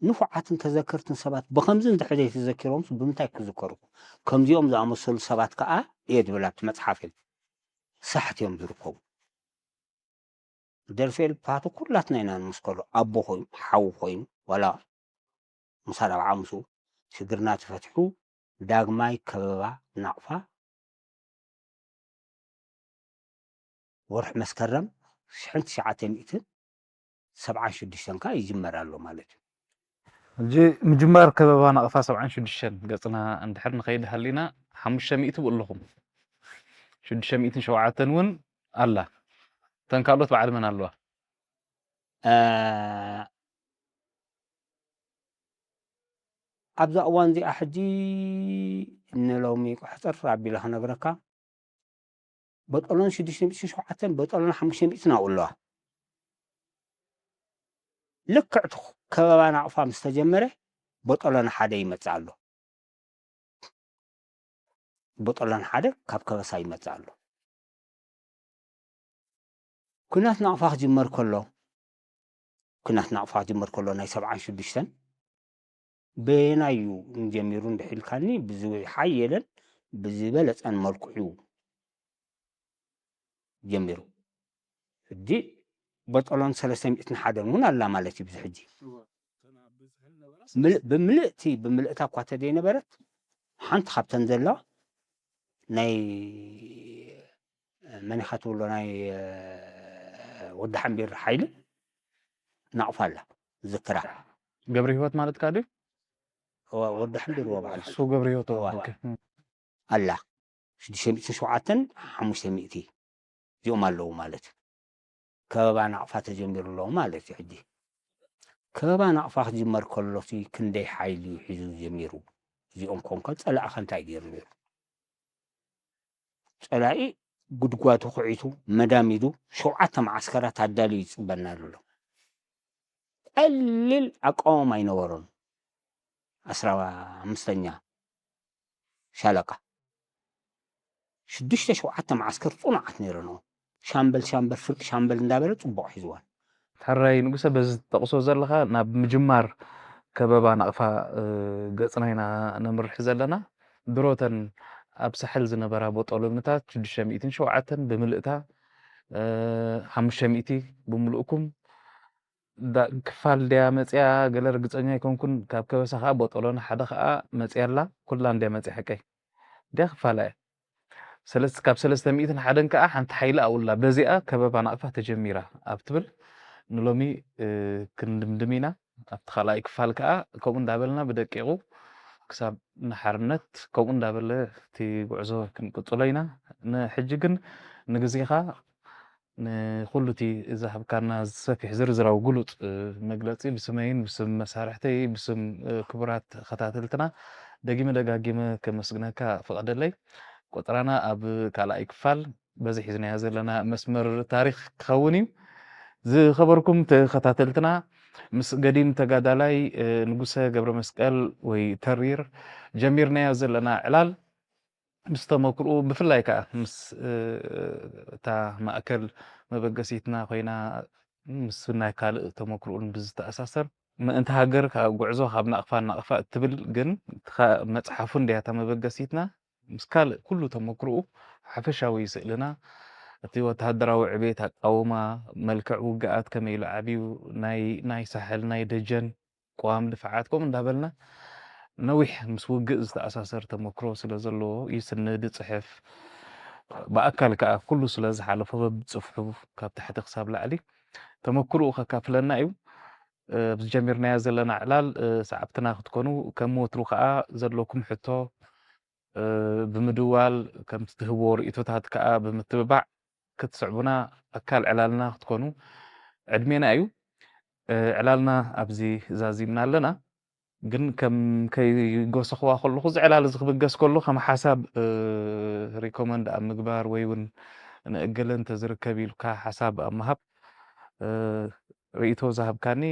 ንፉዓትን ተዘከርትን ሰባት ብኸምዚ እንድሕር ዘይተዘኪሮምስ ብምንታይ ክዝከሩ? ከምዚኦም ዝኣመሰሉ ሰባት ከኣ እየ ዝብል ኣብቲ መጽሓፍ እዮም ሳሕት እዮም ዝርከቡ። ደርፌል ፓቶ ኩላትና ኢና ንምስከሎ። ኣቦ ኮይኑ፣ ሓው ኮይኑ፣ ዋላ ሙሳ ራብዓ ምስኡ ሽግርና ተፈቲሑ ዳግማይ ከበባ ናቕፋ ወርሒ መስከረም ሽሕን ትሽዓተ ሚእትን ሰብዓን ሽዱሽተን ከኣ ይጅመር ኣሎ ማለት እዩ። ሕጂ ምጅማር ከበባ ናቕፋ ሰብዓን ሽዱሽተን ገጽና እንድሕር ንኸይድ ሃሊና ሓሙሽተ ሚእቲ ብኡ ኣለኹም። ሽዱሽተ ሚእትን ሸውዓተን እውን ኣላ። እተን ካልኦት በዓል መን ኣለዋ? እ፣ ኣብዛ እዋን እዚኣ ሕጂ ንሎሚ ቁሕፅር ኣቢለ ክነግረካ፣ በጠሎን ሽዱሽተ ሚእትን ሸውዓተን በጠሎን ሓሙሽተ ሚእትን ኣብኡ ኣለዋ። ልክዕ እቲ ከበባ ናቕፋ ምስ ተጀመረ በጠሎን ሓደ ይመጽእ ኣሎ። በጠሎን ሓደ ካብ ከበሳ ይመጽእ ኣሎ። ኩናት ናቕፋ ክጅመር ከሎ፣ ኩናት ናቕፋ ክጅመር ከሎ ናይ ሰብዓን ሽዱሽተን በየናይ እዩ ጀሚሩ እንድሕልካኒ፣ ብዝሓየለን ብዝበለጸን መልክዑ ጀሚሩ። ሕጂ በጠሎን ሰለስተ ሚእትን ሓደን እውን ኣላ ማለት እዩ። ብዚ ሕጂ ምል- ብምልእቲ ብምልእታ እኳ ተደይነበረት፣ ሓንቲ ካብተን ዘለዋ ናይ መን ኢኻ ትብሎ፣ ናይ ወዲ ሓምቢር ሓይሊ ናቕፋ ኣላ ዝክራ። ገብረ ህይወት ማለት ካ ድዩ? ወዲ ሓምቢር ወባዕላ እሱ ገብረ ህይወት እዋ። ኣላ ሽዱሽተ ሚእትን ሸውዓተን ሓሙሽተ ሚእቲ እዚኦም ኣለዉ ማለት እዩ። ከበባ ናቕፋ ተጀሚሩ ኣለዉ ማለት እዩ። ሕጂ ከበባ ናቕፋ ክጅመር ከሎሲ ክንደይ ሓይሊ እዩ ሒዙ ጀሚሩ? እዚኦም ኮንከ ጸላእኸ እንታይ ገይሩ ነይሩ? ጸላኢ ጉድጓዱ ኩዒቱ መዳሚዱ ሸውዓተ መዓስከራት ኣዳልዩ ይጽበና ኣሎ። ቀሊል ኣቃውማ ኣይነበሮን። ኣስራ ኣምስተኛ ሻለቃ ሽዱሽተ ሸውዓተ መዓስከር ጽኑዓት ነይረንዎ። ሻምበል ሻምበል ፍርቂ ሻምበል እንዳበለ ጽቡቕ ሒዝዋን። ሕራይ ንጉሰ፣ በዚ ትጠቕሶ ዘለኻ ናብ ምጅማር ከበባ ናቕፋ ገጽና ኢና ነምርሕ ዘለና። ድሮተን ኣብ ሳሕል ዝነበራ ቦጦሎምታት ሽዱሽተ ሚእትን ሸውዓተን ብምልእታ ሓሙሽተ ሚእቲ ብምልእኩም ክፋል ድያ መፅያ ገለ ርግፀኛ ኣይኮንኩን። ካብ ከበሳ ከዓ ቦጦሎና ሓደ ከዓ መፅያ ኣላ። ኩላ እንድያ መፅያ ሓቀይ ድያ ክፋላ እያ። ካብ ሰለስተ ሚእትን ሓደን ከዓ ሓንቲ ሓይሊ ኣውላ በዚኣ ከበባ ናቕፋ ተጀሚራ ኣብ ትብል ንሎሚ ክንድምድም ኢና። ኣብቲ ካልኣይ ክፋል ከዓ ከምኡ እንዳበልና ብደቂቑ ክሳብ ንሓርነት ከምኡ እንዳበለ እቲ ጉዕዞ ክንቅፅሎ ኢና። ንሕጂ ግን ንግዜኻ ንኩሉ እቲ ዝሃብካና ሰፊሕ ዝርዝራዊ ግሉጽ መግለጺ ብስመይን ብስም መሳርሕተይ ብስም ክቡራት ተኸታተልትና ደጊመ ደጋጊመ ከመስግነካ ፍቐደለይ። ቆጽራና ኣብ ካልኣይ ክፋል በዚ ሒዝናዮ ዘለና መስመር ታሪኽ ክኸውን እዩ። ዝኸበርኩም ተኸታተልትና ምስ ገዲም ተጋዳላይ ንጉሰ ገብረ መስቀል ወይ ተሪር ጀሚርናዮ ዘለና ዕላል ምስ ተመክርኡ ብፍላይ ከዓ ምስ እታ ማእከል መበገሲትና ኮይና ምስ ናይ ካልእ ተመክርኡን ብዝተኣሳሰር ምእንቲ ሃገር ጉዕዞ ካብ ናቕፋ ናቕፋ እትብል ግን መፅሓፉ እንድያ እታ መበገሲትና ምስ ካልእ ኩሉ ተመክርኡ ሓፈሻዊ ስእልና እቲ ወተሃደራዊ ዕቤት ኣቃውማ መልክዕ ውግኣት ከመይ ኢሉ ዓብዩ ናይ ናይ ሳሕል ናይ ደጀን ቅዋም ድፍዓት ከምኡ እንዳበልና ነዊሕ ምስ ውግእ ዝተኣሳሰር ተመክሮ ስለ ዘለዎ ይስንድ ይፅሕፍ። ብኣካል ከዓ ኩሉ ስለ ዝሓለፎ በብፅፍሑ ካብ ታሕቲ ክሳብ ላዕሊ ተመክርኡ ከካፍለና እዩ። ኣብዚ ጀሚርናዮ ዘለና ዕላል ሰዓብትና ክትኮኑ ከም ወትሩ ከዓ ዘለኩም ሕቶ ብምድዋል ከምቲ ትህብዎ ርእቶታት ከዓ ብምትብባዕ ክትስዕቡና ኣካል ዕላልና ክትኮኑ ዕድሜና እዩ። ዕላልና ኣብዚ ዛዚምና ኣለና። ግን ከም ከይጎሰኽዋ ከለኹ እዚ ዕላል እዚ ክብገስ ከሎ ከም ሓሳብ ሪኮመንድ ኣብ ምግባር ወይ እውን ንእገለ እንተዝርከብ ኢልካ ሓሳብ ኣብ ምሃብ ርእይቶ ዝሃብካኒ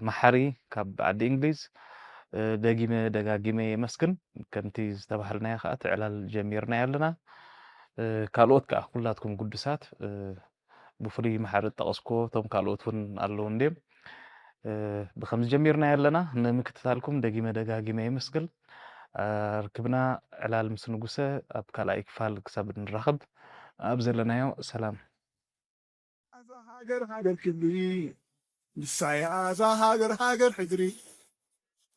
መሓሪ ካብ ዓዲ እንግሊዝ ደጊመ ደጋጊመ የመስግን። ከምቲ ዝተባህልናዮ ከዓ እቲ ዕላል ጀሚርናዮ ኣለና። ካልኦት ከዓ ኩላትኩም ግዱሳት ብፍሉይ መሓሪ ዝጠቐስኩዎ እቶም ካልኦት እውን ኣለዉ እንድዮም። ብከምዚ ጀሚርናዮ ኣለና። ንምክትታልኩም ደጊመ ደጋጊመ የመስግን። ርክብና ዕላል ምስ ንጉሰ ኣብ ካልኣይ ክፋል ክሳብ ንራኸብ ኣብ ዘለናዮ ሰላም። እዛ ሃገር ሃገር ክብሪ ንሳያ እዛ ሃገር ሃገር ሕድሪ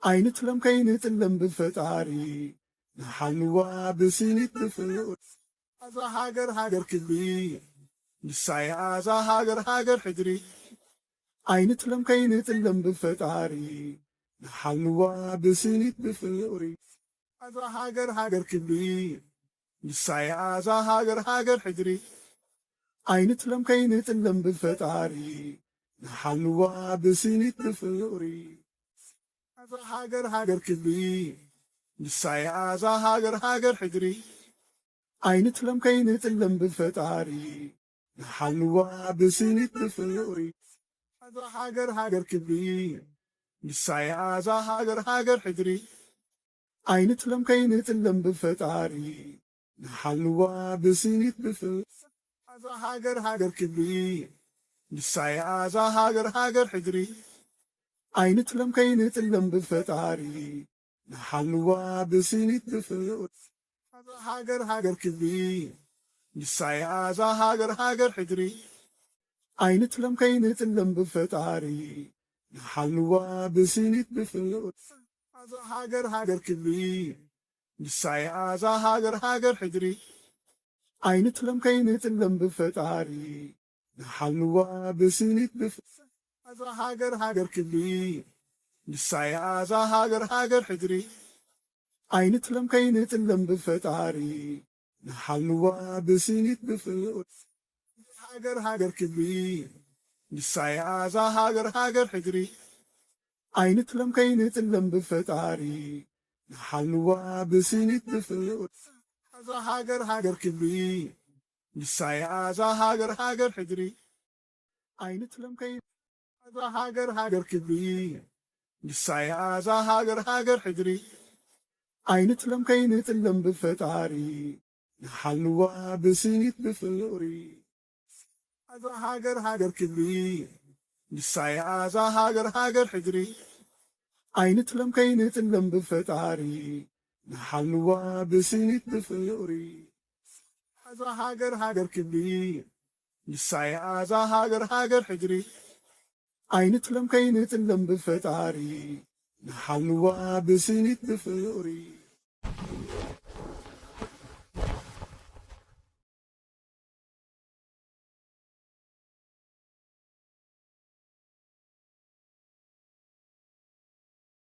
ኣይንጥለም ከይንጥለም ብፈጣሪ ንሓልዋ ብስኒት ብፍቕሪ እዛ ሃገር ሃገር ክብሪ ንሳያ እዛ ሃገር ሃገር ሕድሪ ኣይንጥለም ከይንጥለም ብፈጣሪ ንሓልዋ ብስኒት ብፍቕሪ እዛ ሃገር ሃገር ክብሪ ንሳያ እዛ ሃገር ሃገር ሕድሪ ኣይንጥለም ከይንጥለም ብፈጣሪ ንሓልዋ ብስኒት ብፍቕሪ እዛ ሃገር ሃገር ክብሪ፣ ንሳ እያ እዛ ሃገር ሃገር ሕድሪ። ኣይንትለም ከይንጥለም ብፈጣሪ፣ ንሓልዋ ብስኒት ብፍቕሪ። እዛ ሃገር ሃገር ክብሪ፣ ንሳ እያ እዛ ሃገር ሃገር ሕድሪ። ኣይንትለም ከይንጥለም ብፈጣሪ፣ ንሓልዋ ብስኒት ብፍቕሪ። እዛ ሃገር ሃገር ክብሪ፣ ንሳ እያ እዛ ሃገር ሃገር ሕድሪ። ኣይንትለም ከይንጥለም ብፈጣሪ፣ ንሓልዋ ብስኒት ብፍቕሪ። እዛ ሃገር ሃገር ክብሪ፣ ንሳ እያ እዛ ሃገር ሃገር ሕድሪ። ኣይንትለም ከይንጥለም ብፈጣሪ፣ ንሓልዋ ብስኒት ብፍቕሪ። እዛ ሃገር ሃገር ክብሪ፣ ንሳ እያ እዛ ሃገር ሃገር ሕድሪ። ኣይንትለም ከይንጥለም ብፈጣሪ፣ ንሓልዋ ብስኒት ብፍቕሪ። እዛ ሃገር ሃገር ክብሪ፣ ንሳ እያ እዛ ሃገር ሃገር ሕድሪ። ኣይንትለም ከይንጥለም ብፈጣሪ፣ ንሓልዋ ብስኒት ብፍቕሪ። እዛ ሃገር ሃገር ክብሪ፣ ንሳ እያ እዛ ሃገር ሃገር ሕድሪ። ኣይንትለም ከይንጥለም ብፈጣሪ፣ ንሓልዋ ብስኒት ብፍቕሪ። እዛ ሃገር ሃገር ክብሪ፣ ንሳ እያ እዛ ሃገር ሃገር ሕድሪ። ኣይንትለም ከይ-፣ እዛ ሃገር ሃገር ክብሪ፣ ንሳ እያ እዛ ሃገር ሃገር ሕድሪ። ኣይንትለም ከይንጥለም ብፈጣሪ፣ ንሓልዋ ብስኒት ብፍቕሪ። እዛ ሃገር ሃገር ክብሪ፣ ንሳ እያ እዛ ሃገር ሃገር ሕድሪ። ኣይንትለም ከይንጥለም ብፈጣሪ፣ ንሓልዋ ብስኒት ብፍቕሪ። እዛ ሃገር ሃገር ክብሪ፣ ንሳ እያ እዛ ሃገር ሃገር ሕድሪ። ኣይንትለም ከይንጥለም ብፈጣሪ፣ ንሓልዋ ብስኒት ብፍቕሪ።